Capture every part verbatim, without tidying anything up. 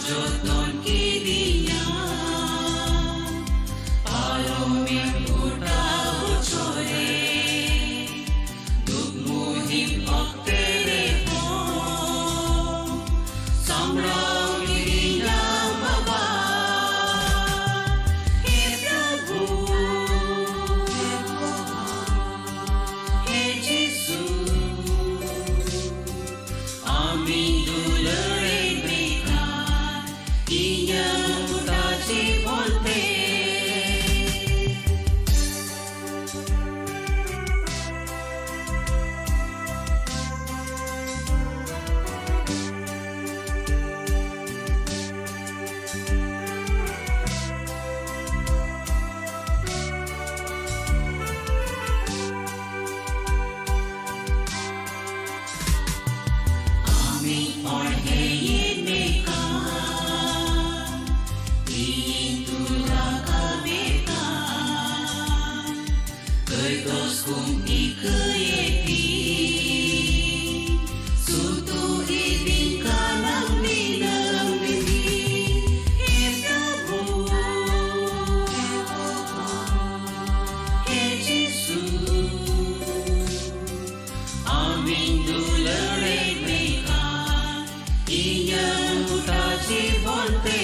ᱡᱚᱛᱚᱱ ᱠᱤᱫᱤᱧᱟ᱾ ᱯᱟᱨᱚᱢᱮᱱ ᱜᱚᱴᱟ ᱵᱚᱪᱷᱚᱨ ᱨᱮ ᱫᱩᱠ ᱢᱩᱦᱤᱢ ᱚᱠᱛᱮ ᱨᱮᱦᱚᱸ ᱥᱟᱢᱵᱲᱟᱣ ᱠᱤᱫᱤᱧᱟ ᱵᱟᱵᱟ᱾ ᱦᱮ ᱯᱨᱚᱵᱷᱩ, ᱦᱮ ᱡᱤᱥᱩ, ᱟᱢᱤᱧ ᱫᱩᱞᱟᱹᱲᱮᱫ ᱢᱮᱠᱷᱟᱱ ᱤᱧᱟᱹᱜ ᱜᱚᱴᱟ ᱡᱤᱵᱚᱱ ᱛᱮ᱾ ᱟᱢᱤᱧ ᱚᱬᱦᱮᱭᱮᱫ ᱢᱮ ᱠᱟᱱ, ᱤᱧᱤᱧ ᱛᱩᱞ ᱨᱟᱠᱟᱵᱮ ᱠᱟᱱ, ᱠᱟᱹᱭᱫᱚᱥ ᱠᱚᱢ ᱤᱠᱟᱹᱭᱮ ᱛᱤᱧ, ᱥᱩᱛᱩᱜ ᱤᱫᱤᱧ ᱠᱟᱱᱟᱢ ᱫᱤᱱᱟᱹᱢ ᱫᱤᱱ᱾ ᱦᱮ ᱯᱨᱚᱵᱷᱩ, ᱦᱮ ᱡᱤᱥᱩ, ᱟᱢᱤᱧ ᱫᱩᱞᱟᱹᱲᱮᱫ ᱢᱮᱠᱷᱟᱱ ᱤᱧᱟᱹᱜ ᱜᱚᱴᱟ ᱡᱤᱵᱚᱱ ᱛᱮ᱾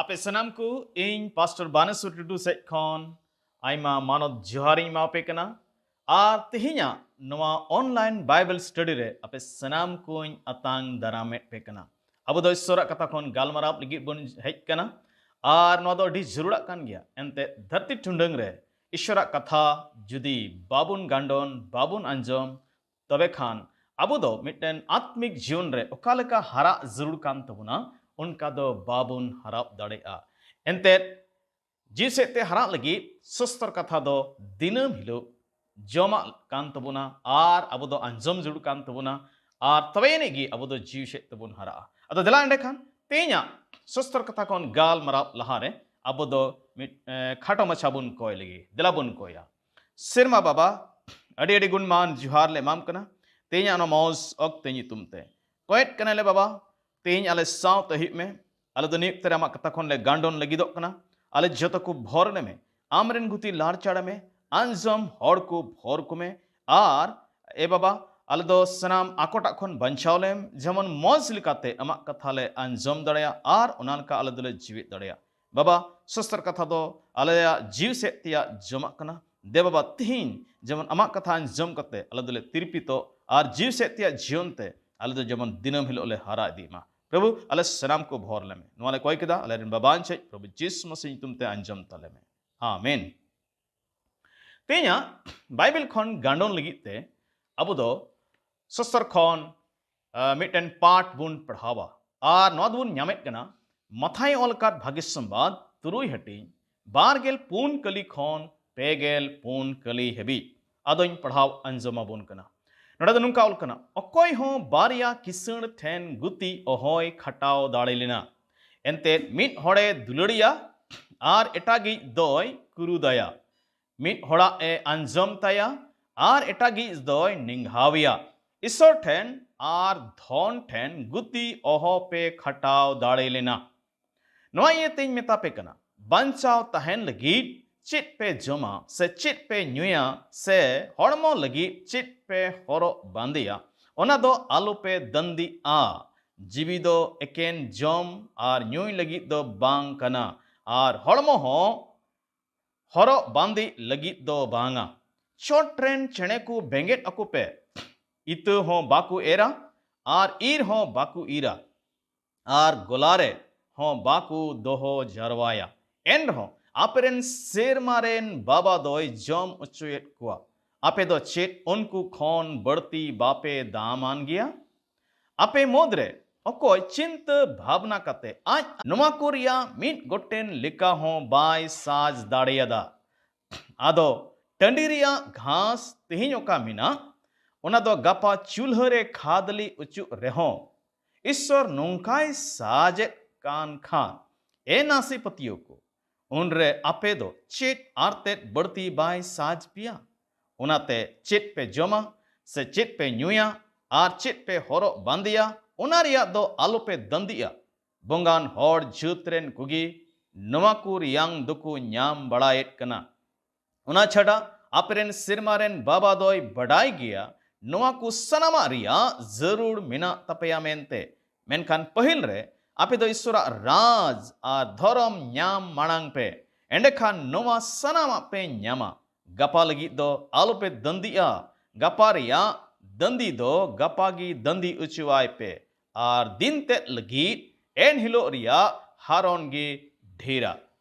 ᱟᱯᱮ ᱥᱟᱱᱟᱢ ᱠᱚ ᱤᱧ ᱯᱟᱥᱴᱚᱨ ᱵᱟᱱᱮᱥᱚᱨ ᱴᱩᱰᱩ ᱥᱮᱫ ᱠᱷᱚᱱ ᱟᱭᱢᱟ ᱢᱟᱱᱚᱛ ᱡᱚᱦᱟᱨᱤᱧ ᱮᱢᱟᱯᱮ ᱠᱟᱱᱟ᱾ ᱟᱨ ᱛᱮᱦᱮᱧᱟᱜ ᱱᱚᱣᱟ online Bible study ᱨᱮ ᱟᱯᱮ ᱥᱟᱱᱟᱢ ᱠᱚᱧ ᱟᱛᱟᱝ ᱫᱟᱨᱟᱢᱮᱫ ᱯᱮ ᱠᱟᱱᱟ᱾ ᱟᱵᱚ ᱫᱚ ᱤᱥᱚᱨᱟᱜ ᱠᱟᱛᱷᱟ ᱠᱷᱚᱱ ᱜᱟᱞᱢᱟᱨᱟᱣ ᱞᱟᱹᱜᱤᱫ ᱵᱚᱱ ᱦᱮᱡ ᱠᱟᱱᱟ᱾ ᱟᱨ ᱱᱚᱣᱟ ᱫᱚ ᱟᱹᱰᱤ ᱡᱟᱹᱨᱩᱲᱟᱜ ᱠᱟᱱ ᱜᱮᱭᱟ᱾ ᱮᱱᱛᱮ ᱫᱷᱟᱹᱨᱛᱤ ᱴᱩᱰᱟᱹᱝ ᱨᱮ ᱤᱥᱚᱨᱟᱜ ᱠᱟᱛᱷᱟ ᱡᱩᱫᱤ ᱵᱟᱵᱚᱱ ᱜᱟᱱᱰᱚᱱ, ᱵᱟᱵᱚᱱ ᱟᱸᱡᱚᱢ, ᱛᱚᱵᱮ ᱠᱷᱟᱱ ᱟᱵᱚ ᱫᱚ ᱢᱤᱫᱴᱮᱱ ᱟᱛᱢᱤᱠ ᱡᱤᱭᱚᱱ ᱨᱮ ᱚᱠᱟ ᱞᱮᱠᱟ ᱦᱟᱨᱟᱜ ᱡᱟᱹᱨᱩᱲ ᱠᱟᱱ ᱛᱟᱵᱚᱱᱟ, ᱚᱱᱠᱟ ᱫᱚ ᱵᱟᱵᱚᱱ ᱦᱟᱨᱟᱜ ᱫᱟᱲᱮᱭᱟᱜᱼᱟ᱾ ᱮᱱᱛᱮᱫ ᱡᱤᱣᱤ ᱥᱮᱫ ᱛᱮ ᱦᱟᱨᱟᱜ ᱞᱟᱹᱜᱤᱫ ᱥᱚᱥᱛᱚᱨ ᱠᱟᱛᱷᱟ ᱫᱚ ᱫᱤᱱᱟᱹᱢ ᱦᱤᱞᱳᱜ ᱡᱚᱢᱟᱜ ᱠᱟᱱ ᱛᱟᱵᱚᱱᱟ ᱟᱨ ᱟᱵᱚ ᱫᱚ ᱟᱸᱡᱚᱢ ᱡᱟᱹᱨᱩᱲ ᱠᱟᱱ ᱛᱟᱵᱚᱱᱟ᱾ ᱟᱨ ᱛᱚᱵᱮ ᱟᱹᱱᱤᱡ ᱜᱮ ᱟᱵᱚ ᱫᱚ ᱡᱤᱣᱤ ᱥᱮᱫ ᱛᱮᱵᱚᱱ ᱦᱟᱨᱟᱜᱼᱟ᱾ ᱟᱫᱚ ᱫᱮᱞᱟ ᱮᱸᱰᱮᱠᱷᱟᱱ ᱛᱮᱦᱮᱧᱟᱜ ᱥᱚᱥᱛᱚᱨ ᱠᱟᱛᱷᱟ ᱠᱷᱚᱱ ᱜᱟᱞᱢᱟᱨᱟᱣ ᱞᱟᱦᱟᱨᱮ ᱟᱵᱚ ᱫᱚ ᱢᱤᱫ, ᱮ, ᱠᱷᱟᱴᱚ ᱢᱟᱪᱷᱟ ᱵᱚᱱ ᱠᱚᱭ ᱞᱮᱜᱮ᱾ ᱫᱮᱞᱟ ᱵᱚᱱ ᱠᱚᱭᱟ᱾ ᱥᱮᱨᱢᱟ ᱵᱟᱵᱟ, ᱟᱹᱰᱤ ᱟᱹᱰᱤ ᱜᱩᱱᱢᱟᱱ ᱡᱚᱦᱟᱨ ᱞᱮ ᱮᱢᱟᱢ ᱠᱟᱱᱟ ᱛᱮᱦᱮᱧᱟᱜ ᱱᱚᱣᱟ ᱢᱚᱡᱽ ᱚᱠᱛᱮ ᱧᱩᱛᱩᱢ ᱛᱮ᱾ ᱠᱚᱭᱮᱫ ᱠᱟᱱᱟᱞᱮ ᱵᱟᱵᱟ, ᱛᱮᱦᱮᱧ ᱟᱞᱮ ᱥᱟᱶᱛᱮ ᱦᱩᱭᱩᱜ ᱢᱮ᱾ ᱟᱞᱮ ᱫᱚ ᱱᱤᱭᱟᱹ ᱚᱠᱛᱮ ᱨᱮ ᱟᱢᱟᱜ ᱠᱟᱛᱷᱟ ᱠᱷᱚᱱ ᱞᱮ ᱜᱟᱱᱰᱚᱱ ᱞᱟᱹᱜᱤᱫᱚᱜ ᱠᱟᱱᱟ᱾ ᱟᱞᱮ ᱡᱚᱛᱚ ᱠᱚ ᱵᱷᱚᱨ ᱞᱮᱢᱮ, ᱟᱢᱨᱮᱱ ᱜᱩᱛᱤ ᱞᱟᱲᱪᱟᱲ ᱢᱮ, ᱟᱸᱡᱚᱢ ᱦᱚᱲ ᱠᱚ ᱵᱷᱚᱨ ᱠᱚᱢᱮ᱾ ᱟᱨ ᱮ ᱵᱟᱵᱟ, ᱟᱞᱮ ᱫᱚ ᱥᱟᱱᱟᱢ ᱟᱠᱚᱴᱟᱜ ᱠᱷᱚᱱ ᱵᱟᱧᱪᱟᱣ ᱞᱮᱢ, ᱡᱮᱢᱚᱱ ᱢᱚᱡᱽ ᱞᱮᱠᱟᱛᱮ ᱟᱢᱟᱜ ᱠᱟᱛᱷᱟ ᱞᱮ ᱟᱸᱡᱚᱢ ᱫᱟᱲᱮᱭᱟᱜ ᱟᱨ ᱚᱱᱟ ᱞᱮᱠᱟ ᱟᱞᱮ ᱫᱚᱞᱮ ᱡᱤᱣᱮᱫ ᱫᱟᱲᱮᱭᱟᱜ᱾ ᱵᱟᱵᱟ, ᱥᱚᱥᱛᱚᱨ ᱠᱟᱛᱷᱟ ᱫᱚ ᱟᱞᱮᱭᱟᱜ ᱡᱤᱣᱤ ᱥᱮᱫ ᱛᱮᱭᱟᱜ ᱡᱚᱢᱟᱜ ᱠᱟᱱᱟ᱾ ᱫᱮ ᱵᱟᱵᱟ, ᱛᱤᱦᱤᱧ ᱡᱮᱢᱚᱱ ᱟᱢᱟᱜ ᱠᱟᱛᱷᱟ ᱟᱸᱡᱚᱢ ᱠᱟᱛᱮ ᱟᱞᱮ ᱫᱚᱞᱮ ᱛᱤᱨᱯᱤᱛᱚᱜ ᱟᱨ ᱡᱤᱣᱤ ᱥᱮᱫ ᱛᱮᱭᱟᱜ ᱡᱤᱭᱚᱱ ᱛᱮ ᱟᱞᱮ ᱫᱚ ᱡᱮᱢᱚᱱ ᱫᱤᱱᱟᱹᱢ ᱦᱤᱞᱳᱜ ᱞᱮ ᱦᱟᱨᱟ ᱤᱫᱤᱜ ᱢᱟ᱾ ᱯᱨᱚᱵᱷᱩ, ᱟᱞᱮ ᱥᱟᱱᱟᱢ ᱠᱚ ᱵᱷᱚᱨ ᱞᱮᱢᱮ᱾ ᱱᱚᱣᱟ ᱞᱮ ᱠᱚᱭ ᱠᱮᱫᱟ ᱟᱞᱮᱨᱮᱱ ᱵᱟᱵᱟ ᱟᱧᱪᱮᱡ ᱯᱨᱚᱵᱷᱩ ᱡᱤᱥᱩ ᱢᱟᱥᱤ ᱧᱩᱛᱩᱢ ᱛᱮ, ᱟᱸᱡᱚᱢ ᱛᱟᱞᱮ ᱢᱮ᱾ ᱟᱢᱮᱱ᱾ ᱛᱮᱦᱮᱧᱟᱜ ᱵᱟᱭᱵᱮᱞ ᱠᱷᱚᱱ ᱜᱟᱱᱰᱚᱱ ᱞᱟᱹᱜᱤᱫ ᱛᱮ ᱟᱵᱚ ᱫᱚ ᱥᱚᱥᱛᱚᱨ ᱠᱷᱚᱱ, ᱟ, ᱢᱤᱫᱴᱮᱱ ᱯᱟᱴ ᱵᱚᱱ ᱯᱟᱲᱦᱟᱣᱟ᱾ ᱟᱨ ᱱᱚᱣᱟ ᱫᱚᱵᱚᱱ ᱧᱟᱢᱮᱫ ᱠᱟᱱᱟ ᱢᱟᱛᱷᱟᱭ ᱚᱞ ᱟᱠᱟᱫ ᱵᱷᱟᱹᱜᱤ ᱥᱚᱢᱵᱟᱫ ᱛᱩᱨᱩᱭ ᱦᱟᱹᱴᱤᱧ, ᱵᱟᱨ ᱜᱮᱞ ᱯᱩᱱ ᱠᱟᱹᱞᱤ ᱠᱷᱚᱱ ᱯᱮ ᱜᱮᱞ ᱯᱩᱱ ᱠᱟᱹᱞᱤ ᱦᱟᱹᱵᱤᱡ᱾ ᱟᱫᱚᱧ ᱯᱟᱲᱦᱟᱣ ᱟᱸᱡᱚᱢ ᱟᱵᱚᱱ ᱠᱟᱱᱟ᱾ ᱱᱚᱰᱮ ᱫᱚ ᱱᱚᱝᱠᱟ ᱚᱞ ᱠᱟᱱᱟ, ᱚᱠᱚᱭ ᱦᱚᱸ ᱵᱟᱨᱭᱟ ᱠᱤᱥᱟᱹᱬ ᱴᱷᱮᱱ ᱜᱩᱛᱤ ᱚᱦᱚᱭ ᱠᱷᱟᱴᱟᱣ ᱫᱟᱲᱮ ᱞᱮᱱᱟ᱾ ᱮᱱᱛᱮᱫ ᱢᱤᱫ ᱦᱚᱲᱮ ᱫᱩᱞᱟᱹᱲᱤᱭᱟ ᱟᱨ ᱮᱴᱟᱜᱤᱡ ᱫᱚᱭ ᱠᱩᱨᱩᱫᱟᱭᱟ᱾ ᱢᱤᱫ ᱦᱚᱲᱟᱜ ᱮ ᱟᱸᱡᱚᱢ ᱛᱟᱭᱟ ᱟᱨ ᱮᱴᱟᱜᱤᱡ ᱫᱚᱭ ᱱᱤᱝᱜᱷᱟᱣᱮᱭᱟ᱾ ᱤᱥᱚᱨ ᱴᱷᱮᱱ ᱟᱨ ᱫᱷᱚᱱ ᱴᱷᱮᱱ ᱜᱩᱛᱤ ᱚᱦᱚ ᱯᱮ ᱠᱷᱟᱴᱟᱣ ᱫᱟᱲᱮ ᱞᱮᱱᱟ᱾ ᱱᱚᱣᱟ ᱤᱭᱟᱹᱛᱮᱧ ᱢᱮᱛᱟ ᱯᱮ ᱠᱟᱱᱟ, ᱵᱟᱧᱪᱟᱣ ᱛᱟᱦᱮᱱ ᱞᱟᱹᱜᱤᱫ ᱪᱮᱫ ᱯᱮ ᱡᱚᱢᱟ ᱥᱮ ᱪᱮᱫ ᱯᱮ ᱧᱩᱭᱟ ᱥᱮ ᱦᱚᱲᱢᱚ ᱞᱟᱹᱜᱤᱫ ᱪᱮᱫ ᱯᱮ ᱦᱚᱨᱚᱜ ᱵᱟᱸᱫᱮᱭᱟ, ᱚᱱᱟ ᱫᱚ ᱟᱞᱚᱯᱮ ᱫᱟᱹᱱᱫᱤᱜᱼᱟ᱾ ᱡᱤᱣᱤ ᱫᱚ ᱮᱠᱮᱱ ᱡᱚᱢ ᱟᱨ ᱧᱩᱭ ᱞᱟᱹᱜᱤᱫ ᱫᱚ ᱵᱟᱝ ᱠᱟᱱᱟ, ᱟᱨ ᱦᱚᱲᱢᱚ ᱦᱚᱸ ᱦᱚᱨᱚᱜ ᱵᱟᱸᱫᱮ ᱞᱟᱹᱜᱤᱫ ᱫᱚ ᱵᱟᱝᱟ᱾ ᱪᱚᱴ ᱨᱮᱱ ᱪᱮᱬᱮ ᱠᱚ ᱵᱮᱸᱜᱮᱫ ᱟᱠᱚ ᱯᱮ, ᱤᱛᱟᱹ ᱦᱚᱸ ᱵᱟᱠᱚ ᱮᱨᱟ ᱟᱨ ᱤᱨ ᱦᱚᱸ ᱵᱟᱠᱚ ᱤᱨᱟ, ᱟᱨ ᱜᱚᱞᱟ ᱨᱮ ᱦᱚᱸ ᱵᱟᱠᱚ ᱫᱚᱦᱚ ᱡᱟᱨᱣᱟᱭᱟ᱾ ᱮᱱ ᱨᱮᱦᱚᱸ ᱟᱯᱮ ᱨᱮᱱ ᱥᱮᱨᱢᱟ ᱨᱮᱱ ᱵᱟᱵᱟ ᱫᱚᱭ ᱡᱚᱢ ᱚᱪᱚᱭᱮᱫ ᱠᱚᱣᱟ᱾ ᱟᱯᱮ ᱫᱚ ᱪᱮᱫ ᱩᱱᱠᱩ ᱠᱷᱚᱱ ᱵᱟᱹᱲᱛᱤ ᱵᱟᱯᱮ ᱫᱟᱢᱟᱱ ᱜᱮᱭᱟ? ᱟᱯᱮ ᱢᱩᱫᱽᱨᱮ ᱚᱠᱚᱭ ᱪᱤᱱᱛᱟᱹ ᱵᱷᱟᱵᱽᱱᱟ ᱠᱟᱛᱮ ᱟᱡ ᱱᱚᱣᱟ ᱠᱚ ᱨᱮᱭᱟᱜ ᱢᱤᱫ ᱜᱚᱴᱮᱱ ᱞᱮᱠᱟ ᱦᱚᱸ ᱵᱟᱭ ᱥᱟᱡᱽ ᱫᱟᱲᱮᱭᱟᱫᱟ? ᱟᱫᱚ ᱴᱟᱺᱰᱤ ᱨᱮᱭᱟᱜ ᱜᱷᱟᱥ ᱛᱮᱦᱮᱧ ᱚᱠᱟ ᱢᱮᱱᱟᱜ, ᱚᱱᱟ ᱫᱚ ᱜᱟᱯᱟ ᱪᱩᱞᱦᱟᱹ ᱨᱮ ᱠᱷᱟᱫᱽᱞᱤ ᱚᱪᱚᱜ ᱨᱮᱦᱚᱸ, ᱤᱥᱥᱚᱨ ᱱᱚᱝᱠᱟᱭ ᱥᱟᱡᱮᱫ ᱠᱟᱱ ᱠᱷᱟᱱ, ᱮ ᱱᱟᱥᱮ ᱯᱟᱹᱛᱭᱟᱹᱣ ᱠᱚ, ᱩᱱᱨᱮ ᱟᱯᱮ ᱫᱚ ᱪᱮᱫ ᱟᱨ ᱛᱮᱫ ᱵᱟᱹᱲᱛᱤ ᱵᱟᱭ ᱥᱟᱡᱽ ᱯᱮᱭᱟ? ᱚᱱᱟᱛᱮ ᱪᱮᱫ ᱯᱮ ᱡᱚᱢᱟ ᱥᱮ ᱪᱮᱫ ᱯᱮ ᱧᱩᱭᱟ ᱟᱨ ᱪᱮᱫ ᱯᱮ ᱦᱚᱨᱚᱜ ᱵᱟᱸᱫᱮᱭᱟ, ᱚᱱᱟ ᱨᱮᱭᱟᱜ ᱫᱚ ᱟᱞᱚᱯᱮ ᱫᱟᱹᱱᱫᱤᱜᱼᱟ᱾ ᱵᱚᱸᱜᱟᱱ ᱦᱚᱲ ᱡᱟᱹᱛ ᱨᱮᱱ ᱠᱚᱜᱮ ᱱᱚᱣᱟ ᱠᱚ ᱨᱮᱭᱟᱝ ᱫᱚᱠᱚ ᱧᱟᱢ ᱵᱟᱲᱟᱭᱮᱫ ᱠᱟᱱᱟ᱾ ᱚᱱᱟ ᱪᱷᱟᱰᱟ ᱟᱯᱮ ᱨᱮᱱ ᱥᱮᱨᱢᱟ ᱨᱮᱱ ᱵᱟᱵᱟ ᱫᱚᱭ ᱵᱟᱰᱟᱭ ᱜᱮᱭᱟ ᱱᱚᱣᱟ ᱠᱚ ᱥᱟᱱᱟᱢᱟᱜ ᱨᱮᱭᱟᱜ ᱡᱟᱹᱨᱩᱲ ᱢᱮᱱᱟᱜ ᱛᱟᱯᱮᱭᱟ ᱢᱮᱱᱛᱮ᱾ ᱢᱮᱱᱠᱷᱟᱱ ᱯᱟᱹᱦᱤᱞ ᱨᱮ ᱟᱯᱮ ᱫᱚ ᱤᱥᱥᱚᱨᱟᱜ ᱨᱟᱡᱽ ᱟᱨ ᱫᱷᱚᱨᱚᱢ ᱧᱟᱢ ᱢᱟᱲᱟᱝ ᱯᱮ, ᱮᱸᱰᱮᱠᱷᱟᱱ ᱱᱚᱣᱟ ᱥᱟᱱᱟᱢᱟᱜ ᱯᱮ ᱧᱟᱢᱟ᱾ ᱜᱟᱯᱟ ᱞᱟᱹᱜᱤᱫ ᱫᱚ ᱟᱞᱚᱯᱮ ᱫᱟᱹᱱᱫᱤᱜᱼᱟ, ᱜᱟᱯᱟ ᱨᱮᱭᱟᱜ ᱫᱟᱹᱱᱫᱤ ᱫᱚ ᱜᱟᱯᱟ ᱜᱮ ᱫᱟᱹᱱᱫᱤ ᱚᱪᱚᱣᱟᱭ ᱯᱮ, ᱟᱨ ᱫᱤᱱ ᱛᱮᱫ ᱞᱟᱹᱜᱤᱫ ᱮᱱ ᱦᱤᱞᱳᱜ ᱨᱮᱭᱟᱜ ᱦᱟᱨᱚᱱ ᱜᱮ ᱰᱷᱮᱨᱟ᱾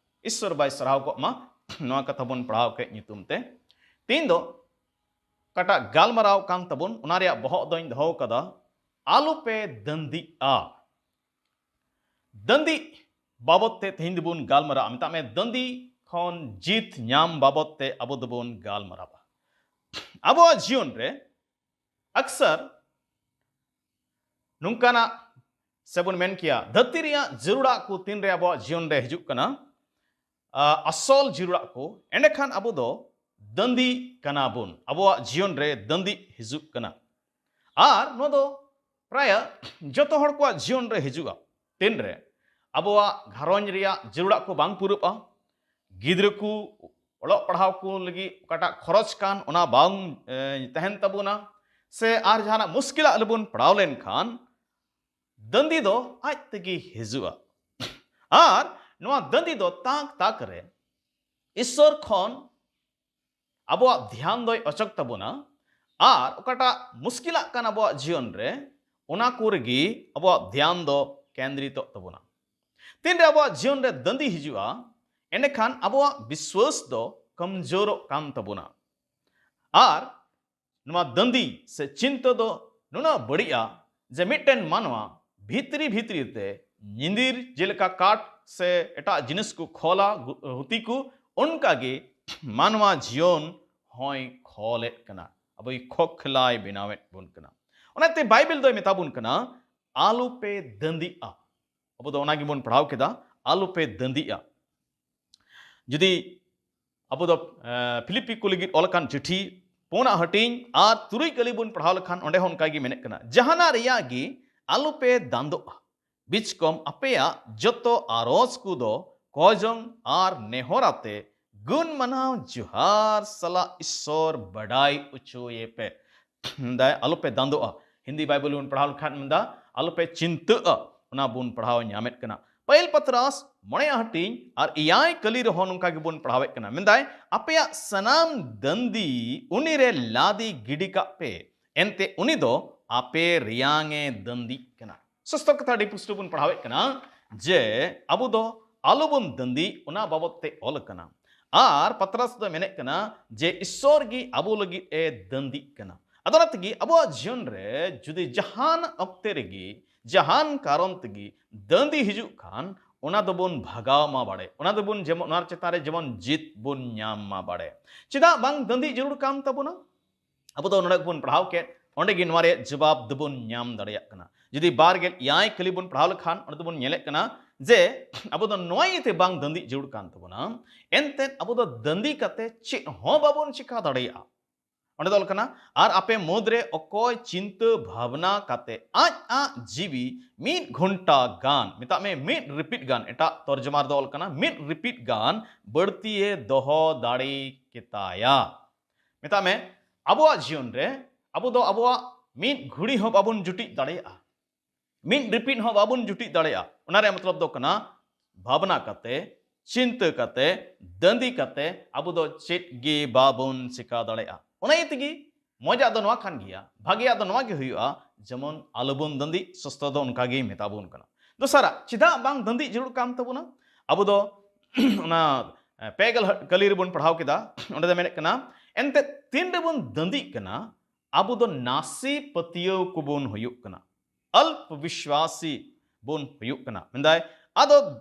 ᱤᱥᱥᱚᱨ ᱵᱟᱭ ᱥᱟᱨᱦᱟᱣ ᱠᱚᱜ ᱢᱟ ᱱᱚᱣᱟ ᱠᱟᱛᱷᱟ ᱵᱚᱱ ᱯᱟᱲᱦᱟᱣ ᱠᱮᱫ ᱧᱩᱛᱩᱢ ᱛᱮ᱾ ᱛᱮᱦᱮᱧ ᱫᱚ ᱚᱠᱟᱴᱟᱜ ᱜᱟᱞᱢᱟᱨᱟᱣ ᱠᱟᱱ ᱛᱟᱵᱚᱱ, ᱚᱱᱟ ᱨᱮᱭᱟᱜ ᱵᱚᱦᱚᱜ ᱫᱚᱧ ᱫᱚᱦᱚ ᱠᱟᱫᱟ, ᱟᱞᱚᱯᱮ ᱫᱟᱹᱱᱫᱤᱜᱼᱟ᱾ ᱫᱟᱹᱱᱫᱤ ᱵᱟᱵᱚᱛ ᱛᱮ ᱛᱮᱦᱮᱧ ᱫᱚᱵᱚᱱ ᱜᱟᱞᱢᱟᱨᱟᱜᱼᱟ᱾ ᱢᱮᱛᱟᱜ ᱢᱮ, ᱫᱟᱹᱱᱫᱤ ᱠᱷᱚᱱ ᱡᱤᱛ ᱧᱟᱢ ᱵᱟᱵᱚᱛ ᱛᱮ ᱟᱵᱚ ᱫᱚᱵᱚᱱ ᱜᱟᱞᱢᱟᱨᱟᱜᱼᱟ᱾ ᱟᱵᱚᱣᱟᱜ ᱡᱤᱭᱚᱱ ᱨᱮ ᱟᱠᱥᱟᱨ ᱱᱚᱝᱠᱟᱱᱟᱜ, ᱥᱮᱵᱚᱱ ᱢᱮᱱ ᱠᱮᱭᱟ, ᱫᱷᱟᱹᱨᱛᱤ ᱨᱮᱭᱟᱜ ᱡᱟᱹᱨᱩᱲᱟᱜ ᱠᱚ ᱛᱤᱱᱨᱮ ᱟᱵᱚᱣᱟᱜ ᱡᱤᱭᱚᱱ ᱨᱮ ᱦᱤᱡᱩᱜ ᱠᱟᱱᱟ, ᱟ, ᱟᱥᱚᱞ ᱡᱟᱹᱨᱩᱲᱟᱜ ᱠᱚ, ᱮᱸᱰᱮᱠᱷᱟᱱ ᱟᱵᱚ ᱫᱚ ᱫᱟᱹᱱᱫᱤ ᱠᱟᱱᱟ ᱵᱚᱱ᱾ ᱟᱵᱚᱣᱟᱜ ᱡᱤᱭᱚᱱ ᱨᱮ ᱫᱟᱹᱱᱫᱤ ᱦᱤᱡᱩᱜ ᱠᱟᱱᱟ᱾ ᱟᱨ ᱱᱚᱣᱟ ᱫᱚ ᱯᱨᱟᱭ ᱡᱚᱛᱚ ᱦᱚᱲ ᱠᱚᱣᱟᱜ ᱡᱤᱭᱚᱱ ᱨᱮ ᱦᱤᱡᱩᱜᱼᱟ᱾ ᱛᱤᱱᱨᱮ ᱟᱵᱚᱣᱟᱜ ᱜᱷᱟᱨᱚᱸᱡᱽ ᱨᱮᱭᱟᱜ ᱡᱟᱹᱨᱩᱲᱟᱜ ᱠᱚ ᱵᱟᱝ ᱯᱩᱨᱟᱹᱜᱼᱟ, ᱜᱤᱫᱽᱨᱟᱹ ᱠᱚ ᱚᱞᱚᱜ ᱯᱟᱲᱦᱟᱣ ᱠᱚ ᱞᱟᱹᱜᱤᱫ ᱚᱠᱟᱴᱟᱜ ᱠᱷᱚᱨᱚᱪ ᱠᱟᱱ, ᱚᱱᱟ ᱵᱟᱝ, ᱮ, ᱛᱟᱦᱮᱱ ᱛᱟᱵᱚᱱᱟ, ᱥᱮ ᱟᱨ ᱡᱟᱦᱟᱱᱟᱜ ᱢᱩᱥᱠᱤᱞᱟᱜ ᱨᱮᱵᱚᱱ ᱯᱟᱲᱟᱣ ᱞᱮᱱᱠᱷᱟᱱ, ᱫᱟᱹᱱᱫᱤ ᱫᱚ ᱟᱡ ᱛᱮᱜᱮ ᱦᱤᱡᱩᱜᱼᱟ᱾ ᱟᱨ ᱱᱚᱣᱟ ᱫᱟᱹᱱᱫᱤ ᱫᱚ ᱛᱟᱠ ᱛᱟᱠ ᱨᱮ ᱤᱥᱥᱚᱨ ᱠᱷᱚᱱ ᱟᱵᱚᱣᱟᱜ ᱫᱷᱮᱭᱟᱱ ᱫᱚᱭ ᱚᱪᱚᱜ ᱛᱟᱵᱚᱱᱟ᱾ ᱟᱨ ᱚᱠᱟᱴᱟᱜ ᱢᱩᱥᱠᱤᱞᱟᱜ ᱠᱟᱱ ᱟᱵᱚᱣᱟᱜ ᱡᱤᱭᱚᱱ ᱨᱮ, ᱚᱱᱟ ᱠᱚ ᱨᱮᱜᱮ ᱟᱵᱚᱣᱟᱜ ᱫᱷᱮᱭᱟᱱ ᱫᱚ ᱠᱮᱱᱫᱨᱤᱛᱚᱜ ᱛᱟᱵᱚᱱᱟ᱾ ᱛᱤᱱᱨᱮ ᱟᱵᱚᱣᱟᱜ ᱡᱤᱭᱚᱱ ᱨᱮ ᱫᱟᱹᱱᱫᱤ ᱦᱤᱡᱩᱜᱼᱟ, ᱮᱸᱰᱮᱠᱷᱟᱱ ᱟᱵᱚᱣᱟᱜ ᱵᱤᱥᱣᱟᱹᱥ ᱫᱚ ᱠᱚᱢᱡᱳᱨᱚᱜ ᱠᱟᱱ ᱛᱟᱵᱚᱱᱟ᱾ ᱟᱨ ᱱᱚᱣᱟ ᱫᱟᱹᱱᱫᱤ ᱥᱮ ᱪᱤᱱᱛᱟᱹ ᱫᱚ ᱱᱩᱱᱟᱹᱜ ᱵᱟᱹᱲᱤᱡᱼᱟ ᱡᱮ ᱢᱤᱫᱴᱮᱱ ᱢᱟᱱᱣᱟ ᱵᱷᱤᱛᱨᱤ ᱵᱷᱤᱛᱨᱤ ᱛᱮ ᱧᱤᱫᱤᱨ ᱡᱮᱞᱮᱠᱟ ᱠᱟᱴ ᱥᱮ ᱮᱴᱟᱜ ᱡᱤᱱᱤᱥ ᱠᱚ ᱠᱷᱚᱞᱟ ᱜᱩ-, ᱦᱩᱛᱤ ᱠᱚ, ᱚᱱᱠᱟᱜᱮ ᱢᱟᱱᱣᱟ ᱡᱤᱭᱚᱱ ᱦᱚᱸᱭ ᱠᱷᱚᱞᱮᱫ ᱠᱟᱱᱟ, ᱟᱵᱚᱭ ᱠᱷᱚᱠᱷᱞᱟᱭ ᱵᱮᱱᱟᱣᱮᱫ ᱵᱚᱱ ᱠᱟᱱᱟ᱾ ᱚᱱᱟᱛᱮ ᱵᱟᱭᱵᱮᱞ ᱫᱚᱭ ᱢᱮᱛᱟ ᱵᱚᱱ ᱠᱟᱱᱟ, "ᱟᱞᱚᱯᱮ ᱫᱟᱹᱱᱫᱤᱜᱼᱟ᱾" ᱟᱵᱚ ᱫᱚ ᱚᱱᱟ ᱜᱮᱵᱚᱱ ᱯᱟᱲᱦᱟᱣ ᱠᱮᱫᱟ, "ᱟᱞᱚᱯᱮ ᱫᱟᱹᱱᱫᱤᱜᱼᱟ᱾" ᱡᱩᱫᱤ ᱟᱵᱚ ᱫᱚ, ᱮ, ᱯᱷᱤᱞᱤᱯᱯᱤ ᱠᱚ ᱞᱟᱹᱜᱤᱫ ᱚᱞ ᱟᱠᱟᱱ ᱪᱤᱴᱷᱤ ᱯᱩᱱᱟᱜ ᱦᱟᱹᱴᱤᱧ ᱟᱨ ᱛᱩᱨᱩᱭ ᱠᱟᱹᱞᱤ ᱵᱚᱱ ᱯᱟᱲᱦᱟᱣ ᱞᱮᱠᱷᱟᱱ, ᱚᱸᱰᱮ ᱦᱚᱸ ᱚᱱᱠᱟ ᱜᱮ ᱢᱮᱱᱮᱫ ᱠᱟᱱᱟ, "ᱡᱟᱦᱟᱱᱟᱜ ᱨᱮᱭᱟᱜ ᱜᱮ ᱟᱞᱚᱯᱮ ᱫᱟᱱᱫᱚᱜᱼᱟ, ᱵᱤᱪᱠᱚᱢ ᱟᱯᱮᱭᱟᱜ ᱡᱚᱛᱚ ᱟᱨᱚᱡ ᱠᱚᱫᱚ ᱠᱚᱡᱚᱝ ᱟᱨ ᱱᱮᱦᱚᱨ ᱟᱛᱮ ᱜᱩᱱ ᱢᱟᱱᱟᱣ ᱡᱚᱦᱟᱨ ᱥᱟᱞᱟᱜ ᱤᱥᱥᱚᱨ ᱵᱟᱰᱟᱭ ᱚᱪᱚᱭᱮᱯᱮ᱾" ᱢᱮᱱᱫᱟᱭ, "ᱟᱞᱚᱯᱮ ᱫᱟᱱᱫᱚᱜᱼᱟ᱾" ᱦᱤᱱᱫᱤ ᱵᱟᱭᱵᱮᱞ ᱵᱚᱱ ᱯᱟᱲᱦᱟᱣ ᱞᱮᱠᱷᱟᱱ ᱢᱮᱱᱫᱟ, "ᱟᱞᱚᱯᱮ ᱪᱤᱱᱛᱟᱹᱜᱼᱟ", ᱚᱱᱟ ᱵᱚᱱ ᱯᱟᱲᱦᱟᱣ ᱧᱟᱢᱮᱫ ᱠᱟᱱᱟ᱾ ᱯᱟᱹᱦᱤᱞ ᱯᱟᱛᱨᱟᱥ ᱢᱚᱬᱮᱭᱟᱜ ᱦᱟᱹᱴᱤᱧ ᱟᱨ ᱮᱭᱟᱭ ᱠᱟᱹᱞᱤ ᱨᱮᱦᱚᱸ ᱱᱚᱝᱠᱟ ᱜᱮᱵᱚᱱ ᱯᱟᱲᱦᱟᱣᱮᱫ ᱠᱟᱱᱟ᱾ ᱢᱮᱱᱫᱟᱭ, "ᱟᱯᱮᱭᱟᱜ ᱥᱟᱱᱟᱢ ᱫᱟᱹᱱᱫᱤ ᱩᱱᱤᱨᱮ ᱞᱟᱫᱮ ᱜᱤᱰᱤ ᱠᱟᱜ ᱯᱮ, ᱮᱱᱛᱮ ᱩᱱᱤ ᱫᱚ ᱟᱯᱮ ᱨᱮᱭᱟᱝ ᱮ ᱫᱟᱹᱱᱫᱤᱜ ᱠᱟᱱᱟ᱾" ᱥᱚᱥᱛᱚ ᱠᱟᱛᱷᱟ ᱟᱹᱰᱤ ᱯᱩᱥᱴᱟᱹᱣ ᱵᱚᱱ ᱯᱟᱲᱦᱟᱣᱮᱫ ᱠᱟᱱᱟ ᱡᱮ ᱟᱵᱚ ᱫᱚ ᱟᱞᱚᱵᱚᱱ ᱫᱟᱹᱱᱫᱤ, ᱚᱱᱟ ᱵᱟᱵᱚᱫ ᱛᱮ ᱚᱞ ᱟᱠᱟᱱᱟ᱾ ᱟᱨ ᱯᱟᱛᱨᱟᱥ ᱫᱚ ᱢᱮᱱᱮᱫ ᱠᱟᱱᱟ ᱡᱮ ᱤᱥᱥᱚᱨ ᱜᱮ ᱟᱵᱚ ᱞᱟᱹᱜᱤᱫ ᱮ ᱫᱟᱹᱱᱫᱤᱜ ᱠᱟᱱᱟ᱾ ᱟᱫᱚ ᱚᱱᱟ ᱛᱮᱜᱮ ᱟᱵᱚᱣᱟᱜ ᱡᱤᱭᱚᱱ ᱨᱮ ᱡᱩᱫᱤ ᱡᱟᱦᱟᱱ ᱚᱠᱛᱮ ᱨᱮᱜᱮ, ᱡᱟᱦᱟᱱ ᱠᱟᱨᱚᱱ ᱛᱮᱜᱮ ᱫᱟᱹᱱᱫᱤ ᱦᱤᱡᱩᱜ ᱠᱷᱟᱱ, ᱚᱱᱟ ᱫᱚᱵᱚᱱ ᱵᱷᱟᱜᱟᱣ ᱢᱟ ᱵᱟᱲᱮ᱾ ᱚᱱᱟ ᱫᱚᱵᱚᱱ ᱡᱮᱢᱚᱱ, ᱚᱱᱟ ᱪᱮᱛᱟᱱ ᱨᱮ ᱡᱮᱢᱚᱱ ᱡᱤᱛ ᱵᱚᱱ ᱧᱟᱢ ᱢᱟ ᱵᱟᱲᱮ᱾ ᱪᱮᱫᱟᱜ ᱵᱟᱝ ᱫᱟᱹᱱᱫᱤ ᱡᱟᱹᱨᱩᱲ ᱠᱟᱱ ᱛᱟᱵᱚᱱᱟ? ᱟᱵᱚ ᱫᱚ ᱱᱚᱰᱮ ᱵᱚᱱ ᱯᱟᱲᱦᱟᱣ ᱠᱮᱫ, ᱚᱸᱰᱮ ᱜᱮ ᱱᱚᱣᱟ ᱨᱮᱭᱟᱜ ᱡᱚᱵᱟᱵ ᱫᱚᱵᱚᱱ ᱧᱟᱢ ᱫᱟᱲᱮᱭᱟᱜ ᱠᱟᱱᱟ᱾ ᱡᱩᱫᱤ ᱵᱟᱨ ᱜᱮᱞ ᱮᱭᱟᱭ ᱠᱟᱹᱞᱤ ᱵᱚᱱ ᱯᱟᱲᱦᱟᱣ ᱞᱮᱠᱷᱟᱱ, ᱚᱸᱰᱮ ᱫᱚᱵᱚᱱ ᱧᱮᱞᱮᱫ ᱠᱟᱱᱟ ᱡᱮ ᱟᱵᱚ ᱫᱚ ᱱᱚᱣᱟ ᱤᱭᱟᱹᱛᱮ ᱵᱟᱝ ᱫᱟᱹᱱᱫᱤ ᱡᱟᱹᱨᱩᱲ ᱠᱟᱱ ᱛᱟᱵᱚᱱᱟ, ᱮᱱᱛᱮᱫ ᱟᱵᱚ ᱫᱚ ᱫᱟᱹᱱᱫᱤ ᱠᱟᱛᱮ ᱪᱮᱫ ᱦᱚᱸ ᱵᱟᱵᱚᱱ ᱪᱤᱠᱟ ᱫᱟᱲᱮᱭᱟᱜᱼᱟ᱾ ᱚᱸᱰᱮ ᱫᱚ ᱚᱞ ᱠᱟᱱᱟ, "ᱟᱨ ᱟᱯᱮ ᱢᱩᱫᱽᱨᱮ ᱚᱠᱚᱭ ᱪᱤᱱᱛᱟᱹ ᱵᱷᱟᱵᱽᱱᱟ ᱠᱟᱛᱮ ᱟᱡ ᱟᱜ ᱡᱤᱣᱤ ᱢᱤᱫ ᱜᱷᱚᱱᱴᱟ ᱜᱟᱱ", ᱢᱮᱛᱟᱜ ᱢᱮ ᱢᱤᱫ ᱨᱤᱯᱤᱴ ᱜᱟᱱ, ᱮᱴᱟᱜ ᱛᱚᱨᱡᱚᱢᱟ ᱨᱮᱫᱚ ᱚᱞ ᱠᱟᱱᱟ ᱢᱤᱫ ᱨᱤᱯᱤᱴ ᱜᱟᱱ ᱵᱟᱹᱲᱛᱤᱭᱮ ᱫᱚᱦᱚ ᱫᱟᱲᱮ ᱠᱮᱛᱟᱭᱟ᱾ ᱢᱮᱛᱟᱜ ᱢᱮ, ᱟᱵᱚᱣᱟᱜ ᱡᱤᱭᱚᱱ ᱨᱮ ᱟᱵᱚ ᱫᱚ ᱟᱵᱚᱣᱟᱜ ᱢᱤᱫ ᱜᱷᱩᱲᱤ ᱦᱚᱸ ᱵᱟᱵᱚᱱ ᱡᱩᱴᱤᱡ ᱫᱟᱲᱮᱭᱟᱜᱼᱟ᱾ ᱢᱤᱫ ᱨᱤᱯᱤᱫ ᱦᱚᱸ ᱵᱟᱵᱚᱱ ᱡᱩᱴᱤᱡ ᱫᱟᱲᱮᱭᱟᱜᱼᱟ᱾ ᱚᱱᱟ ᱨᱮᱭᱟᱜ ᱢᱚᱛᱞᱚᱵ ᱫᱚ ᱠᱟᱱᱟ, ᱵᱷᱟᱵᱽᱱᱟ ᱠᱟᱛᱮ, ᱪᱤᱱᱛᱟᱹ ᱠᱟᱛᱮ, ᱫᱟᱹᱱᱫᱤ ᱠᱟᱛᱮ ᱟᱵᱚ ᱫᱚ ᱪᱮᱫ ᱜᱮ ᱵᱟᱵᱚᱱ ᱪᱤᱠᱟ ᱫᱟᱲᱮᱭᱟᱜᱼᱟ᱾ ᱚᱱᱟ ᱤᱭᱟᱹ ᱛᱮᱜᱮ ᱢᱚᱡᱟᱜ ᱫᱚ ᱱᱚᱣᱟ ᱠᱟᱱ ᱜᱮᱭᱟ, ᱵᱷᱟᱜᱮᱭᱟᱜ ᱫᱚ ᱱᱚᱣᱟ ᱜᱮ ᱦᱩᱭᱩᱜᱼᱟ, ᱡᱮᱢᱚᱱ ᱟᱞᱚᱵᱚᱱ ᱫᱟᱹᱱᱫᱤᱜ᱾ ᱥᱚᱥᱛᱚ ᱫᱚ ᱚᱱᱠᱟ ᱜᱮ ᱢᱮᱛᱟ ᱵᱚᱱ ᱠᱟᱱᱟ᱾ ᱫᱚᱥᱟᱨᱟᱜ, ᱪᱮᱫᱟᱜ ᱵᱟᱝ ᱫᱟᱹᱱᱫᱤᱜ ᱡᱟᱹᱨᱩᱲ ᱠᱟᱱ ᱛᱟᱵᱚᱱᱟ? ᱟᱵᱚ ᱫᱚ ᱚᱱᱟ, ᱮ, ᱯᱮ ᱜᱮᱞ ᱠᱟᱹᱞᱤ ᱨᱮᱵᱚᱱ ᱯᱟᱲᱦᱟᱣ ᱠᱮᱫᱟ, ᱚᱸᱰᱮ ᱫᱚ ᱢᱮᱱᱮᱫ ᱠᱟᱱᱟ, ᱮᱱᱛᱮᱫ ᱛᱤᱱ ᱨᱮᱵᱚᱱ ᱫᱟᱹᱱᱫᱤᱜ ᱠᱟᱱᱟ, ᱟᱵᱚ ᱫᱚ ᱱᱟᱥᱮ ᱯᱟᱹᱛᱭᱟᱹᱣ ᱠᱚᱵᱚᱱ ᱦᱩᱭᱩᱜ ᱠᱟᱱᱟ, ᱚᱞᱯ ᱵᱤᱥᱣᱟᱥᱤ ᱵᱚᱱ ᱦᱩᱭᱩᱜ ᱠᱟᱱᱟ᱾ ᱢᱮᱱᱫᱟᱭ, ᱟᱫᱚ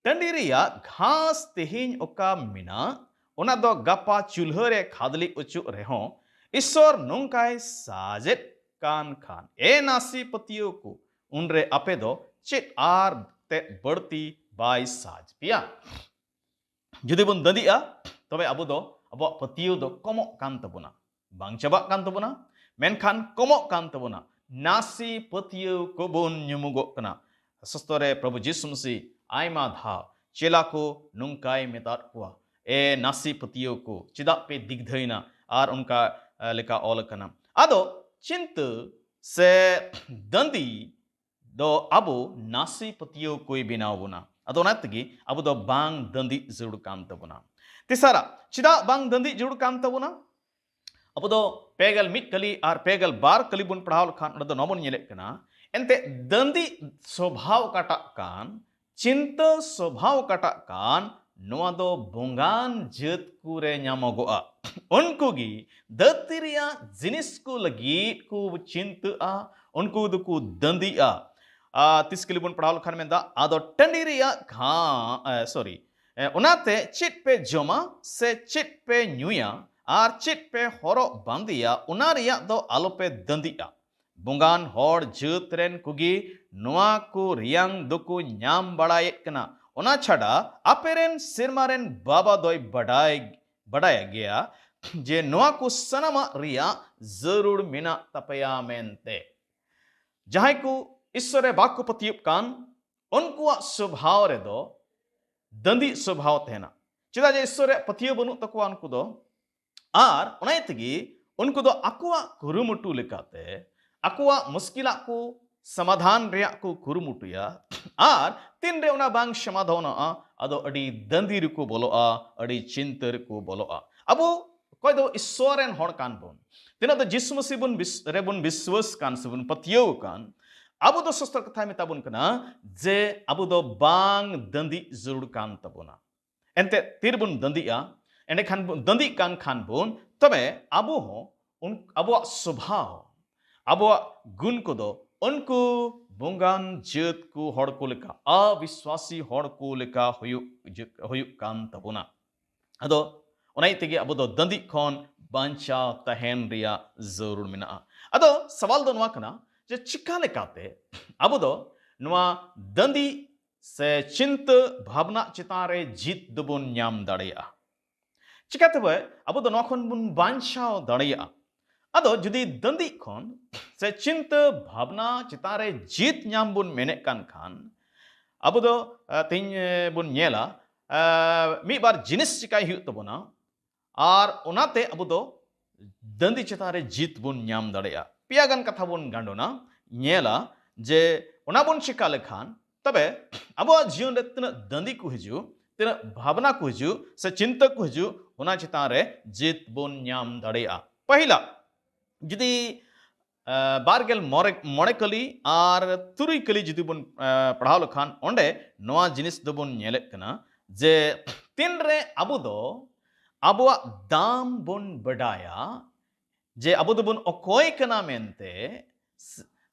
ᱴᱟᱺᱰᱤ ᱨᱮᱭᱟᱜ ᱜᱷᱟᱥ ᱛᱮᱦᱮᱧ ᱚᱠᱟ ᱢᱮᱱᱟᱜ, ᱚᱱᱟ ᱫᱚ ᱜᱟᱯᱟ ᱪᱩᱞᱦᱟᱹ ᱨᱮ ᱠᱷᱟᱫᱽᱞᱮ ᱚᱪᱚᱜ ᱨᱮᱦᱚᱸ, ᱤᱥᱥᱚᱨ ᱱᱚᱝᱠᱟᱭ ᱥᱟᱡᱮᱫ ᱠᱟᱱ ᱠᱷᱟᱱ, ᱮ ᱱᱟᱥᱮ ᱯᱟᱹᱛᱭᱟᱹᱣ ᱠᱚ, ᱩᱱᱨᱮ ᱟᱯᱮ ᱫᱚ ᱪᱮᱫ ᱟᱨ ᱛᱮ ᱵᱟᱹᱲᱛᱤ ᱵᱟᱭ ᱥᱟᱡᱽ ᱯᱮᱭᱟ? ᱡᱩᱫᱤ ᱵᱚᱱ ᱫᱟᱹᱱᱫᱤᱜᱼᱟ, ᱛᱚᱵᱮ ᱟᱵᱚ ᱫᱚ, ᱟᱵᱚᱣᱟᱜ ᱯᱟᱹᱛᱭᱟᱹᱣ ᱫᱚ ᱠᱚᱢᱚᱜ ᱠᱟᱱ ᱛᱟᱵᱚᱱᱟ, ᱵᱟᱝ ᱪᱟᱵᱟᱜ ᱠᱟᱱ ᱛᱟᱵᱚᱱᱟ, ᱢᱮᱱᱠᱷᱟᱱ ᱠᱚᱢᱚᱜ ᱠᱟᱱ ᱛᱟᱵᱚᱱᱟ᱾ ᱱᱟᱥᱮ ᱯᱟᱹᱛᱭᱟᱹᱣ ᱠᱚᱵᱚᱱ ᱧᱩᱢᱩᱜᱚᱜ ᱠᱟᱱᱟ᱾ ᱥᱚᱥᱛᱚ ᱨᱮ ᱯᱨᱚᱵᱷᱩ ᱡᱤᱥᱩ ᱢᱟᱹᱥᱤ ᱟᱭᱢᱟ ᱫᱷᱟᱣ ᱪᱮᱞᱟ ᱠᱚ ᱱᱚᱝᱠᱟᱭ ᱢᱮᱛᱟᱫ ᱠᱚᱣᱟ, "ᱮ ᱱᱟᱥᱮ ᱯᱟᱹᱛᱭᱟᱹᱣ ᱠᱚ, ᱪᱮᱫᱟᱜ ᱯᱮ ᱫᱤᱜᱫᱷᱟᱹᱭᱱᱟ ᱟᱨ ᱚᱱᱠᱟ, ᱮ, ᱞᱮᱠᱟ ᱚᱞ ᱟᱠᱟᱱᱟ?" ᱟᱫᱚ ᱪᱤᱱᱛᱟᱹ ᱥᱮ ᱫᱟᱹᱱᱫᱤ ᱫᱚ ᱟᱵᱚ ᱱᱟᱥᱮ ᱯᱟᱹᱛᱭᱟᱹᱣ ᱠᱚᱭ ᱵᱮᱱᱟᱣ ᱵᱚᱱᱟ᱾ ᱟᱫᱚ ᱚᱱᱟ ᱛᱮᱜᱮ ᱟᱵᱚ ᱫᱚ ᱵᱟᱝ ᱫᱟᱹᱱᱫᱤᱜ ᱡᱟᱹᱨᱩᱲ ᱠᱟᱱ ᱛᱟᱵᱚᱱᱟ᱾ ᱛᱮᱥᱟᱨᱟᱜ, ᱪᱮᱫᱟᱜ ᱵᱟᱝ ᱫᱟᱹᱱᱫᱤᱜ ᱡᱟᱹᱨᱩᱲ ᱠᱟᱱ ᱛᱟᱵᱚᱱᱟ? ᱟᱵᱚ ᱫᱚ ᱯᱮ ᱜᱮᱞ ᱢᱤᱫ ᱠᱟᱹᱞᱤ ᱟᱨ ᱯᱮ ᱜᱮᱞ ᱵᱟᱨ ᱠᱟᱹᱞᱤ ᱵᱚᱱ ᱯᱟᱲᱦᱟᱣ ᱞᱮᱠᱷᱟᱱ, ᱚᱸᱰᱮ ᱫᱚ ᱱᱚᱣᱟ ᱵᱚᱱ ᱧᱮᱞᱮᱫ ᱠᱟᱱᱟ, ᱮᱱᱛᱮ ᱫᱟᱹᱱᱫᱤᱜ ᱥᱚᱵᱷᱟᱣ ᱚᱠᱟᱴᱟᱜ ᱠᱟᱱ, ᱪᱤᱱᱛᱟᱹ ᱥᱚᱵᱷᱟᱣ ᱚᱠᱟᱴᱟᱜ ᱠᱟᱱ, ᱱᱚᱣᱟ ᱫᱚ ᱵᱚᱸᱜᱟᱱ ᱡᱟᱹᱛ ᱠᱚᱨᱮ ᱧᱟᱢᱚᱜᱚᱜᱼᱟ᱾ ᱩᱱᱠᱩ ᱜᱮ ᱫᱷᱟᱹᱨᱛᱤ ᱨᱮᱭᱟᱜ ᱡᱤᱱᱤᱥ ᱠᱚ ᱞᱟᱹᱜᱤᱫ ᱠᱚ ᱪᱤᱱᱛᱟᱹᱜᱼᱟ, ᱩᱱᱠᱩ ᱫᱚᱠᱚ ᱫᱟᱹᱱᱫᱤᱜᱼᱟ᱾ ᱟᱨ ᱛᱤᱥ ᱠᱟᱹᱞᱤ ᱵᱚᱱ ᱯᱟᱲᱦᱟᱣ ᱞᱮᱠᱷᱟᱱ ᱢᱮᱱᱫᱟ, ᱟᱫᱚ ᱴᱟᱺᱰᱤ ᱨᱮᱭᱟᱜ ᱜᱷᱟ-, ᱮ, sorry, ᱮ, ᱚᱱᱟᱛᱮ ᱪᱮᱫ ᱯᱮ ᱡᱚᱢᱟ ᱥᱮ ᱪᱮᱫ ᱯᱮ ᱧᱩᱭᱟ ᱟᱨ ᱪᱮᱫ ᱯᱮ ᱦᱚᱨᱚᱜ ᱵᱟᱸᱫᱮᱭᱟ, ᱚᱱᱟ ᱨᱮᱭᱟᱜ ᱫᱚ ᱟᱞᱚᱯᱮ ᱫᱟᱹᱱᱫᱤᱜᱼᱟ᱾ ᱵᱚᱸᱜᱟᱱ ᱦᱚᱲ ᱡᱟᱹᱛ ᱨᱮᱱ ᱠᱚᱜᱮ ᱱᱚᱣᱟ ᱠᱚ ᱨᱮᱭᱟᱝ ᱫᱚᱠᱚ ᱧᱟᱢ ᱵᱟᱲᱟᱭᱮᱫ ᱠᱟᱱᱟ᱾ ᱚᱱᱟ ᱪᱷᱟᱰᱟ ᱟᱯᱮ ᱨᱮᱱ ᱥᱮᱨᱢᱟ ᱨᱮᱱ ᱵᱟᱵᱟ ᱫᱚᱭ ᱵᱟᱰᱟᱭ, ᱵᱟᱰᱟᱭ ᱜᱮᱭᱟ ᱡᱮ ᱱᱚᱣᱟ ᱠᱚ ᱥᱟᱱᱟᱢᱟᱜ ᱨᱮᱭᱟᱜ ᱡᱟᱹᱨᱩᱲ ᱢᱮᱱᱟᱜ ᱛᱟᱯᱮᱭᱟ ᱢᱮᱱᱛᱮ᱾ ᱡᱟᱦᱟᱸᱭ ᱠᱚ ᱤᱥᱥᱚᱨ ᱨᱮ ᱵᱟᱠᱚ ᱯᱟᱹᱛᱭᱟᱹᱜ ᱠᱟᱱ, ᱩᱱᱠᱩᱣᱟᱜ ᱥᱚᱵᱷᱟᱣ ᱨᱮᱫᱚ ᱫᱟᱹᱱᱫᱤᱜ ᱥᱚᱵᱷᱟᱣ ᱛᱟᱦᱮᱱᱟ᱾ ᱪᱮᱫᱟᱜ ᱡᱮ ᱤᱥᱥᱚᱨ ᱨᱮᱭᱟᱜ ᱯᱟᱹᱛᱭᱟᱹᱣ ᱵᱟᱹᱱᱩᱜ ᱛᱟᱠᱚᱣᱟ ᱩᱱᱠᱩ ᱫᱚ᱾ ᱟᱨ ᱚᱱᱟ ᱛᱮᱜᱮ ᱩᱱᱠᱩ ᱫᱚ ᱟᱠᱚᱣᱟᱜ ᱠᱩᱨᱩᱢᱩᱴᱩ ᱞᱮᱠᱟᱛᱮ ᱟᱠᱚᱣᱟᱜ ᱢᱩᱥᱠᱤᱞᱟᱜ ᱠᱚ ᱥᱚᱢᱟᱫᱷᱟᱱ ᱨᱮᱭᱟᱜ ᱠᱚ ᱠᱩᱨᱩᱢᱩᱴᱩᱭᱟ, ᱟᱨ ᱛᱤᱱᱨᱮ ᱚᱱᱟ ᱵᱟᱝ ᱥᱚᱢᱟᱫᱷᱟᱱᱚᱜᱼᱟ, ᱟᱫᱚ ᱟᱹᱰᱤ ᱫᱟᱹᱱᱫᱤ ᱨᱮᱠᱚ ᱵᱚᱞᱚᱜᱼᱟ, ᱟᱹᱰᱤ ᱪᱤᱱᱛᱟᱹ ᱨᱮᱠᱚ ᱵᱚᱞᱚᱜᱼᱟ᱾ ᱟᱵᱚ ᱚᱠᱚᱭ ᱫᱚ ᱤᱥᱥᱚᱨ ᱨᱮᱱ ᱦᱚᱲ ᱠᱟᱱ ᱵᱚᱱ, ᱛᱤᱱᱟᱹᱜ ᱫᱚ ᱡᱤᱥᱩ ᱢᱟᱹᱥᱤ ᱵᱚᱱ ᱵᱤᱥ-, ᱨᱮᱵᱚᱱ ᱵᱤᱥᱣᱟᱹᱥ ᱠᱟᱱ ᱥᱮᱵᱚᱱ ᱯᱟᱹᱛᱭᱟᱹᱣ ᱠᱟᱱ, ᱟᱵᱚ ᱫᱚ ᱥᱚᱥᱛᱨ ᱠᱟᱛᱷᱟᱭ ᱢᱮᱛᱟ ᱵᱚᱱ ᱠᱟᱱᱟ ᱡᱮ ᱟᱵᱚ ᱫᱚ ᱵᱟᱝ ᱫᱟᱹᱱᱫᱤ ᱡᱟᱹᱨᱩᱲ ᱠᱟᱱ ᱛᱟᱵᱚᱱᱟ᱾ ᱮᱱᱛᱮᱫ ᱛᱤᱨᱮᱵᱚᱱ ᱫᱟᱹᱱᱫᱤᱜᱼᱟ? ᱮᱸᱰᱮᱠᱷᱟᱱ ᱵᱚᱱ ᱫᱟᱹᱱᱫᱤᱜ ᱠᱟᱱ ᱠᱷᱟᱱ ᱵᱚᱱ, ᱛᱚᱵᱮ ᱟᱵᱚ ᱦᱚᱸ ᱩᱱ-, ᱟᱵᱚᱣᱟᱜ ᱥᱚᱵᱷᱟᱣ, ᱟᱵᱚᱣᱟᱜ ᱜᱩᱱ ᱠᱚᱫᱚ ᱩᱱᱠᱩ ᱵᱚᱸᱜᱟᱱ ᱡᱟᱹᱛ ᱠᱚ ᱦᱚᱲ ᱠᱚ ᱞᱮᱠᱟ, ᱚᱵᱤᱥᱣᱟᱥᱤ ᱦᱚᱲ ᱠᱚ ᱞᱮᱠᱟ ᱦᱩᱭᱩᱜ, ᱦᱩᱭᱩᱜ ᱠᱟᱱ ᱛᱟᱵᱚᱱᱟ᱾ ᱟᱫᱚ ᱚᱱᱟ ᱤᱭᱟᱹ ᱛᱮᱜᱮ ᱟᱵᱚ ᱫᱚ ᱫᱟᱹᱱᱫᱤᱜ ᱠᱷᱚᱱ ᱵᱟᱧᱪᱟᱣ ᱛᱟᱦᱮᱱ ᱨᱮᱭᱟᱜ ᱡᱟᱹᱨᱩᱲ ᱢᱮᱱᱟᱜᱼᱟ᱾ ᱟᱫᱚ ᱥᱟᱣᱟᱞ ᱫᱚ ᱱᱚᱣᱟ ᱠᱟᱱᱟ ᱡᱮ ᱪᱤᱠᱟ ᱞᱮᱠᱟᱛᱮ ᱟᱵᱚ ᱫᱚ ᱱᱚᱣᱟ ᱫᱟᱹᱱᱫᱤ ᱥᱮ ᱪᱤᱱᱛᱟᱹ ᱵᱷᱟᱵᱽᱱᱟ ᱪᱮᱛᱟᱱ ᱨᱮ ᱡᱤᱛ ᱫᱚᱵᱚᱱ ᱧᱟᱢ ᱫᱟᱲᱮᱭᱟᱜᱼᱟ? ᱪᱤᱠᱟᱛᱮ ᱟᱵᱚ ᱫᱚ ᱱᱚᱣᱟ ᱠᱷᱚᱱ ᱵᱚᱱ ᱵᱟᱧᱪᱟᱣ ᱫᱟᱲᱮᱭᱟᱜᱼᱟ? ᱟᱫᱚ ᱡᱩᱫᱤ ᱫᱟᱹᱱᱫᱤᱜ ᱠᱷᱚᱱ ᱥᱮ ᱪᱤᱱᱛᱟᱹ ᱵᱷᱟᱵᱽᱱᱟ ᱪᱮᱛᱟᱱ ᱨᱮ ᱡᱤᱛ ᱧᱟᱢ ᱵᱚᱱ ᱢᱮᱱᱮᱫ ᱠᱟᱱ ᱠᱷᱟᱱ, ᱟᱵᱚ ᱫᱚ, ᱮ, ᱛᱮᱦᱮᱧ, ᱮ, ᱵᱚᱱ ᱧᱮᱞᱟ, ᱮ, ᱢᱤᱫ ᱵᱟᱨ ᱡᱤᱱᱤᱥ ᱪᱤᱠᱟᱭ ᱦᱩᱭᱩᱜ ᱛᱟᱵᱚᱱᱟ, ᱟᱨ ᱚᱱᱟᱛᱮ ᱟᱵᱚ ᱫᱚ ᱫᱟᱹᱱᱫᱤ ᱪᱮᱛᱟᱱ ᱨᱮ ᱡᱤᱛ ᱵᱚᱱ ᱧᱟᱢ ᱫᱟᱲᱮᱭᱟᱜᱼᱟ᱾ ᱯᱮᱭᱟ ᱜᱟᱱ ᱠᱟᱛᱷᱟ ᱵᱚᱱ ᱜᱟᱸᱰᱚᱱᱟ, ᱧᱮᱞᱟ ᱡᱮ ᱚᱱᱟ ᱵᱚᱱ ᱪᱤᱠᱟ ᱞᱮᱠᱷᱟᱱ ᱛᱚᱵᱮ ᱟᱵᱚᱣᱟᱜ ᱡᱤᱭᱚᱱ ᱨᱮ ᱛᱤᱱᱟᱹᱜ ᱫᱟᱹᱱᱫᱤ ᱠᱚ ᱦᱤᱡᱩᱜ, ᱛᱤᱱᱟᱹᱜ ᱵᱷᱟᱵᱽᱱᱟ ᱠᱚ ᱦᱤᱡᱩᱜ ᱥᱮ ᱪᱤᱱᱛᱟᱹ ᱠᱚ ᱦᱤᱡᱩᱜ, ᱚᱱᱟ ᱪᱮᱛᱟᱱ ᱨᱮ ᱡᱤᱛ ᱵᱚᱱ ᱧᱟᱢ ᱫᱟᱲᱮᱭᱟᱜᱼᱟ᱾ ᱯᱟᱹᱦᱤᱞᱟ, ᱡᱩᱫᱤ, ᱟ, ᱵᱟᱨ ᱜᱮᱞ ᱢᱚᱬᱮ, ᱢᱚᱬᱮ ᱠᱟᱹᱞᱤ ᱟᱨ ᱛᱩᱨᱩᱭ ᱠᱟᱹᱞᱤ ᱡᱩᱫᱤ ᱵᱚᱱ, ᱟ, ᱯᱟᱲᱦᱟᱣ ᱞᱮᱠᱷᱟᱱ, ᱚᱸᱰᱮ ᱱᱚᱣᱟ ᱡᱤᱱᱤᱥ ᱫᱚᱵᱚᱱ ᱧᱮᱞᱮᱫ ᱠᱟᱱᱟ ᱡᱮ ᱛᱤᱱᱨᱮ ᱟᱵᱚ ᱫᱚ ᱟᱵᱚᱣᱟᱜ ᱫᱟᱢ ᱵᱚᱱ ᱵᱟᱰᱟᱭᱟ, ᱡᱮ ᱟᱵᱚ ᱫᱚᱵᱚᱱ ᱚᱠᱚᱭ ᱠᱟᱱᱟ ᱢᱮᱱᱛᱮ,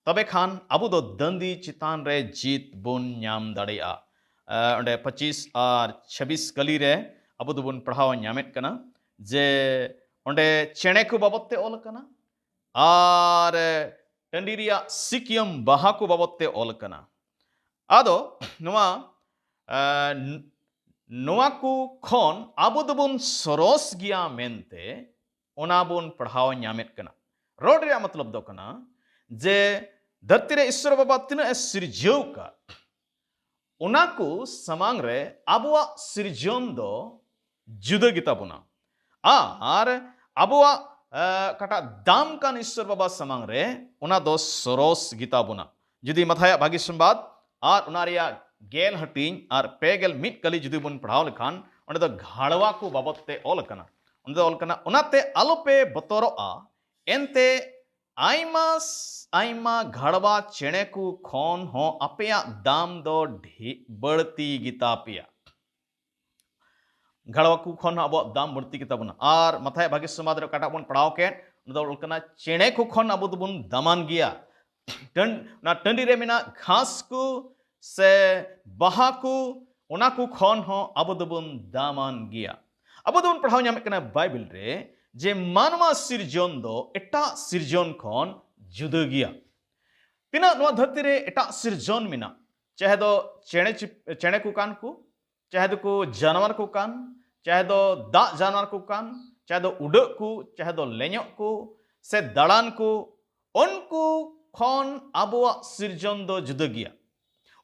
ᱛᱚᱵᱮ ᱠᱷᱟᱱ ᱟᱵᱚ ᱫᱚ ᱫᱟᱹᱱᱫᱤ ᱪᱮᱛᱟᱱ ᱨᱮ ᱡᱤᱛ ᱵᱚᱱ ᱧᱟᱢ ᱫᱟᱲᱮᱭᱟᱜᱼᱟ᱾ ᱟ, ᱚᱸᱰᱮ ᱯᱚᱸᱪᱤᱥ ᱟᱨ ᱪᱷᱟᱵᱵᱤᱥ ᱠᱟᱹᱞᱤ ᱨᱮ ᱟᱵᱚ ᱫᱚᱵᱚᱱ ᱯᱟᱲᱦᱟᱣ ᱧᱟᱢᱮᱫ ᱠᱟᱱᱟ ᱡᱮ ᱚᱸᱰᱮ ᱪᱮᱬᱮ ᱠᱚ ᱵᱟᱵᱚᱫ ᱛᱮ ᱚᱞ ᱟᱠᱟᱱᱟ ᱟᱨ ᱴᱟᱺᱰᱤ ᱨᱮᱭᱟᱜ ᱥᱤᱠᱤᱭᱟᱹᱢ ᱵᱟᱦᱟ ᱠᱚ ᱵᱟᱵᱚᱫ ᱛᱮ ᱚᱞ ᱟᱠᱟᱱᱟ᱾ ᱟᱫᱚ ᱱᱚᱣᱟ, ᱟ, ᱱᱚᱣᱟ ᱠᱚ ᱠᱷᱚᱱ ᱟᱵᱚ ᱫᱚᱵᱚᱱ ᱥᱚᱨᱚᱥ ᱜᱮᱭᱟ ᱢᱮᱱᱛᱮ ᱚᱱᱟ ᱵᱚᱱ ᱯᱟᱲᱦᱟᱣ ᱧᱟᱢᱮᱫ ᱠᱟᱱᱟ᱾ ᱨᱚᱲ ᱨᱮᱭᱟᱜ ᱢᱚᱛᱞᱚᱵ ᱫᱚ ᱠᱟᱱᱟ ᱡᱮ ᱫᱷᱟᱹᱨᱛᱤ ᱨᱮ ᱤᱥᱥᱚᱨ ᱵᱟᱵᱟ ᱛᱤᱱᱟᱹᱜ ᱮ ᱥᱤᱨᱡᱟᱹᱣ ᱠᱟᱫ, ᱚᱱᱟ ᱠᱚ ᱥᱟᱢᱟᱝ ᱨᱮ ᱟᱵᱚᱣᱟᱜ ᱥᱤᱨᱡᱚᱱ ᱫᱚ ᱡᱩᱫᱟᱹ ᱜᱮᱛᱟ ᱵᱚᱱᱟ᱾ ᱟᱨ ᱟᱵᱚᱣᱟᱜ, ᱮ, ᱚᱠᱟᱴᱟᱜ ᱫᱟᱢ ᱠᱟᱱ ᱤᱥᱥᱚᱨ ᱵᱟᱵᱟ ᱥᱟᱢᱟᱝ ᱨᱮ, ᱚᱱᱟ ᱫᱚ ᱥᱚᱨᱚᱥ ᱜᱮᱛᱟ ᱵᱚᱱᱟ᱾ ᱡᱩᱫᱤ ᱢᱟᱛᱷᱟᱭᱟᱜ ᱵᱷᱟᱹᱜᱤ ᱥᱚᱢᱵᱟᱫ ᱟᱨ ᱚᱱᱟ ᱨᱮᱭᱟᱜ ᱜᱮᱞ ᱦᱟᱹᱴᱤᱧ ᱟᱨ ᱯᱮ ᱜᱮᱞ ᱢᱤᱫ ᱠᱟᱹᱞᱤ ᱡᱩᱫᱤ ᱵᱚᱱ ᱯᱟᱲᱦᱟᱣ ᱞᱮᱠᱷᱟᱱ, ᱚᱸᱰᱮ ᱫᱚ ᱜᱷᱟᱲᱣᱟ ᱠᱚ ᱵᱟᱵᱚᱛ ᱛᱮ ᱚᱞ ᱟᱠᱟᱱᱟ᱾ ᱚᱸᱰᱮ ᱫᱚ ᱚᱞ ᱠᱟᱱᱟ, "ᱚᱱᱟᱛᱮ ᱟᱞᱚᱯᱮ ᱵᱚᱛᱚᱨᱚᱜᱼᱟ, ᱮᱱᱛᱮ ᱟᱭᱢᱟ ᱟᱭᱢᱟ ᱜᱷᱟᱲᱣᱟ ᱪᱮᱬᱮ ᱠᱚ ᱠᱷᱚᱱ ᱦᱚᱸ ᱟᱯᱮᱭᱟᱜ ᱫᱟᱢ ᱫᱚ ᱰᱷᱮ-, ᱵᱟᱹᱲᱛᱤ ᱜᱮᱛᱟ ᱯᱮᱭᱟ᱾" ᱜᱷᱟᱲᱣᱟ ᱠᱚ ᱠᱷᱚᱱ ᱦᱚᱸ ᱟᱵᱚᱣᱟᱜ ᱫᱟᱢ ᱵᱟᱹᱲᱛᱤ ᱜᱮᱛᱟ ᱵᱚᱱᱟ᱾ ᱟᱨ ᱢᱟᱛᱷᱟᱭᱟᱜ ᱵᱷᱟᱹᱜᱤ ᱥᱚᱢᱵᱟᱫ ᱨᱮ ᱚᱠᱟᱴᱟᱜ ᱵᱚᱱ ᱯᱟᱲᱦᱟᱣ ᱠᱮᱫ, ᱚᱱᱟ ᱫᱚ ᱚᱞ ᱠᱟᱱᱟ, "ᱪᱮᱬᱮ ᱠᱚ ᱠᱷᱚᱱ ᱟᱵᱚ ᱫᱚᱵᱚᱱ ᱫᱟᱢᱟᱱ ᱜᱮᱭᱟ᱾" ᱴᱟᱺᱰ-, ᱚᱱᱟ ᱴᱟᱺᱰᱤ ᱨᱮ ᱢᱮᱱᱟᱜ ᱜᱷᱟᱥ ᱠᱚ ᱥᱮ ᱵᱟᱦᱟ ᱠᱚ, ᱚᱱᱟ ᱠᱚ ᱠᱷᱚᱱ ᱦᱚᱸ ᱟᱵᱚ ᱫᱚᱵᱚᱱ ᱫᱟᱢᱟᱱ ᱜᱮᱭᱟ᱾ ᱟᱵᱚ ᱫᱚᱵᱚᱱ ᱯᱟᱲᱦᱟᱣ ᱧᱟᱢᱮᱫ ᱠᱟᱱᱟ ᱵᱟᱭᱵᱮᱞ ᱨᱮ ᱡᱮ ᱢᱟᱱᱣᱟ ᱥᱤᱨᱡᱚᱱ ᱫᱚ ᱮᱴᱟᱜ ᱥᱤᱨᱡᱚᱱ ᱠᱷᱚᱱ ᱡᱩᱫᱟᱹ ᱜᱮᱭᱟ᱾ ᱛᱤᱱᱟᱹᱜ ᱱᱚᱣᱟ ᱫᱷᱟᱹᱨᱛᱤ ᱨᱮ ᱮᱴᱟᱜ ᱥᱤᱨᱡᱚᱱ ᱢᱮᱱᱟᱜ, ᱪᱟᱦᱮ ᱫᱚ ᱪᱮᱬᱮ ᱪᱤᱯ-, ᱪᱮᱬᱮ ᱠᱚ ᱠᱟᱱ ᱠᱚ, ᱪᱟᱦᱮ ᱫᱚᱠᱚ ᱡᱟᱱᱣᱟᱨ ᱠᱚ ᱠᱟᱱ, ᱪᱟᱦᱮ ᱫᱚ ᱫᱟᱜ ᱡᱟᱱᱣᱟᱨ ᱠᱚ ᱠᱟᱱ, ᱪᱟᱦᱮ ᱫᱚ ᱩᱰᱟᱹᱜ ᱠᱚ, ᱪᱟᱦᱮ ᱫᱚ ᱞᱮᱧᱚᱜ ᱠᱚ, ᱥᱮ ᱫᱟᱬᱟᱱ ᱠᱚ, ᱩᱱᱠᱩ ᱠᱷᱚᱱ ᱟᱵᱚᱣᱟᱜ ᱥᱤᱨᱡᱚᱱ ᱫᱚ ᱡᱩᱫᱟᱹ ᱜᱮᱭᱟ᱾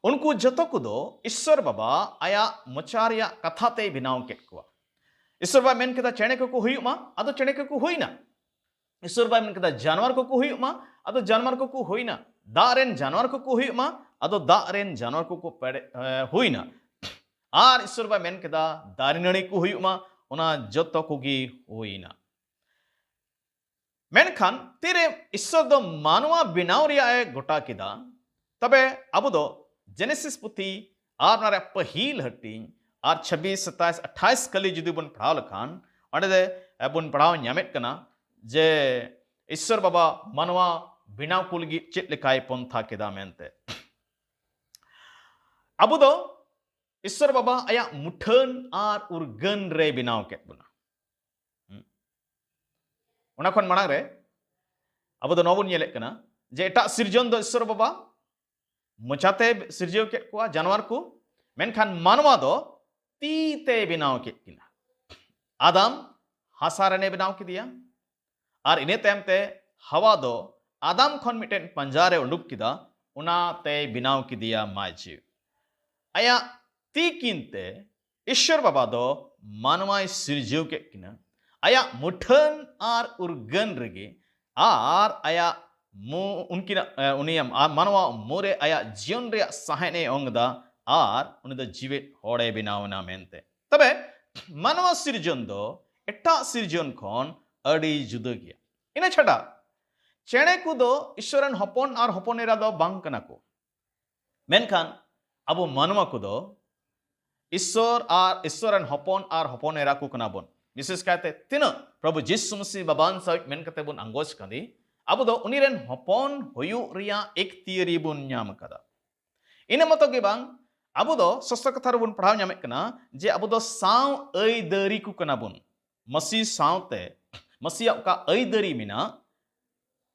ᱩᱱᱠᱩ ᱡᱚᱛᱚ ᱠᱚᱫᱚ ᱤᱥᱥᱚᱨ ᱵᱟᱵᱟ ᱟᱭᱟᱜ ᱢᱚᱪᱟ ᱨᱮᱭᱟᱜ ᱠᱟᱛᱷᱟ ᱛᱮᱭ ᱵᱮᱱᱟᱣ ᱠᱮᱫ ᱠᱚᱣᱟ᱾ ᱤᱥᱥᱚᱨ ᱵᱟᱵᱟ ᱢᱮᱱ ᱠᱮᱫᱟ, "ᱪᱮᱬᱮ ᱠᱚᱠᱚ ᱦᱩᱭᱩᱜ ᱢᱟ", ᱟᱫᱚ ᱪᱮᱬᱮ ᱠᱚᱠᱚ ᱦᱩᱭᱱᱟ᱾ ᱤᱥᱥᱚᱨ ᱵᱟᱭ ᱢᱮᱱ ᱠᱮᱫᱟ, "ᱡᱟᱱᱣᱟᱨ ᱠᱚᱠᱚ ᱦᱩᱭᱩᱜ ᱢᱟ", ᱟᱫᱚ ᱡᱟᱱᱣᱟᱨ ᱠᱚᱠᱚ ᱦᱩᱭᱱᱟ᱾ ᱫᱟᱜ ᱨᱮᱱ ᱡᱟᱱᱣᱟᱨ ᱠᱚᱠᱚ ᱦᱩᱭᱩᱜ ᱢᱟ, ᱟᱫᱚ ᱫᱟᱜ ᱨᱮᱱ ᱡᱟᱱᱣᱟᱨ ᱠᱚᱠᱚ ᱯᱮᱨᱮ-, ᱮ, ᱦᱩᱭᱱᱟ᱾ ᱟᱨ ᱤᱥᱥᱚᱨ ᱵᱟᱭ ᱢᱮᱱ ᱠᱮᱫᱟ, "ᱫᱟᱨᱮ ᱱᱟᱹᱲᱤ ᱠᱚ ᱦᱩᱭᱩᱜ ᱢᱟ", ᱚᱱᱟ ᱡᱚᱛᱚ ᱠᱚᱜᱮ ᱦᱩᱭᱱᱟ᱾ ᱢᱮᱱᱠᱷᱟᱱ ᱛᱤᱨᱮ ᱤᱥᱥᱚᱨ ᱫᱚ ᱢᱟᱱᱣᱟ ᱵᱮᱱᱟᱣ ᱨᱮᱭᱟᱜ ᱮ ᱜᱚᱴᱟ ᱠᱮᱫᱟ, ᱛᱚᱵᱮ ᱟᱵᱚ ᱫᱚ ᱡᱮᱱᱮᱥᱤᱥ ᱯᱩᱛᱷᱤ ᱟᱨ ᱚᱱᱟ ᱨᱮᱭᱟᱜ ᱯᱟᱹᱦᱤᱞ ᱦᱟᱹᱴᱤᱧ ᱟᱨ ᱪᱷᱟᱵᱵᱤᱥ, ᱥᱟᱛᱟᱭᱤᱥ, ᱟᱴᱷᱟᱭᱤᱥ ᱠᱟᱹᱞᱤ ᱡᱩᱫᱤ ᱵᱚᱱ ᱯᱟᱲᱦᱟᱣ ᱞᱮᱠᱷᱟᱱ, ᱚᱸᱰᱮ ᱫᱚ ᱵᱚᱱ ᱯᱟᱲᱦᱟᱣ ᱧᱟᱢᱮᱫ ᱠᱟᱱᱟ ᱡᱮ ᱤᱥᱥᱚᱨ ᱵᱟᱵᱟ ᱢᱟᱱᱣᱟ ᱵᱮᱱᱟᱣ ᱠᱚ ᱞᱟᱹᱜᱤᱫ ᱪᱮᱫ ᱞᱮᱠᱟᱭ ᱯᱚᱱᱛᱷᱟ ᱠᱮᱫᱟ ᱢᱮᱱᱛᱮ᱾ ᱟᱵᱚ ᱫᱚ ᱤᱥᱥᱚᱨ ᱵᱟᱵᱟ ᱟᱭᱟᱜ ᱢᱩᱴᱷᱟᱹᱱ ᱟᱨ ᱩᱨᱜᱟᱹᱱ ᱨᱮᱭ ᱵᱮᱱᱟᱣ ᱠᱮᱫ ᱵᱚᱱᱟ᱾ ᱦᱩᱸ᱾ ᱚᱱᱟ ᱠᱷᱚᱱ ᱢᱟᱲᱟᱝ ᱨᱮ ᱟᱵᱚ ᱫᱚ ᱱᱚᱣᱟ ᱵᱚᱱ ᱧᱮᱞᱮᱫ ᱠᱟᱱᱟ ᱡᱮ ᱮᱴᱟᱜ ᱥᱤᱨᱡᱚᱱ ᱫᱚ ᱤᱥᱥᱚᱨ ᱵᱟᱵᱟ ᱢᱚᱪᱟᱛᱮ ᱥᱤᱨᱡᱟᱹᱣ ᱠᱮᱫ ᱠᱚᱣᱟ ᱡᱟᱱᱣᱟᱨ ᱠᱚ, ᱢᱮᱱᱠᱷᱟᱱ ᱢᱟᱱᱣᱟ ᱫᱚ ᱛᱤ ᱛᱮᱭ ᱵᱮᱱᱟᱣ ᱠᱮᱫ ᱠᱤᱱᱟ᱾ ᱟᱫᱟᱢ ᱦᱟᱥᱟ ᱨᱮᱱᱮ ᱵᱮᱱᱟᱣ ᱠᱮᱫᱮᱭᱟ, ᱟᱨ ᱤᱱᱟᱹ ᱛᱟᱭᱚᱢ ᱛᱮ ᱦᱟᱣᱟ ᱫᱚ ᱟᱫᱟᱢ ᱠᱷᱚᱱ ᱢᱤᱫᱴᱮᱱ ᱯᱟᱸᱡᱟ ᱨᱮ ᱩᱰᱩᱠ ᱠᱮᱫᱟ, ᱚᱱᱟ ᱛᱮᱭ ᱵᱮᱱᱟᱣ ᱠᱮᱫᱮᱭᱟ ᱢᱟᱭ ᱡᱤᱣᱤ᱾ ᱟᱭᱟᱜ ᱛᱤ ᱠᱤᱱ ᱛᱮ ᱤᱥᱥᱚᱨ ᱵᱟᱵᱟ ᱫᱚ ᱢᱟᱱᱣᱟᱭ ᱥᱤᱨᱡᱟᱹᱣ ᱠᱮᱫ ᱠᱤᱱᱟ᱾ ᱟᱭᱟᱜ ᱢᱩᱴᱷᱟᱹᱱ ᱟᱨ ᱩᱨᱜᱟᱹᱱ ᱨᱮᱜᱮ ᱟᱨ ᱟᱭᱟᱜ ᱢᱩ ᱩᱱᱠᱤᱱᱟᱜ ᱮ, ᱩᱱᱤᱭᱟᱜ ᱟ- ᱢᱟᱱᱣᱟ ᱢᱩᱨᱮ ᱟᱭᱟᱜ ᱡᱤᱭᱚᱱ ᱨᱮᱭᱟᱜ ᱥᱟᱦᱮᱫ ᱮ ᱚᱝ ᱮᱫᱟ ᱟᱨ ᱩᱱᱤ ᱫᱚ ᱡᱤᱣᱮᱫ ᱦᱚᱲᱮ ᱵᱮᱱᱟᱣ ᱮᱱᱟ ᱢᱮᱱᱛᱮ᱾ ᱛᱚᱵᱮ ᱢᱟᱱᱣᱟ ᱥᱤᱨᱡᱚᱱ ᱫᱚ ᱮᱴᱟᱜ ᱥᱤᱨᱡᱚᱱ ᱠᱷᱚᱱ ᱟᱹᱰᱤ ᱡᱩᱫᱟᱹ ᱜᱮᱭᱟ᱾ ᱤᱱᱟᱹ ᱪᱷᱟᱰᱟ ᱪᱮᱬᱮ ᱠᱚᱫᱚ ᱤᱥᱥᱚᱨ ᱨᱮᱱ ᱦᱚᱯᱚᱱ ᱟᱨ ᱦᱚᱯᱚᱱ ᱮᱨᱟ ᱫᱚ ᱵᱟᱝ ᱠᱟᱱᱟ ᱠᱚ᱾ ᱢᱮᱱᱠᱷᱟᱱ ᱟᱵᱚ ᱢᱟᱱᱣᱟ ᱠᱚᱫᱚ ᱤᱥᱥᱚᱨ ᱟᱨ ᱤᱥᱥᱚᱨ ᱨᱮᱱ ᱦᱚᱯᱚᱱ ᱟᱨ ᱦᱚᱯᱚᱱ ᱮᱨᱟ ᱠᱚ ᱠᱟᱱᱟ ᱵᱚᱱ᱾ ᱵᱤᱥᱮᱥ ᱠᱟᱭᱛᱮ ᱛᱤᱱᱟᱹᱜ ᱯᱨᱚᱵᱷᱩ ᱡᱤᱥᱩ ᱢᱟᱹᱥᱤ ᱵᱟᱵᱟᱱ ᱥᱟᱶᱤᱡ ᱢᱮᱱ ᱠᱟᱛᱮ ᱵᱚᱱ ᱟᱸᱜᱚᱪ ᱠᱟᱫᱮ, ᱟᱵᱚ ᱫᱚ ᱩᱱᱤ ᱨᱮᱱ ᱦᱚᱯᱚᱱ ᱦᱩᱭᱩᱜ ᱨᱮᱭᱟᱜ ᱮᱠᱛᱤᱭᱟᱹᱨᱤ ᱵᱚᱱ ᱧᱟᱢ ᱟᱠᱟᱫᱟ᱾ ᱤᱱᱟᱹ ᱢᱚᱛᱚ ᱜᱮ ᱵᱟᱝ, ᱟᱵᱚ ᱫᱚ ᱥᱚᱥᱛᱚ ᱠᱟᱛᱷᱟ ᱨᱮᱵᱚᱱ ᱯᱟᱲᱦᱟᱣ ᱧᱟᱢᱮᱫ ᱠᱟᱱᱟ ᱡᱮ ᱟᱵᱚ ᱫᱚ ᱥᱟᱶ ᱟᱹᱭᱫᱟᱹᱨᱤ ᱠᱚ ᱠᱟᱱᱟ ᱵᱚᱱ᱾ ᱢᱟᱹᱥᱤ ᱥᱟᱶᱛᱮ, ᱢᱟᱹᱥᱤᱭᱟᱜ ᱚᱠᱟ ᱟᱹᱭᱫᱟᱹᱨᱤ ᱢᱮᱱᱟᱜ,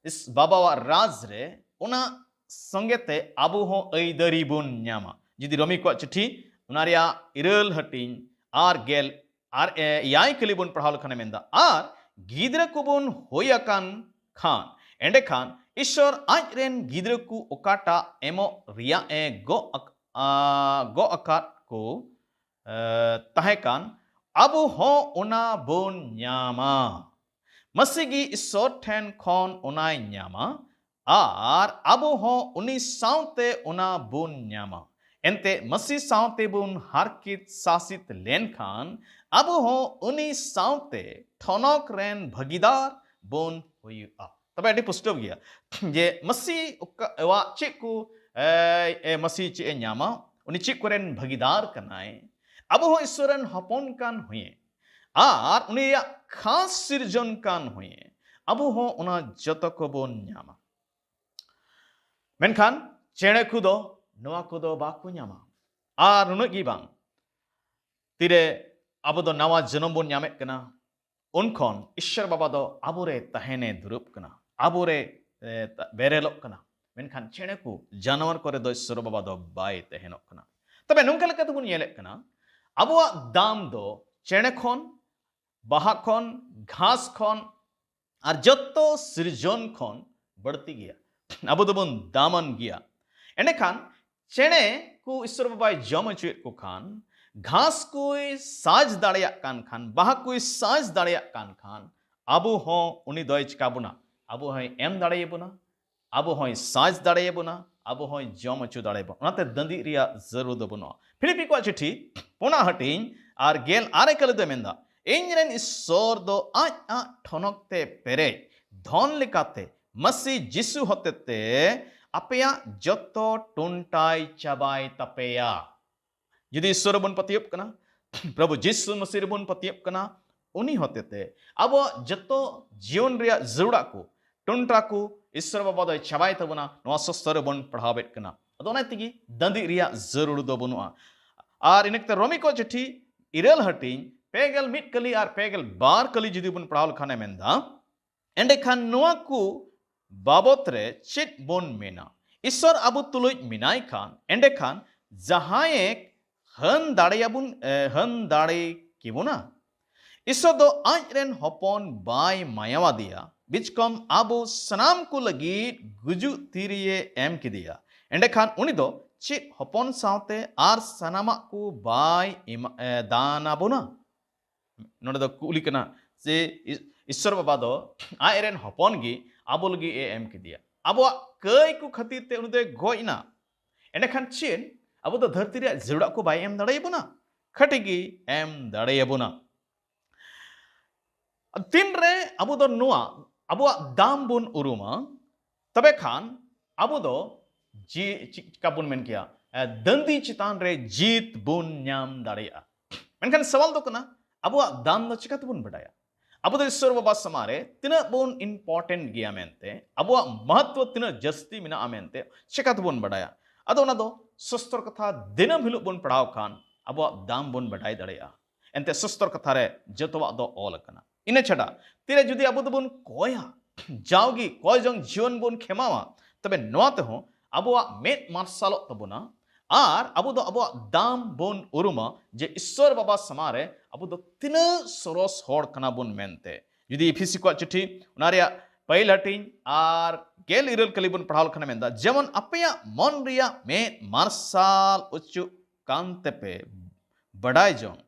ᱤᱥ ᱵᱟᱵᱟᱣᱟᱜ ᱨᱟᱡᱽ ᱨᱮ, ᱚᱱᱟ ᱥᱚᱸᱜᱮ ᱛᱮ ᱟᱵᱚ ᱦᱚᱸ ᱟᱹᱭᱫᱟᱹᱨᱤ ᱵᱚᱱ ᱧᱟᱢᱟ᱾ ᱡᱩᱫᱤ ᱨᱳᱢᱤ ᱠᱚᱣᱟᱜ ᱪᱤᱴᱷᱤ, ᱚᱱᱟ ᱨᱮᱭᱟᱜ ᱤᱨᱟᱹᱞ ᱦᱟᱹᱴᱤᱧ ᱟᱨ ᱜᱮᱞ ᱟᱨ ᱮ- ᱮᱭᱟᱭ ᱠᱟᱹᱞᱤ ᱵᱚᱱ ᱯᱟᱲᱦᱟᱣ ᱞᱮᱠᱷᱟᱱᱮ ᱢᱮᱱᱫᱟ, ᱟᱨ ᱜᱤᱫᱽᱨᱟᱹ ᱠᱚᱵᱚᱱ ᱦᱩᱭ ᱟᱠᱟᱱ ᱠᱷᱟᱱ, ᱮᱸᱰᱮᱠᱷᱟᱱ ᱤᱥᱥᱚᱨ ᱟᱡ ᱨᱮᱱ ᱜᱤᱫᱽᱨᱟᱹ ᱠᱚ ᱚᱠᱟᱴᱟᱜ ᱮᱢᱚᱜ ᱨᱮᱭᱟᱜ ᱮ ᱜᱚᱜ ᱟᱠ- ᱟ, ᱜᱚᱜ ᱟᱠᱟᱫ ᱠᱚ ᱮ, ᱛᱟᱦᱮᱸ ᱠᱟᱱ, ᱟᱵᱚ ᱦᱚᱸ ᱚᱱᱟ ᱵᱚᱱ ᱧᱟᱢᱟ᱾ ᱢᱟᱹᱥᱤ ᱜᱮ ᱤᱥᱥᱚᱨ ᱴᱷᱮᱱ ᱠᱷᱚᱱ ᱚᱱᱟᱭ ᱧᱟᱢᱟ ᱟᱨ ᱟᱵᱚ ᱦᱚᱸ ᱩᱱᱤ ᱥᱟᱶᱛᱮ ᱚᱱᱟ ᱵᱚᱱ ᱧᱟᱢᱟ᱾ ᱮᱱᱛᱮ ᱢᱟᱹᱥᱤ ᱥᱟᱶᱛᱮ ᱵᱚᱱ ᱦᱟᱨᱠᱮᱛ ᱥᱟᱥᱤᱛ ᱞᱮᱱᱠᱷᱟᱱ ᱟᱵᱚ ᱦᱚᱸ ᱩᱱᱤ ᱥᱟᱶᱛᱮ ᱴᱷᱚᱱᱚᱠ ᱨᱮᱱ ᱵᱷᱟᱹᱜᱤᱫᱟᱨ ᱵᱚᱱ ᱦᱩᱭᱩᱜᱼᱟ᱾ ᱛᱚᱵᱮ ᱟᱹᱰᱤ ᱯᱩᱥᱴᱟᱹᱣ ᱜᱮᱭᱟ ᱡᱮ ᱢᱟᱹᱥᱤ ᱚᱠᱟ ᱟᱭᱟᱜ ᱪᱮᱫ ᱠᱚ ᱮ, ᱮ, ᱢᱟᱹᱥᱤ ᱪᱮᱫ ᱮ ᱧᱟᱢᱟ, ᱩᱱᱤ ᱪᱮᱫ ᱠᱚᱨᱮᱱ ᱵᱷᱟᱹᱜᱤᱫᱟᱨ ᱠᱟᱱᱟᱭ᱾ ᱟᱵᱚ ᱦᱚᱸ ᱤᱥᱥᱚᱨ ᱨᱮᱱ ᱦᱚᱯᱚᱱ ᱠᱟᱱ ᱦᱩᱭᱮ ᱟᱨ ᱩᱱᱤᱭᱟᱜ ᱠᱷᱟᱥ ᱥᱤᱨᱡᱚᱱ ᱠᱟᱱ ᱦᱩᱭᱮ, ᱟᱵᱚ ᱦᱚᱸ ᱚᱱᱟ ᱡᱚᱛᱚ ᱠᱚᱵᱚᱱ ᱧᱟᱢᱟ᱾ ᱢᱮᱱᱠᱷᱟᱱ ᱪᱮᱬᱮ ᱠᱚᱫᱚ ᱱᱚᱣᱟ ᱠᱚᱫᱚ ᱵᱟᱠᱚ ᱧᱟᱢᱟ᱾ ᱟᱨ ᱱᱩᱱᱟᱹᱜ ᱜᱮ ᱵᱟᱝ, ᱛᱤᱨᱮ ᱟᱵᱚ ᱫᱚ ᱱᱟᱣᱟ ᱡᱚᱱᱚᱢ ᱵᱚᱱ ᱧᱟᱢᱮᱫ ᱠᱟᱱᱟ, ᱩᱱ ᱠᱷᱚᱱ ᱤᱥᱥᱚᱨ ᱵᱟᱵᱟ ᱫᱚ ᱟᱵᱚᱨᱮ ᱛᱟᱦᱮᱱᱮ ᱫᱩᱨᱩᱵ ᱠᱟᱱᱟ, ᱟᱵᱚᱨᱮ ᱮ, ᱵᱮᱨᱮᱞᱚᱜ ᱠᱟᱱᱟ᱾ ᱢᱮᱱᱠᱷᱟᱱ ᱪᱮᱬᱮ ᱠᱚ, ᱡᱟᱱᱣᱟᱨ ᱠᱚᱨᱮ ᱫᱚ ᱤᱥᱥᱚᱨ ᱵᱟᱵᱟ ᱫᱚ ᱵᱟᱭ ᱛᱟᱦᱮᱱᱚᱜ ᱠᱟᱱᱟ᱾ ᱛᱚᱵᱮ ᱱᱚᱝᱠᱟ ᱞᱮᱠᱟ ᱛᱮᱵᱚᱱ ᱧᱮᱞᱮᱫ ᱠᱟᱱᱟ, ᱟᱵᱚᱣᱟᱜ ᱫᱟᱢ ᱫᱚ ᱪᱮᱬᱮ ᱠᱷᱚᱱ, ᱵᱟᱦᱟ ᱠᱷᱚᱱ, ᱜᱷᱟᱥ ᱠᱷᱚᱱ ᱟᱨ ᱡᱚᱛᱚ ᱥᱤᱨᱡᱚᱱ ᱠᱷᱚᱱ ᱵᱟᱹᱲᱛᱤ ᱜᱮᱭᱟ᱾ ᱟᱵᱚ ᱫᱚᱵᱚᱱ ᱫᱟᱢᱟᱱ ᱜᱮᱭᱟ᱾ ᱮᱸᱰᱮᱠᱷᱟᱱ ᱪᱮᱬᱮ ᱠᱚ ᱤᱥᱥᱚᱨ ᱵᱟᱵᱟᱭ ᱡᱚᱢ ᱦᱚᱪᱚᱭᱮᱫ ᱠᱚ ᱠᱷᱟᱱ, ᱜᱷᱟᱥ ᱠᱚᱭ ᱥᱟᱡᱽ ᱫᱟᱲᱮᱭᱟᱜ ᱠᱟᱱ ᱠᱷᱟᱱ, ᱵᱟᱦᱟ ᱠᱚᱭ ᱥᱟᱡᱽ ᱫᱟᱲᱮᱭᱟᱜ ᱠᱟᱱ ᱠᱷᱟᱱ, ᱟᱵᱚ ᱦᱚᱸ ᱩᱱᱤ ᱫᱚᱭ ᱪᱤᱠᱟ ᱵᱚᱱᱟ? ᱟᱵᱚ ᱦᱚᱸᱭ ᱮᱢ ᱫᱟᱲᱮᱭᱟᱵᱚᱱᱟ᱾ ᱟᱵᱚ ᱦᱚᱸᱭ ᱥᱟᱡᱽ ᱫᱟᱲᱮᱭᱟᱵᱚᱱᱟ, ᱟᱵᱚ ᱦᱚᱸᱭ ᱡᱚᱢ ᱦᱚᱪᱚ ᱫᱟᱲᱮᱭᱟᱵᱚᱱᱟ᱾ ᱚᱱᱟᱛᱮ ᱫᱟᱹᱱᱫᱤᱜ ᱨᱮᱭᱟᱜ ᱡᱟᱹᱨᱩᱲ ᱫᱚ ᱵᱟᱹᱱᱩᱜᱼᱟ᱾ ᱯᱷᱤᱞᱤᱯᱤ ᱠᱚᱣᱟᱜ ᱪᱤᱴᱷᱤ ᱯᱩᱱᱟᱜ ᱦᱟᱹᱴᱤᱧ ᱟᱨ ᱜᱮᱞ ᱟᱨᱮ ᱠᱟᱹᱞᱤ ᱫᱚᱭ ᱢᱮᱱᱫᱟ, "ᱤᱧ ᱨᱮᱱ ᱤᱥᱥᱚᱨ ᱫᱚ ᱟᱡ ᱟᱜ ᱴᱷᱚᱱᱚᱠ ᱛᱮ ᱯᱮᱨᱮᱡ ᱫᱷᱚᱱ ᱞᱮᱠᱟᱛᱮ ᱢᱟᱹᱥᱤ ᱡᱤᱥᱩ ᱦᱚᱛᱮᱛᱮ ᱟᱯᱮᱭᱟᱜ ᱡᱚᱛᱚ ᱴᱩᱱᱴᱟᱭ ᱪᱟᱵᱟᱭ ᱛᱟᱯᱮᱭᱟ᱾" ᱡᱩᱫᱤ ᱤᱥᱥᱚᱨ ᱨᱮᱵᱚᱱ ᱯᱟᱹᱛᱭᱟᱹᱜ ᱠᱟᱱᱟ, ᱯᱨᱚᱵᱷᱩ ᱡᱤᱥᱩ ᱢᱟᱹᱥᱤ ᱨᱮᱵᱚᱱ ᱯᱟᱹᱛᱭᱟᱹᱜ ᱠᱟᱱᱟ, ᱩᱱᱤ ᱦᱚᱛᱮᱛᱮ ᱟᱵᱚᱣᱟᱜ ᱡᱚᱛᱚ ᱡᱤᱭᱚᱱ ᱨᱮᱭᱟᱜ ᱡᱟᱹᱨᱩᱲᱟᱜ ᱠᱚ, ᱴᱩᱱᱴᱟ ᱠᱚ ᱤᱥᱥᱚᱨ ᱵᱟᱵᱟ ᱫᱚᱭ ᱪᱟᱵᱟᱭ ᱛᱟᱵᱚᱱᱟ, ᱱᱚᱣᱟ ᱥᱚᱥᱛᱚ ᱨᱮᱵᱚᱱ ᱯᱟᱲᱦᱟᱣᱮᱫ ᱠᱟᱱᱟ᱾ ᱟᱫᱚ ᱚᱱᱟ ᱛᱮᱜᱮ ᱫᱟᱹᱱᱫᱤᱜ ᱨᱮᱭᱟᱜ ᱡᱟᱹᱨᱩᱲ ᱫᱚ ᱵᱟᱹᱱᱩᱜᱼᱟ᱾ ᱟᱨ ᱤᱱᱟᱹ ᱠᱟᱛᱮ ᱨᱳᱢᱤ ᱠᱚ ᱪᱤᱴᱷᱤ ᱤᱨᱟᱹᱞ ᱦᱟᱹᱴᱤᱧ ᱯᱮ ᱜᱮᱞ ᱢᱤᱫ ᱠᱟᱹᱞᱤ ᱟᱨ ᱯᱮ ᱜᱮᱞ ᱵᱟᱨ ᱠᱟᱹᱞᱤ ᱡᱩᱫᱤ ᱵᱚᱱ ᱯᱟᱲᱦᱟᱣ ᱞᱮᱠᱷᱟᱱᱮ ᱢᱮᱱᱫᱟ, ᱮᱸᱰᱮᱠᱷᱟᱱ ᱱᱚᱣᱟ ᱠᱚ ᱵᱟᱵᱚᱛ ᱨᱮ ᱪᱮᱫ ᱵᱚᱱ ᱢᱮᱱᱟ? ᱤᱥᱥᱚᱨ ᱟᱵᱚ ᱛᱩᱞᱩᱡ ᱢᱮᱱᱟᱭ ᱠᱷᱟᱱ, ᱮᱸᱰᱮᱠᱷᱟᱱ ᱡᱟᱦᱟᱸᱭᱮ ᱦᱟᱹᱱ ᱫᱟᱲᱮᱭᱟᱵᱚᱱ, ᱮ, ᱦᱟᱹᱱ ᱫᱟᱲᱮ ᱠᱮᱵᱚᱱᱟ? ᱤᱥᱥᱚᱨ ᱫᱚ ᱟᱡ ᱨᱮᱱ ᱦᱚᱯᱚᱱ ᱵᱟᱭ ᱢᱟᱭᱟᱣᱟᱫᱮᱭᱟ, ᱵᱤᱪᱠᱚᱢ ᱟᱵᱚ ᱥᱟᱱᱟᱢ ᱠᱚ ᱞᱟᱹᱜᱤᱫ ᱜᱩᱡᱩᱜ ᱛᱤᱨᱮᱭ ᱮᱢ ᱠᱮᱫᱮᱭᱟ᱾ ᱮᱸᱰᱮᱠᱷᱟᱱ ᱩᱱᱤ ᱫᱚ ᱪᱮᱫ ᱦᱚᱯᱚᱱ ᱥᱟᱶᱛᱮ ᱟᱨ ᱥᱟᱱᱟᱢᱟᱜ ᱠᱚ ᱵᱟᱭ ᱮᱢᱟ-, ᱮ, ᱫᱟᱱ ᱟᱵᱚᱱᱟ? ᱱᱚᱰᱮ ᱫᱚ ᱠᱩᱞᱤ ᱠᱟᱱᱟ ᱡᱮ ᱤᱥ-, ᱤᱥᱥᱚᱨ ᱵᱟᱵᱟ ᱫᱚ ᱟᱡ ᱨᱮᱱ ᱦᱚᱯᱚᱱ ᱜᱮ ᱟᱵᱚ ᱞᱟᱹᱜᱤᱫ ᱮ ᱮᱢ ᱠᱮᱫᱮᱭᱟ᱾ ᱟᱵᱚᱣᱟᱜ ᱠᱟᱹᱭ ᱠᱚ ᱠᱷᱟᱹᱛᱤᱨ ᱛᱮ ᱩᱱᱤ ᱫᱚᱭ ᱜᱚᱡ ᱮᱱᱟ᱾ ᱮᱸᱰᱮᱠᱷᱟᱱ ᱪᱮᱫ ᱟᱵᱚ ᱫᱚ ᱫᱷᱟᱹᱨᱛᱤ ᱨᱮᱭᱟᱜ ᱡᱟᱹᱨᱩᱲᱟᱜ ᱠᱚ ᱵᱟᱭ ᱮᱢ ᱫᱟᱲᱮᱭᱟᱵᱚᱱᱟ? ᱠᱷᱟᱹᱴᱤ ᱜᱮ ᱮᱢ ᱫᱟᱲᱮᱭᱟᱵᱚᱱᱟ᱾ ᱛᱤᱱᱨᱮ ᱟᱵᱚ ᱫᱚ ᱱᱚᱣᱟ ᱟᱵᱚᱣᱟᱜ ᱫᱟᱢ ᱵᱚᱱ ᱩᱨᱩᱢᱟ, ᱛᱚᱵᱮ ᱠᱷᱟᱱ ᱟᱵᱚ ᱫᱚ ᱡᱤ-, ᱪᱤ-, ᱪᱤᱠᱟ ᱵᱚᱱ ᱢᱮᱱ ᱠᱮᱭᱟ, ᱮ, ᱫᱟᱹᱱᱫᱤ ᱪᱮᱛᱟᱱ ᱨᱮ ᱡᱤᱛ ᱵᱚᱱ ᱧᱟᱢ ᱫᱟᱲᱮᱭᱟᱜᱼᱟ᱾ ᱢᱮᱱᱠᱷᱟᱱ ᱥᱟᱣᱟᱞ ᱫᱚ ᱠᱟᱱᱟ, ᱟᱵᱚᱣᱟᱜ ᱫᱟᱢ ᱫᱚ ᱪᱤᱠᱟ ᱛᱮᱵᱚᱱ ᱵᱟᱰᱟᱭᱟ? ᱟᱵᱚ ᱫᱚ ᱤᱥᱥᱚᱨ ᱵᱟᱵᱟ ᱥᱟᱢᱟᱝ ᱨᱮ ᱛᱤᱱᱟᱹᱜ ᱵᱚᱱ important ᱜᱮᱭᱟ ᱢᱮᱱᱛᱮ, ᱟᱵᱚᱣᱟᱜ ᱢᱚᱦᱚᱛᱛᱚ ᱛᱤᱱᱟᱹᱜ ᱡᱟᱹᱥᱛᱤ ᱢᱮᱱᱟᱜᱼᱟ ᱢᱮᱱᱛᱮ ᱪᱤᱠᱟ ᱛᱮᱵᱚᱱ ᱵᱟᱰᱟᱭᱟ? ᱟᱫᱚ ᱚᱱᱟ ᱫᱚ ᱥᱚᱥᱛᱚᱨ ᱠᱟᱛᱷᱟ ᱫᱤᱱᱟᱹᱢ ᱦᱤᱞᱳᱜ ᱵᱚᱱ ᱯᱟᱲᱦᱟᱣ ᱠᱷᱟᱱ ᱟᱵᱚᱣᱟᱜ ᱫᱟᱢ ᱵᱚᱱ ᱵᱟᱰᱟᱭ ᱫᱟᱲᱮᱭᱟᱜᱼᱟ᱾ ᱮᱱᱛᱮ ᱥᱚᱥᱛᱚᱨ ᱠᱟᱛᱷᱟ ᱨᱮ ᱡᱚᱛᱚᱣᱟᱜ ᱫᱚ ᱚᱞ ᱟᱠᱟᱱᱟ᱾ ᱤᱱᱟᱹ ᱪᱷᱟᱰᱟ ᱛᱤᱨᱮ ᱡᱩᱫᱤ ᱟᱵᱚ ᱫᱚᱵᱚᱱ ᱠᱚᱭᱟ, ᱡᱟᱣᱜᱮ ᱠᱚᱭ ᱡᱚᱝ ᱡᱤᱭᱚᱱ ᱵᱚᱱ ᱠᱷᱮᱢᱟᱣᱟ, ᱛᱚᱵᱮ ᱱᱚᱣᱟ ᱛᱮᱦᱚᱸ ᱟᱵᱚᱣᱟᱜ ᱢᱮᱫ ᱢᱟᱨᱥᱟᱞᱚᱜ ᱛᱟᱵᱚᱱᱟ ᱟᱨ ᱟᱵᱚ ᱫᱚ ᱟᱵᱚᱣᱟᱜ ᱫᱟᱢ ᱵᱚᱱ ᱩᱨᱩᱢᱟ ᱡᱮ ᱤᱥᱥᱚᱨ ᱵᱟᱵᱟ ᱥᱟᱢᱟᱝ ᱨᱮ ᱟᱵᱚ ᱫᱚ ᱛᱤᱱᱟᱹᱜ ᱥᱚᱨᱚᱥ ᱦᱚᱲ ᱠᱟᱱᱟ ᱵᱚᱱ ᱢᱮᱱᱛᱮ᱾ ᱡᱩᱫᱤ ᱮᱯᱷᱤᱥᱤ ᱠᱚᱣᱟᱜ ᱪᱤᱴᱷᱤ ᱚᱱᱟ ᱨᱮᱭᱟᱜ ᱯᱟᱹᱦᱤᱞ ᱦᱟᱹᱴᱤᱧ ᱟᱨ ᱜᱮᱞ ᱤᱨᱟᱹᱞ ᱠᱟᱹᱞᱤ ᱵᱚᱱ ᱯᱟᱲᱦᱟᱣ ᱞᱮᱠᱷᱟᱱ ᱢᱮᱱᱫᱟ, ᱡᱮᱢᱚᱱ ᱟᱯᱮᱭᱟᱜ ᱢᱚᱱ ᱨᱮᱭᱟᱜ ᱢᱮᱫ ᱢᱟᱨᱥᱟᱞ ᱚᱪᱚᱜ ᱠᱟᱱ ᱛᱮᱯᱮ ᱵᱟᱰᱟᱭ ᱡᱚᱝ,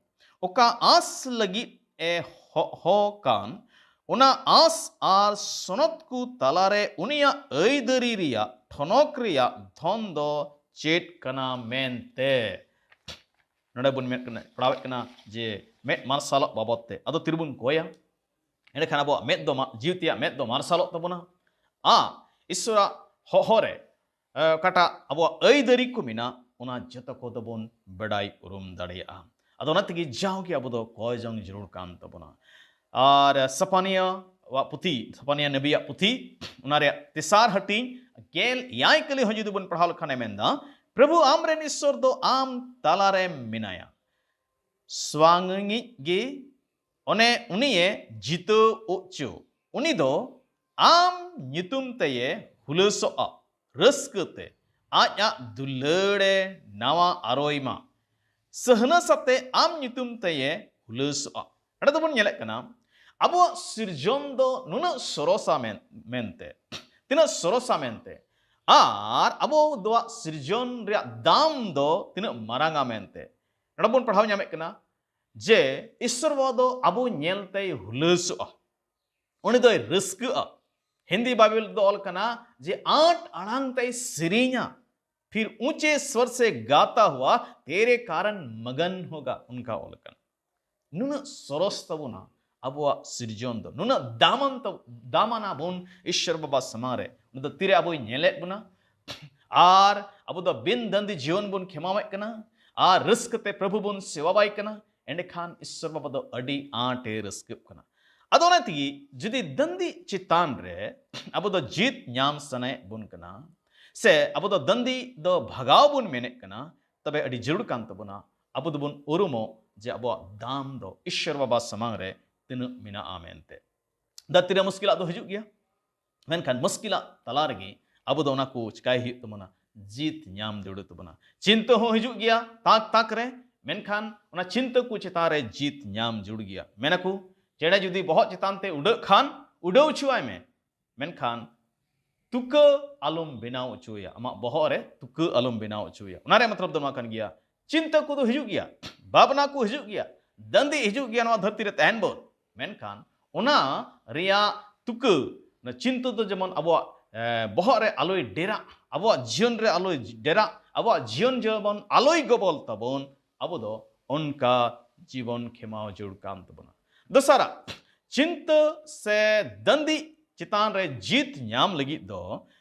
ᱚᱠᱟ ᱟᱸᱥ ᱞᱟᱹᱜᱤᱫ ᱮ ᱦᱚᱦᱚ ᱠᱟᱱ, ᱚᱱᱟ ᱟᱸᱥ ᱟᱨ ᱥᱚᱱᱚᱛ ᱠᱚ ᱛᱟᱞᱟᱨᱮ ᱩᱱᱤᱭᱟᱜ ᱟᱹᱭᱫᱟᱹᱨᱤ ᱨᱮᱭᱟᱜ ᱴᱷᱚᱱᱚᱠ ᱨᱮᱭᱟᱜ ᱫᱷᱚᱱ ᱫᱚ ᱪᱮᱫ ᱠᱟᱱᱟ ᱢᱮᱱᱛᱮ᱾ ᱱᱚᱰᱮ ᱵᱚᱱ ᱢᱮᱱ ᱠᱟᱱᱟ, ᱯᱟᱲᱦᱟᱣᱮᱫ ᱠᱟᱱᱟ ᱡᱮ ᱢᱮᱫ ᱢᱟᱨᱥᱟᱞᱚᱜ ᱵᱟᱵᱚᱫ ᱛᱮ᱾ ᱟᱫᱚ ᱛᱤᱨᱮᱵᱚᱱ ᱠᱚᱭᱟ, ᱮᱸᱰᱮᱠᱷᱟᱱ ᱟᱵᱚᱣᱟᱜ ᱢᱮᱫ ᱫᱚ ᱢᱟ-, ᱡᱤᱣᱤ ᱛᱮᱭᱟᱜ ᱢᱮᱫ ᱫᱚ ᱢᱟᱨᱥᱟᱞᱚᱜ ᱛᱟᱵᱚᱱᱟ᱾ ᱟᱨ ᱤᱥᱚᱨᱟᱜ ᱦᱚᱦᱚ ᱨᱮ, ᱮ, ᱚᱠᱟᱴᱟᱜ ᱟᱵᱚᱣᱟᱜ ᱟᱹᱭᱫᱟᱹᱨᱤ ᱠᱚ ᱢᱮᱱᱟᱜ, ᱚᱱᱟ ᱡᱚᱛᱚ ᱠᱚᱫᱚ ᱵᱚᱱ ᱵᱟᱰᱟᱭ ᱩᱨᱩᱢ ᱫᱟᱲᱮᱭᱟᱜᱼᱟ᱾ ᱟᱫᱚ ᱚᱱᱟ ᱛᱮᱜᱮ ᱡᱟᱣᱜᱮ ᱟᱵᱚ ᱫᱚ ᱠᱚᱭ ᱡᱚᱝ ᱡᱟᱹᱨᱩᱲ ᱠᱟᱱ ᱛᱟᱵᱚᱱᱟ᱾ ᱟᱨ ᱥᱟᱯᱟᱱᱤᱭᱟᱹᱣᱟᱜ ᱯᱩᱛᱷᱤ, ᱥᱟᱯᱟᱱᱤᱭᱟᱹ ᱱᱟᱵᱤᱭᱟᱜ ᱯᱩᱛᱷᱤ, ᱚᱱᱟ ᱨᱮᱭᱟᱜ ᱛᱮᱥᱟᱨ ᱦᱟᱹᱴᱤᱧ ᱜᱮᱞ ᱮᱭᱟᱭ ᱠᱟᱹᱞᱤ ᱦᱚᱸ ᱡᱩᱫᱤ ᱵᱚᱱ ᱯᱟᱲᱦᱟᱣ ᱞᱮᱠᱷᱟᱱ ᱮ ᱢᱮᱱᱫᱟ, "ᱯᱨᱚᱵᱷᱩ ᱟᱢᱨᱮᱱ ᱤᱥᱚᱨ ᱫᱚ ᱟᱢ ᱛᱟᱞᱟᱨᱮ ᱢᱮᱱᱟᱭᱟ, ᱥᱣᱟᱝᱤᱡ ᱜᱮ ᱚᱱᱮ ᱩᱱᱤᱭᱮ ᱡᱤᱛᱟᱹᱣ ᱚᱪᱚ, ᱩᱱᱤ ᱫᱚ ᱟᱢ ᱧᱩᱛᱩᱢ ᱛᱮᱭᱮ ᱦᱩᱞᱟᱹᱥᱚᱜᱼᱟ, ᱨᱟᱹᱥᱠᱟᱹ ᱛᱮ ᱟᱡᱟᱜ ᱫᱩᱞᱟᱹᱲᱮ ᱱᱟᱣᱟ ᱟᱨᱚᱭ ᱢᱟ, ᱥᱟᱹᱦᱱᱟᱹ ᱥᱟᱛᱮ ᱟᱢ ᱧᱩᱛᱩᱢ ᱛᱮᱭᱮ ᱦᱩᱞᱟᱹᱥᱚᱜᱼᱟ᱾" ᱚᱸᱰᱮ ᱫᱚᱵᱚᱱ ᱧᱮᱞᱮᱫ ᱠᱟᱱᱟ, ᱟᱵᱚᱣᱟᱜ ᱥᱤᱨᱡᱚᱱ ᱫᱚ ᱱᱩᱱᱟᱹᱜ ᱥᱚᱨᱚᱥᱟ ᱢᱮᱱ-, ᱢᱮᱱᱛᱮ, ᱛᱤᱱᱟᱹᱜ ᱥᱚᱨᱚᱥᱟ ᱢᱮᱱᱛᱮ, ᱟᱨ ᱟᱵᱚ ᱫᱚᱣᱟᱜ ᱥᱤᱨᱡᱚᱱ ᱨᱮᱭᱟᱜ ᱫᱟᱢ ᱫᱚ ᱛᱤᱱᱟᱹᱜ ᱢᱟᱨᱟᱝᱟ ᱢᱮᱱᱛᱮ᱾ ᱱᱚᱰᱮ ᱵᱚᱱ ᱯᱟᱲᱦᱟᱣ ᱧᱟᱢᱮᱫ ᱠᱟᱱᱟ ᱡᱮ ᱤᱥᱥᱚᱨ ᱵᱟᱵᱟ ᱫᱚ ᱟᱵᱚ ᱧᱮᱞ ᱛᱮᱭ ᱦᱩᱞᱟᱹᱥᱚᱜᱼᱟ, ᱩᱱᱤ ᱫᱚᱭ ᱨᱟᱹᱥᱠᱟᱹᱜᱼᱟ᱾ ᱦᱤᱱᱫᱤ ᱵᱟᱭᱵᱮᱞ ᱫᱚ ᱚᱞ ᱠᱟᱱᱟ ᱡᱮ ᱟᱸᱴ ᱟᱲᱟᱝ ᱛᱮᱭ ᱥᱮᱨᱮᱧᱟ, "ᱯᱷᱤᱨ ᱩᱸᱪᱮ ᱥᱣᱚᱨ ᱥᱮ ᱜᱟᱛᱟ ᱦᱩᱣᱟ ᱛᱮᱨᱮ ᱠᱟᱨᱚᱱ ᱢᱚᱜᱚᱱ ᱦᱳᱜᱟ", ᱚᱱᱠᱟ ᱚᱞ ᱠᱟᱱᱟ᱾ ᱱᱩᱱᱟᱹᱜ ᱥᱚᱨᱚᱥ ᱛᱟᱵᱚᱱᱟ ᱟᱵᱚᱣᱟᱜ ᱥᱤᱨᱡᱚᱱ ᱫᱚ, ᱱᱩᱱᱟᱹᱜ ᱫᱟᱢᱟᱱ ᱛᱟ-, ᱫᱟᱢᱟᱱᱟ ᱵᱚᱱ ᱤᱥᱥᱚᱨ ᱵᱟᱵᱟ ᱥᱟᱢᱟᱝ ᱨᱮ᱾ ᱩᱱᱤ ᱫᱚ ᱛᱤᱨᱮ ᱟᱵᱚᱭ ᱧᱮᱞᱮᱫ ᱵᱚᱱᱟ, ᱟᱨ ᱟᱵᱚ ᱫᱚ ᱵᱤᱱ ᱫᱟᱹᱱᱫᱤ ᱡᱤᱭᱚᱱ ᱵᱚᱱ ᱠᱷᱮᱢᱟᱣᱮᱫ ᱠᱟᱱᱟ, ᱟᱨ ᱨᱟᱹᱥᱠᱟᱹ ᱛᱮ ᱯᱨᱚᱵᱷᱩ ᱵᱚᱱ ᱥᱮᱵᱟᱣᱟᱭ ᱠᱟᱱᱟ, ᱮᱸᱰᱮᱠᱷᱟᱱ ᱤᱥᱥᱚᱨ ᱵᱟᱵᱟ ᱫᱚ ᱟᱹᱰᱤ ᱟᱸᱴᱮ ᱨᱟᱹᱥᱠᱟᱹᱜ ᱠᱟᱱᱟ᱾ ᱟᱫᱚ ᱚᱱᱟ ᱛᱮᱜᱮ ᱡᱩᱫᱤ ᱫᱟᱹᱱᱫᱤ ᱪᱮᱛᱟᱱ ᱨᱮ ᱟᱵᱚ ᱫᱚ ᱡᱤᱛ ᱧᱟᱢ ᱥᱟᱱᱟᱭᱮᱫ ᱵᱚᱱ ᱠᱟᱱᱟ, ᱥᱮ ᱟᱵᱚ ᱫᱚ ᱫᱟᱹᱱᱫᱤ ᱫᱚ ᱵᱷᱟᱜᱟᱣ ᱵᱚᱱ ᱢᱮᱱᱮᱫ ᱠᱟᱱᱟ, ᱛᱚᱵᱮ ᱟᱹᱰᱤ ᱡᱟᱹᱨᱩᱲ ᱠᱟᱱ ᱛᱟᱵᱚᱱᱟ ᱟᱵᱚ ᱫᱚᱵᱚᱱ ᱩᱨᱩᱢᱚᱜ ᱡᱮ ᱟᱵᱚᱣᱟᱜ ᱫᱟᱢ ᱫᱚ ᱤᱥᱥᱚᱨ ᱵᱟᱵᱟ ᱥᱟᱢᱟᱝ ᱨᱮ ᱛᱤᱱᱟᱹᱜ ᱢᱮᱱᱟᱜᱼᱟ ᱢᱮᱱᱛᱮ᱾ ᱫᱷᱟᱹᱨᱛᱤ ᱨᱮ ᱢᱩᱥᱠᱤᱞᱟᱜ ᱫᱚ ᱦᱤᱡᱩᱜ ᱜᱮᱭᱟ, ᱢᱮᱱᱠᱷᱟᱱ ᱢᱩᱥᱠᱤᱞᱟᱜ ᱛᱟᱞᱟ ᱨᱮᱜᱮ ᱟᱵᱚ ᱫᱚ ᱚᱱᱟ ᱠᱚ ᱪᱤᱠᱟᱭ ᱦᱩᱭᱩᱜ ᱛᱟᱵᱚᱱᱟ, ᱡᱤᱛ ᱧᱟᱢ ᱡᱟᱹᱨᱩᱲ ᱛᱟᱵᱚᱱᱟ᱾ ᱪᱤᱱᱛᱟᱹ ᱦᱚᱸ ᱦᱤᱡᱩᱜ ᱜᱮᱭᱟ ᱛᱟᱠ ᱛᱟᱠ ᱨᱮ, ᱢᱮᱱᱠᱷᱟᱱ ᱚᱱᱟ ᱪᱤᱱᱛᱟᱹ ᱠᱚ ᱪᱮᱛᱟᱱ ᱨᱮ ᱡᱤᱛ ᱧᱟᱢ ᱡᱟᱹᱨᱩᱲ ᱜᱮᱭᱟ᱾ ᱢᱮᱱᱟᱠᱚ, ᱪᱮᱬᱮ ᱡᱩᱫᱤ ᱵᱚᱦᱚᱜ ᱪᱮᱛᱟᱱ ᱛᱮ ᱩᱰᱟᱹᱜ ᱠᱷᱟᱱ ᱩᱰᱟᱹᱣ ᱦᱚᱪᱚᱣᱟᱭ ᱢᱮ, ᱢᱮᱱᱠᱷᱟᱱ ᱛᱩᱠᱟᱹ ᱟᱞᱚᱢ ᱵᱮᱱᱟᱣ ᱦᱚᱪᱚᱭᱟ, ᱟᱢᱟᱜ ᱵᱚᱦᱚᱜ ᱨᱮ ᱛᱩᱠᱟᱹ ᱟᱞᱚᱢ ᱵᱮᱱᱟᱣ ᱦᱚᱪᱚᱭᱟ᱾ ᱚᱱᱟ ᱨᱮᱭᱟᱜ ᱢᱚᱛᱞᱚᱵ ᱫᱚ ᱱᱚᱣᱟ ᱠᱟᱱ ᱜᱮᱭᱟ, ᱪᱤᱱᱛᱟᱹ ᱠᱚᱫᱚ ᱦᱤᱡᱩᱜ ᱜᱮᱭᱟ, ᱵᱷᱟᱵᱽᱱᱟ ᱠᱚ ᱦᱤᱡᱩᱜ ᱜᱮᱭᱟ, ᱫᱟᱹᱱᱫᱤ ᱦᱤᱡᱩᱜ ᱜᱮᱭᱟ ᱱᱚᱣᱟ ᱫᱷᱟᱹᱨᱛᱤ ᱨᱮ ᱛᱟᱦᱮᱱ ᱵᱷᱳᱨ, ᱢᱮᱱᱠᱷᱟᱱ ᱚᱱᱟ ᱨᱮᱭᱟᱜ ᱛᱩᱠᱟᱹ, ᱚᱱᱟ ᱪᱤᱱᱛᱟᱹ ᱫᱚ ᱡᱮᱢᱚᱱ ᱟᱵᱚᱣᱟᱜ ᱮ, ᱵᱚᱦᱚᱜ ᱨᱮ ᱟᱞᱚᱭ ᱰᱮᱨᱟᱜ, ᱟᱵᱚᱣᱟᱜ ᱡᱤᱭᱚᱱ ᱨᱮ ᱟᱞᱚᱭ ᱰᱮᱨᱟᱜ, ᱟᱵᱚᱣᱟᱜ ᱡᱤᱭᱚᱱ ᱡᱮᱢᱚᱱ ᱟᱞᱚᱭ ᱜᱚᱵᱚᱞ ᱛᱟᱵᱚᱱ, ᱟᱵᱚ ᱫᱚ ᱚᱱᱠᱟ ᱡᱤᱵᱚᱱ ᱠᱷᱮᱢᱟᱣ ᱡᱟᱹᱨᱩᱲ ᱠᱟᱱ ᱛᱟᱵᱚᱱᱟ᱾ ᱫᱚᱥᱟᱨᱟᱜ, ᱪᱤᱱᱛᱟᱹ ᱥᱮ ᱫᱟᱹᱱᱫᱤ ᱪᱮᱛᱟᱱ ᱨᱮ ᱡᱤᱛ ᱧᱟᱢ ᱞᱟᱹᱜᱤᱫ ᱫᱚ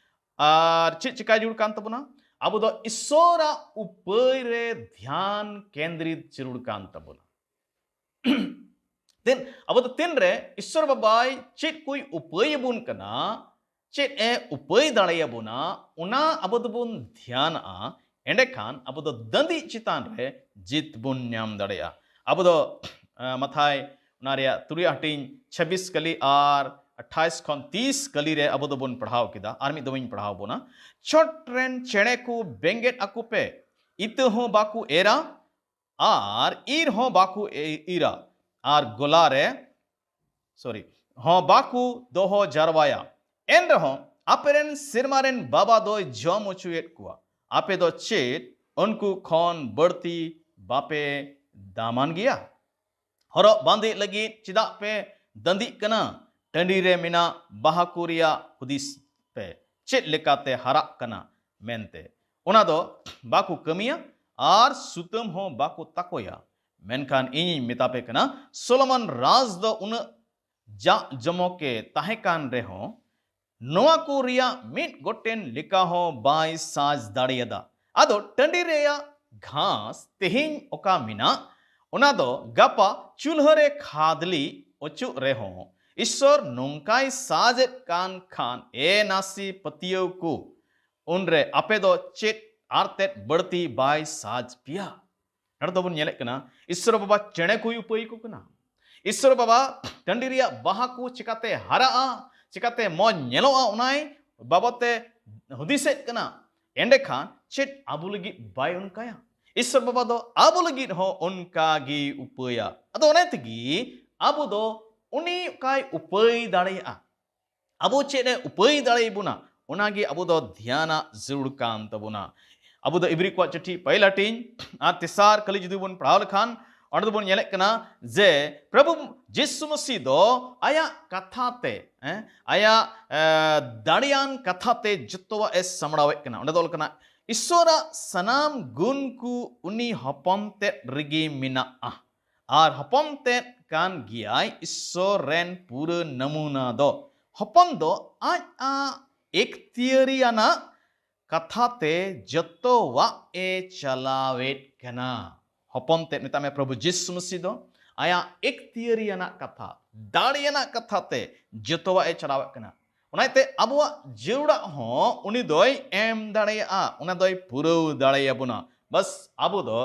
ᱟᱨ ᱪᱮᱫ ᱪᱤᱠᱟᱭ ᱡᱟᱹᱨᱩᱲ ᱠᱟᱱ ᱛᱟᱵᱚᱱᱟ? ᱟᱵᱚ ᱫᱚ ᱤᱥᱥᱚᱨᱟᱜ ᱩᱯᱟᱹᱭ ᱨᱮ ᱫᱷᱮᱭᱟᱱ ᱠᱮᱱᱫᱨᱤᱛ ᱡᱟᱹᱨᱩᱲ ᱠᱟᱱ ᱛᱟᱵᱚᱱᱟ᱾ ᱛᱤᱱ, ᱟᱵᱚ ᱫᱚ ᱛᱤᱱᱨᱮ ᱤᱥᱥᱚᱨ ᱵᱟᱵᱟᱭ ᱪᱮᱫ ᱠᱚᱭ ᱩᱯᱟᱹᱭ ᱟᱵᱚᱱ ᱠᱟᱱᱟ, ᱪᱮᱫ ᱮ ᱩᱯᱟᱹᱭ ᱫᱟᱲᱮᱭᱟᱵᱚᱱᱟ, ᱚᱱᱟ ᱟᱵᱚ ᱫᱚᱵᱚᱱ ᱫᱷᱮᱭᱟᱱᱟᱜᱼᱟ, ᱮᱸᱰᱮᱠᱷᱟᱱ ᱟᱵᱚ ᱫᱚ ᱫᱟᱹᱱᱫᱤ ᱪᱮᱛᱟᱱ ᱨᱮ ᱡᱤᱛ ᱵᱚᱱ ᱧᱟᱢ ᱫᱟᱲᱮᱭᱟᱜᱼᱟ᱾ ᱟᱵᱚ ᱫᱚ ᱟᱸ, ᱢᱟᱛᱷᱟᱭ ᱚᱱᱟ ᱨᱮᱭᱟᱜ ᱛᱩᱨᱩᱭ ᱦᱟᱹᱴᱤᱧ ᱪᱷᱟᱵᱵᱤᱥ ᱠᱟᱹᱞᱤ ᱟᱨ ᱟᱴᱷᱟᱭᱤᱥ ᱠᱷᱚᱱ ᱛᱤᱥ ᱠᱟᱹᱞᱤ ᱨᱮ ᱟᱵᱚ ᱫᱚᱵᱚᱱ ᱯᱟᱲᱦᱟᱣ ᱠᱮᱫᱟ᱾ ᱟᱨ ᱢᱤᱫ ᱫᱚᱢ ᱤᱧ ᱯᱟᱲᱦᱟᱣ ᱵᱚᱱᱟ᱾ ᱪᱷᱚᱴ ᱨᱮᱱ ᱪᱮᱬᱮ ᱠᱚ ᱵᱮᱸᱜᱮᱫ ᱟᱠᱚ ᱯᱮ, ᱤᱛᱟᱹ ᱦᱚᱸ ᱵᱟᱠᱚ ᱮᱨᱟ ᱟᱨ ᱤᱨ ᱦᱚᱸ ᱵᱟᱠᱚ ᱮ-, ᱤᱨᱟ, ᱟᱨ ᱜᱚᱞᱟ ᱨᱮ, ᱥᱚᱨᱤ, ᱦᱚᱸ ᱵᱟᱠᱚ ᱫᱚᱦᱚ ᱡᱟᱨᱣᱟᱭᱟ᱾ ᱮᱱ ᱨᱮᱦᱚᱸ ᱟᱯᱮ ᱨᱮᱱ ᱥᱮᱨᱢᱟ ᱨᱮᱱ ᱵᱟᱵᱟ ᱫᱚᱭ ᱡᱚᱢ ᱦᱚᱪᱚᱭᱮᱫ ᱠᱚᱣᱟ᱾ ᱟᱯᱮ ᱫᱚ ᱪᱮᱫ ᱩᱱᱠᱩ ᱠᱷᱚᱱ ᱵᱟᱹᱲᱛᱤ ᱵᱟᱯᱮ ᱫᱟᱢᱟᱱ ᱜᱮᱭᱟ? ᱦᱚᱨᱚᱜ ᱵᱟᱸᱫᱮ ᱞᱟᱹᱜᱤᱫ ᱪᱮᱫᱟᱜ ᱯᱮ ᱫᱟᱹᱱᱫᱤᱜ ᱠᱟᱱᱟ? ᱴᱟᱺᱰᱤ ᱨᱮ ᱢᱮᱱᱟᱜ ᱵᱟᱦᱟ ᱠᱚ ᱨᱮᱭᱟᱜ ᱦᱩᱫᱤᱥ ᱯᱮ, ᱪᱮᱫ ᱞᱮᱠᱟᱛᱮ ᱦᱟᱨᱟᱜ ᱠᱟᱱᱟ ᱢᱮᱱᱛᱮ᱾ ᱚᱱᱟ ᱫᱚ ᱵᱟᱠᱚ ᱠᱟᱹᱢᱤᱭᱟ ᱟᱨ ᱥᱩᱛᱟᱹᱢ ᱦᱚᱸ ᱵᱟᱠᱚ ᱛᱟᱠᱚᱭᱟ᱾ ᱢᱮᱱᱠᱷᱟᱱ ᱤᱧᱤᱧ ᱢᱮᱛᱟ ᱯᱮ ᱠᱟᱱᱟ, ᱥᱚᱞᱚᱢᱚᱱ ᱨᱟᱡᱽ ᱫᱚ ᱩᱱᱟᱹᱜ ᱡᱟᱜ ᱡᱚᱢᱚᱠᱮ ᱛᱟᱦᱮᱸ ᱠᱟᱱ ᱨᱮᱦᱚᱸ, ᱱᱚᱣᱟ ᱠᱚ ᱨᱮᱭᱟᱜ ᱢᱤᱫ ᱜᱚᱴᱮᱱ ᱞᱮᱠᱟ ᱦᱚᱸ ᱵᱟᱭ ᱥᱟᱡᱽ ᱫᱟᱲᱮᱭᱟᱫᱟ᱾ ᱟᱫᱚ ᱴᱟᱺᱰᱤ ᱨᱮᱭᱟᱜ ᱜᱷᱟᱥ ᱛᱮᱦᱮᱧ ᱚᱠᱟ ᱢᱮᱱᱟᱜ, ᱚᱱᱟ ᱫᱚ ᱜᱟᱯᱟ ᱪᱩᱞᱦᱟᱹ ᱨᱮ ᱠᱷᱟᱫᱽᱞᱤ ᱚᱪᱚᱜ ᱨᱮᱦᱚᱸ, ᱤᱥᱥᱚᱨ ᱱᱚᱝᱠᱟᱭ ᱥᱟᱡᱽ ᱮᱫ ᱠᱟᱱ ᱠᱷᱟᱱ, ᱮ ᱱᱟᱥᱮ ᱯᱟᱹᱛᱭᱟᱹᱣ ᱠᱚ, ᱩᱱᱨᱮ ᱟᱯᱮ ᱫᱚ ᱪᱮᱫ ᱟᱨ ᱛᱮᱫ ᱵᱟᱹᱲᱛᱤ ᱵᱟᱭ ᱥᱟᱡᱽ ᱯᱮᱭᱟ? ᱱᱚᱰᱮ ᱫᱚᱵᱚᱱ ᱧᱮᱞᱮᱫ ᱠᱟᱱᱟ, ᱤᱥᱥᱚᱨ ᱵᱟᱵᱟ ᱪᱮᱬᱮ ᱠᱚᱭ ᱩᱯᱟᱹᱭ ᱠᱚ ᱠᱟᱱᱟ᱾ ᱤᱥᱥᱚᱨ ᱵᱟᱵᱟ ᱴᱟᱺᱰᱤ ᱨᱮᱭᱟᱜ ᱵᱟᱦᱟ ᱠᱚ ᱪᱤᱠᱟᱛᱮ ᱦᱟᱨᱟᱜᱼᱟ, ᱪᱤᱠᱟᱛᱮ ᱢᱚᱡᱽ ᱧᱮᱞᱚᱜᱼᱟ, ᱚᱱᱟᱭ ᱵᱟᱵᱚᱫ ᱛᱮ ᱦᱩᱫᱤᱥᱮᱫ ᱠᱟᱱᱟ᱾ ᱮᱸᱰᱮᱠᱷᱟᱱ ᱪᱮᱫ ᱟᱵᱚ ᱞᱟᱹᱜᱤᱫ ᱵᱟᱭ ᱚᱱᱠᱟᱭᱟ? ᱤᱥᱥᱚᱨ ᱵᱟᱵᱟ ᱫᱚ ᱟᱵᱚ ᱞᱟᱹᱜᱤᱫ ᱦᱚᱸ ᱚᱱᱠᱟ ᱜᱮ ᱩᱯᱟᱹᱭᱟ᱾ ᱟᱫᱚ ᱚᱱᱟ ᱛᱮᱜᱮ ᱟᱵᱚ ᱫᱚ ᱩᱱᱤ ᱚᱠᱟᱭ ᱩᱯᱟᱹᱭ ᱫᱟᱲᱮᱭᱟᱜᱼᱟ, ᱟᱵᱚ ᱪᱮᱫ ᱮ ᱩᱯᱟᱹᱭ ᱫᱟᱲᱮᱭᱟᱵᱚᱱᱟ, ᱚᱱᱟᱜᱮ ᱟᱵᱚ ᱫᱚ ᱫᱷᱮᱭᱟᱱᱟᱜ ᱡᱟᱹᱨᱩᱲ ᱠᱟᱱ ᱛᱟᱵᱚᱱᱟ᱾ ᱟᱵᱚ ᱫᱚ ᱤᱵᱨᱤ ᱠᱚᱣᱟᱜ ᱪᱤᱴᱷᱤ ᱯᱟᱹᱦᱤᱞ ᱦᱟᱹᱴᱤᱧ ᱟᱨ ᱛᱮᱥᱟᱨ ᱠᱟᱹᱞᱤ ᱡᱩᱫᱤ ᱵᱚᱱ ᱯᱟᱲᱦᱟᱣ ᱞᱮᱠᱷᱟᱱ, ᱚᱸᱰᱮ ᱫᱚᱵᱚᱱ ᱧᱮᱞᱮᱫ ᱠᱟᱱᱟ ᱡᱮ ᱯᱨᱚᱵᱷᱩ ᱡᱤᱥᱩ ᱢᱟᱹᱥᱤ ᱫᱚ ᱟᱭᱟᱜ ᱠᱟᱛᱷᱟ ᱛᱮ, ᱦᱮᱸ, ᱟᱭᱟᱜ ᱮ, ᱫᱟᱲᱮᱭᱟᱱ ᱠᱟᱛᱷᱟ ᱛᱮ ᱡᱚᱛᱚᱣᱟᱜ ᱮ ᱥᱟᱢᱵᱲᱟᱣᱮᱫ ᱠᱟᱱᱟ᱾ ᱚᱸᱰᱮ ᱫᱚ ᱚᱞ ᱠᱟᱱᱟ, ᱤᱥᱥᱚᱨᱟᱜ ᱥᱟᱱᱟᱢ ᱜᱩᱱ ᱠᱚ ᱩᱱᱤ ᱦᱚᱯᱚᱱ ᱛᱮᱫ ᱨᱮᱜᱮ ᱢᱮᱱᱟᱜᱼᱟ᱾ ᱟᱨ ᱦᱚᱯᱚᱱ ᱛᱮᱫ ᱠᱟᱱ ᱜᱮᱭᱟᱭ ᱤᱥᱥᱚᱨ ᱨᱮᱱ ᱯᱩᱨᱟᱹ ᱱᱟᱢᱩᱱᱟ ᱫᱚ᱾ ᱦᱚᱯᱚᱱ ᱫᱚ ᱟᱡ ᱟᱜ ᱮᱠᱛᱤᱭᱟᱹᱨᱤᱭᱟᱱᱟᱜ ᱠᱟᱛᱷᱟ ᱛᱮ ᱡᱚᱛᱚᱣᱟᱜ ᱮ ᱪᱟᱞᱟᱣᱮᱫ ᱠᱟᱱᱟ᱾ ᱦᱚᱯᱚᱱ ᱛᱮᱫ, ᱢᱮᱛᱟᱜ ᱢᱮ ᱯᱨᱚᱵᱷᱩ ᱡᱤᱥᱩ ᱢᱟᱹᱥᱤ ᱫᱚ ᱟᱭᱟᱜ ᱮᱠᱛᱤᱭᱟᱹᱨᱤᱭᱟᱱᱟᱜ ᱠᱟᱛᱷᱟ, ᱫᱟᱲᱮᱭᱟᱱᱟᱜ ᱠᱟᱛᱷᱟ ᱛᱮ ᱡᱚᱛᱚᱣᱟᱜ ᱮ ᱪᱟᱞᱟᱣᱮᱫ ᱠᱟᱱᱟ᱾ ᱚᱱᱟᱛᱮ ᱟᱵᱚᱣᱟᱜ ᱡᱟᱹᱨᱩᱲᱟᱜ ᱦᱚᱸ ᱩᱱᱤ ᱫᱚᱭ ᱮᱢ ᱫᱟᱲᱮᱭᱟᱜᱼᱟ, ᱚᱱᱟ ᱫᱚᱭ ᱯᱩᱨᱟᱹᱣ ᱫᱟᱲᱮᱭᱟᱵᱚᱱᱟ᱾ ᱵᱟᱥ ᱟᱵᱚ ᱫᱚ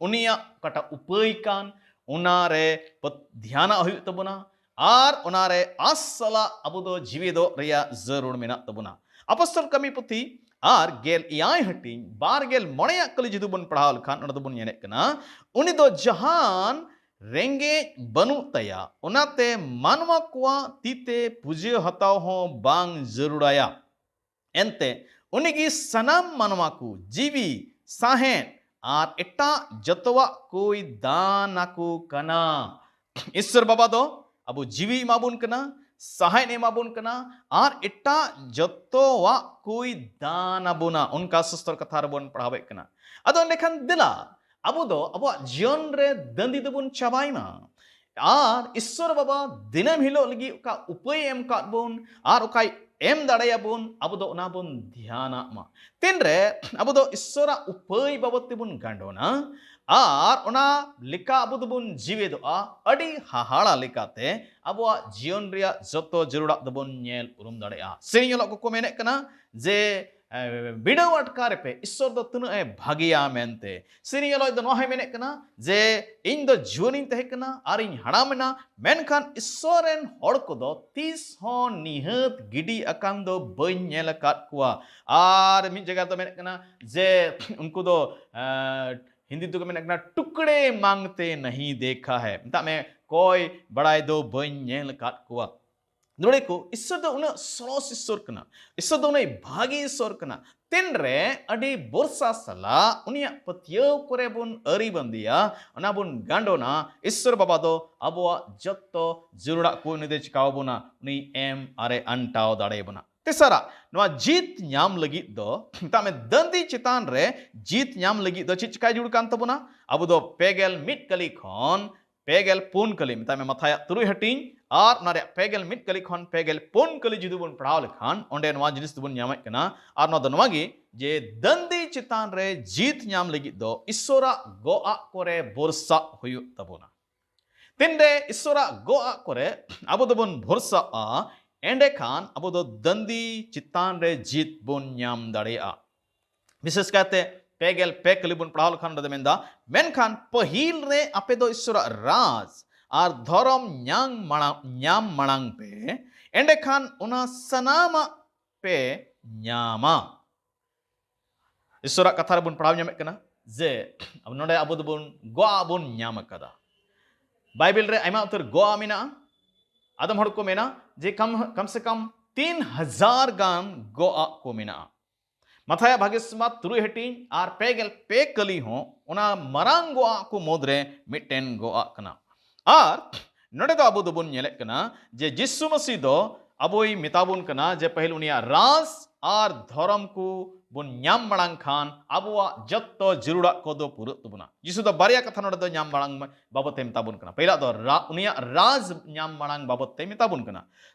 ᱩᱱᱤᱭᱟᱜ ᱚᱠᱟᱴᱟᱜ ᱩᱯᱟᱹᱭ ᱠᱟᱱ, ᱚᱱᱟᱨᱮ ᱯᱟᱹᱛ-, ᱫᱷᱮᱭᱟᱱᱟᱜ ᱦᱩᱭᱩᱜ ᱛᱟᱵᱚᱱᱟ᱾ ᱟᱨ ᱚᱱᱟᱨᱮ ᱟᱥ ᱥᱟᱞᱟᱜ ᱟᱵᱚ ᱫᱚ ᱡᱤᱣᱤ ᱫᱚᱦᱚ ᱨᱮᱭᱟᱜ ᱡᱟᱹᱨᱩᱲ ᱢᱮᱱᱟᱜ ᱛᱟᱵᱚᱱᱟ᱾ ᱟᱯᱚᱥᱛᱚᱞ ᱠᱟᱹᱢᱤ ᱯᱩᱛᱷᱤ ᱟᱨ ᱜᱮᱞ ᱮᱭᱟᱭ ᱦᱟᱹᱴᱤᱧ ᱵᱟᱨ ᱜᱮᱞ ᱢᱚᱬᱮᱭᱟᱜ ᱠᱟᱹᱞᱤ ᱡᱩᱫᱤ ᱵᱚᱱ ᱯᱟᱲᱦᱟᱣ ᱞᱮᱠᱷᱟᱱ, ᱚᱸᱰᱮ ᱫᱚᱵᱚᱱ ᱧᱮᱞᱮᱫ ᱠᱟᱱᱟ, ᱩᱱᱤ ᱫᱚ ᱡᱟᱦᱟᱱ ᱨᱮᱸᱜᱮᱡ ᱵᱟᱹᱱᱩᱜ ᱛᱟᱭᱟ, ᱚᱱᱟᱛᱮ ᱢᱟᱱᱣᱟ ᱠᱚᱣᱟᱜ ᱛᱤ ᱛᱮ ᱯᱩᱡᱟᱹ ᱦᱟᱛᱟᱣ ᱦᱚᱸ ᱵᱟᱝ ᱡᱟᱹᱨᱩᱲᱟᱭᱟ᱾ ᱮᱱᱛᱮ ᱩᱱᱤᱜᱮ ᱥᱟᱱᱟᱢ ᱢᱟᱱᱣᱟ ᱠᱚ ᱡᱤᱣᱤ, ᱥᱟᱦᱮᱫ ᱟᱨ ᱮᱴᱟᱜ ᱡᱚᱛᱚᱣᱟᱜ ᱠᱚᱭ ᱫᱟᱱ ᱟᱠᱚ ᱠᱟᱱᱟ᱾ ᱤᱥᱥᱚᱨ ᱵᱟᱵᱟ ᱫᱚ ᱟᱵᱚ ᱡᱤᱣᱤ ᱮᱢᱟᱵᱚᱱ ᱠᱟᱱᱟ, ᱥᱟᱦᱮᱫ ᱮᱢᱟᱵᱚᱱ ᱠᱟᱱᱟ ᱟᱨ ᱮᱴᱟᱜ ᱡᱚᱛᱚᱣᱟᱜ ᱠᱚᱭ ᱫᱟᱱ ᱟᱵᱚᱱᱟ, ᱚᱱᱠᱟ ᱥᱟᱥᱛᱚᱨ ᱠᱟᱛᱷᱟ ᱨᱮᱵᱚᱱ ᱯᱟᱲᱦᱟᱣᱮᱫ ᱠᱟᱱᱟ᱾ ᱟᱫᱚ ᱮᱸᱰᱮᱠᱷᱟᱱ ᱫᱮᱞᱟ ᱟᱵᱚ ᱫᱚ ᱟᱵᱚᱣᱟᱜ ᱡᱤᱭᱚᱱ ᱨᱮ ᱫᱟᱹᱱᱫᱤ ᱫᱚᱵᱚᱱ ᱪᱟᱵᱟᱭ ᱢᱟ᱾ ᱟᱨ ᱤᱥᱥᱚᱨ ᱵᱟᱵᱟ ᱫᱤᱱᱟᱹᱢ ᱦᱤᱞᱳᱜ ᱞᱟᱹᱜᱤᱫ ᱚᱠᱟ ᱩᱯᱟᱹᱭ ᱮ ᱮᱢ ᱠᱟᱫ ᱵᱚᱱ ᱟᱨ ᱚᱠᱟᱭ ᱮᱢ ᱫᱟᱲᱮᱭᱟᱵᱚᱱ, ᱟᱵᱚ ᱫᱚ ᱚᱱᱟ ᱵᱚᱱ ᱫᱷᱮᱭᱟᱱᱟᱜ ᱢᱟ᱾ ᱛᱤᱱᱨᱮ ᱟᱵᱚ ᱫᱚ ᱤᱥᱥᱚᱨᱟᱜ ᱩᱯᱟᱹᱭ ᱵᱟᱵᱚᱫ ᱛᱮᱵᱚᱱ ᱜᱟᱸᱰᱚᱱᱟ ᱟᱨ ᱚᱱᱟ ᱞᱮᱠᱟ ᱟᱵᱚ ᱫᱚᱵᱚᱱ ᱡᱤᱣᱮᱫᱚᱜᱼᱟ, ᱟᱹᱰᱤ ᱦᱟᱦᱟᱲᱟ ᱞᱮᱠᱟᱛᱮ ᱟᱵᱚᱣᱟᱜ ᱡᱤᱭᱚᱱ ᱨᱮᱭᱟᱜ ᱡᱚᱛᱚ ᱡᱟᱹᱨᱩᱲᱟᱜ ᱫᱚᱵᱚᱱ ᱧᱮᱞ ᱩᱨᱩᱢ ᱫᱟᱲᱮᱭᱟᱜᱼᱟ᱾ ᱥᱮᱨᱮᱧ ᱚᱞᱚᱜ ᱠᱚᱠᱚ ᱢᱮᱱᱮᱫ ᱠᱟᱱᱟ ᱡᱮ, ᱮ, ᱵᱤᱰᱟᱹᱣ ᱟᱴᱠᱟᱨ ᱯᱮ, ᱤᱥᱥᱚᱨ ᱫᱚ ᱛᱤᱱᱟᱹᱜ ᱮ ᱵᱷᱟᱹᱜᱤᱭᱟ ᱢᱮᱱᱛᱮ᱾ ᱥᱮᱨᱮᱧ ᱚᱞᱚᱜ ᱫᱚ ᱱᱚᱣᱟ ᱦᱚᱸᱭ ᱢᱮᱱᱮᱫ ᱠᱟᱱᱟ ᱡᱮ, ᱤᱧ ᱫᱚ ᱡᱩᱣᱟᱹᱱᱤᱧ ᱛᱟᱦᱮᱸ ᱠᱟᱱᱟ ᱟᱨᱤᱧ ᱦᱟᱲᱟᱢ ᱮᱱᱟ, ᱢᱮᱱᱠᱷᱟᱱ ᱤᱥᱥᱚᱨ ᱨᱮᱱ ᱦᱚᱲ ᱠᱚᱫᱚ ᱛᱤᱥ ᱦᱚᱸ ᱱᱤᱦᱟᱹᱛ ᱜᱤᱰᱤ ᱟᱠᱟᱱ ᱫᱚ ᱵᱟᱹᱧ ᱧᱮᱞ ᱟᱠᱟᱫ ᱠᱚᱣᱟ᱾ ᱟᱨ ᱢᱤᱫ ᱡᱟᱭᱜᱟ ᱫᱚ ᱢᱮᱱᱮᱫ ᱠᱟᱱᱟ ᱡᱮ ᱩᱱᱠᱩ ᱫᱚ, ᱮ, ᱦᱤᱱᱫᱤ ᱛᱮᱠᱚ ᱢᱮᱱᱮᱫ ᱠᱟᱱᱟ, ᱴᱩᱠᱲᱮ ᱢᱟᱝᱜᱛᱮ ᱱᱟᱦᱤ ᱫᱮᱠᱷᱟ ᱦᱮ, ᱢᱮᱛᱟᱜ ᱢᱮ ᱠᱚᱭ ᱵᱟᱲᱟᱭ ᱫᱚ ᱵᱟᱹᱧ ᱧᱮᱞ ᱟᱠᱟᱫ ᱠᱚᱣᱟ᱾ ᱱᱚᱰᱮ ᱠᱚ ᱤᱥᱥᱚᱨ ᱫᱚ ᱩᱱᱟᱹᱜ ᱥᱚᱨᱚᱥ ᱤᱥᱥᱚᱨ ᱠᱟᱱᱟ, ᱤᱥᱥᱚᱨ ᱫᱚ ᱩᱱᱟᱹᱜ ᱵᱷᱟᱹᱜᱤ ᱤᱥᱥᱚᱨ ᱠᱟᱱᱟ᱾ ᱛᱤᱱᱨᱮ ᱟᱹᱰᱤ ᱵᱷᱚᱨᱥᱟ ᱥᱟᱞᱟᱜ ᱩᱱᱤᱭᱟᱜ ᱯᱟᱹᱛᱭᱟᱹᱣ ᱠᱚᱨᱮ ᱵᱚᱱ ᱟᱹᱨᱤ ᱵᱟᱸᱫᱮᱭᱟ, ᱚᱱᱟ ᱵᱚᱱ ᱜᱟᱸᱰᱚᱱᱟ, ᱤᱥᱥᱚᱨ ᱵᱟᱵᱟ ᱫᱚ ᱟᱵᱚᱣᱟᱜ ᱡᱚᱛᱚ ᱡᱟᱹᱨᱩᱲᱟᱜ ᱠᱚ ᱩᱱᱤ ᱫᱚᱭ ᱪᱤᱠᱟᱣ ᱵᱚᱱᱟ, ᱩᱱᱤ ᱮᱢ ᱟᱨᱮ ᱟᱱᱴᱟᱣ ᱫᱟᱲᱮᱭᱟᱵᱚᱱᱟ᱾ ᱛᱮᱥᱟᱨᱟᱜ, ᱱᱚᱣᱟ ᱡᱤᱛ ᱧᱟᱢ ᱞᱟᱹᱜᱤᱫ ᱫᱚ, ᱢᱮᱛᱟᱜ ᱢᱮ, ᱫᱟᱹᱱᱫᱤ ᱪᱮᱛᱟᱱ ᱨᱮ ᱡᱤᱛ ᱧᱟᱢ ᱞᱟᱹᱜᱤᱫ ᱫᱚ ᱪᱮᱫ ᱪᱤᱠᱟᱭ ᱡᱟᱹᱨᱩᱲ ᱠᱟᱱ ᱛᱟᱵᱚᱱᱟ? ᱟᱵᱚ ᱫᱚ ᱯᱮ ᱜᱮᱞ ᱢᱤᱫ ᱠᱟᱹᱞᱤ ᱠᱷᱚᱱ ᱯᱮ ᱜᱮᱞ ᱯᱩᱱ ᱠᱟᱹᱞᱤ, ᱢᱮᱛᱟᱜ ᱢᱮ, ᱢᱟᱛᱷᱟᱭᱟᱜ ᱛᱩᱨᱩᱭ ᱦᱟᱹᱴᱤᱧ ᱟᱨ ᱚᱱᱟ ᱨᱮᱭᱟᱜ ᱯᱮ ᱜᱮᱞ ᱢᱤᱫ ᱠᱟᱹᱞᱤ ᱠᱷᱚᱱ ᱯᱮ ᱜᱮᱞ ᱯᱩᱱ ᱠᱟᱹᱞᱤ ᱡᱩᱫᱤ ᱵᱚᱱ ᱯᱟᱲᱦᱟᱣ ᱞᱮᱠᱷᱟᱱ, ᱚᱸᱰᱮ ᱱᱚᱣᱟ ᱡᱤᱱᱤᱥ ᱫᱚᱵᱚᱱ ᱧᱟᱢᱮᱫ ᱠᱟᱱᱟ᱾ ᱟᱨ ᱱᱚᱣᱟ ᱫᱚ ᱱᱚᱣᱟ ᱜᱮ, ᱡᱮ ᱫᱟᱹᱱᱫᱤ ᱪᱮᱛᱟᱱ ᱨᱮ ᱡᱤᱛ ᱧᱟᱢ ᱞᱟᱹᱜᱤᱫ ᱫᱚ ᱤᱥᱥᱚᱨᱟᱜ ᱜᱚᱜ ᱟᱜ ᱠᱚᱨᱮ ᱵᱷᱚᱨᱥᱟᱜ ᱦᱩᱭᱩᱜ ᱛᱟᱵᱚᱱᱟ᱾ ᱛᱤᱱᱨᱮ ᱤᱥᱥᱚᱨᱟᱜ ᱜᱚᱜ ᱟᱜ ᱠᱚᱨᱮ ᱟᱵᱚ ᱫᱚᱵᱚᱱ ᱵᱷᱚᱨᱥᱟᱜᱼᱟ, ᱮᱸᱰᱮᱠᱷᱟᱱ ᱟᱵᱚ ᱫᱚ ᱫᱟᱹᱱᱫᱤ ᱪᱮᱛᱟᱱ ᱨᱮ ᱡᱤᱛ ᱵᱚᱱ ᱧᱟᱢ ᱫᱟᱲᱮᱭᱟᱜᱼᱟ᱾ ᱵᱤᱥᱮᱥ ᱠᱟᱭᱛᱮ ᱯᱮ ᱜᱮᱞ ᱯᱮ ᱠᱟᱹᱞᱤ ᱵᱚᱱ ᱯᱟᱲᱦᱟᱣ ᱞᱮᱠᱷᱟᱱ ᱚᱸᱰᱮ ᱫᱚ ᱢᱮᱱᱫᱟ, "ᱢᱮᱱᱠᱷᱟᱱ ᱯᱟᱹᱦᱤᱞ ᱨᱮ ᱟᱯᱮ ᱫᱚ ᱤᱥᱥᱚᱨᱟᱜ ᱨᱟᱡᱽ ᱟᱨ ᱫᱷᱚᱨᱚᱢ ᱧᱟᱢ ᱢᱟᱲᱟᱝ, ᱧᱟᱢ ᱢᱟᱲᱟᱝ ᱯᱮ, ᱮᱸᱰᱮᱠᱷᱟᱱ ᱚᱱᱟ ᱥᱟᱱᱟᱢᱟᱜ ᱯᱮ ᱧᱟᱢᱟ᱾" ᱤᱥᱥᱚᱨᱟᱜ ᱠᱟᱛᱷᱟ ᱨᱮᱵᱚᱱ ᱯᱟᱲᱦᱟᱣ ᱧᱟᱢᱮᱫ ᱠᱟᱱᱟ ᱡᱮ ᱱᱚᱰᱮ ᱟᱵᱚ ᱫᱚᱵᱚᱱ ᱜᱚᱜ ᱟᱜ ᱵᱚᱱ ᱧᱟᱢ ᱟᱠᱟᱫᱟ᱾ ᱵᱟᱭᱵᱮᱞ ᱨᱮ ᱟᱭᱢᱟ ᱩᱛᱟᱹᱨ ᱜᱚᱜ ᱟᱜ ᱢᱮᱱᱟᱜᱼᱟ᱾ ᱟᱫᱚᱢ ᱦᱚᱲ ᱠᱚ ᱢᱮᱱᱟ ᱡᱮ ᱠᱟᱢ, ᱠᱟᱢ ᱥᱮ ᱠᱟᱢ ᱛᱤᱱ ᱦᱟᱡᱟᱨ ᱜᱟᱱ ᱜᱚᱜ ᱟᱜ ᱠᱚ ᱢᱮᱱᱟᱜᱼᱟ᱾ ᱢᱟᱛᱷᱟᱭᱟᱜ ᱵᱷᱟᱜᱮ ᱥᱩᱥᱢᱟᱛ ᱛᱩᱨᱩᱭ ᱦᱟᱹᱴᱤᱧ ᱟᱨ ᱯᱮ ᱜᱮᱞ ᱯᱮ ᱠᱟᱹᱞᱤ ᱦᱚᱸ ᱚᱱᱟ ᱢᱟᱨᱟᱝ ᱜᱚᱜ ᱟᱜ ᱠᱚ ᱢᱩᱫᱽᱨᱮ ᱢᱤᱫᱴᱮᱱ ᱜᱚᱜ ᱟᱜ ᱠᱟᱱᱟ᱾ ᱟᱨ ᱱᱚᱰᱮ ᱫᱚ ᱟᱵᱚ ᱫᱚᱵᱚᱱ ᱧᱮᱞᱮᱫ ᱠᱟᱱᱟ ᱡᱮ ᱡᱤᱥᱩ ᱢᱟᱹᱥᱤ ᱫᱚ ᱟᱵᱚᱭ ᱢᱮᱛᱟ ᱵᱚᱱ ᱠᱟᱱᱟ ᱡᱮ ᱯᱟᱹᱦᱤᱞ ᱩᱱᱤᱭᱟᱜ ᱨᱟᱡᱽ ᱟᱨ ᱫᱷᱚᱨᱚᱢ ᱠᱚ ᱵᱚᱱ ᱧᱟᱢ ᱢᱟᱲᱟᱝ ᱠᱷᱟᱱ ᱟᱵᱚᱣᱟᱜ ᱡᱚᱛᱚ ᱡᱟᱹᱨᱩᱲᱟᱜ ᱠᱚᱫᱚ ᱯᱩᱨᱟᱹᱜ ᱛᱟᱵᱚᱱᱟ᱾ ᱡᱤᱥᱩ ᱫᱚ ᱵᱟᱨᱭᱟ ᱠᱟᱛᱷᱟ ᱱᱚᱰᱮ ᱫᱚ ᱧᱟᱢ ᱢᱟᱲᱟᱝ ᱵᱟᱵᱚᱛ ᱛᱮ ᱢᱮᱛᱟ ᱵᱚᱱ ᱠᱟᱱᱟ᱾ ᱯᱟᱹᱦᱤᱞᱟᱜ ᱫᱚ ᱨᱟ-, ᱩᱱᱤᱭᱟᱜ ᱨᱟᱡᱽ ᱧᱟᱢ ᱢᱟᱲᱟᱝ ᱵᱟᱵᱚᱛ ᱛᱮ ᱢᱮᱛᱟ ᱵᱚᱱ ᱠᱟᱱᱟ᱾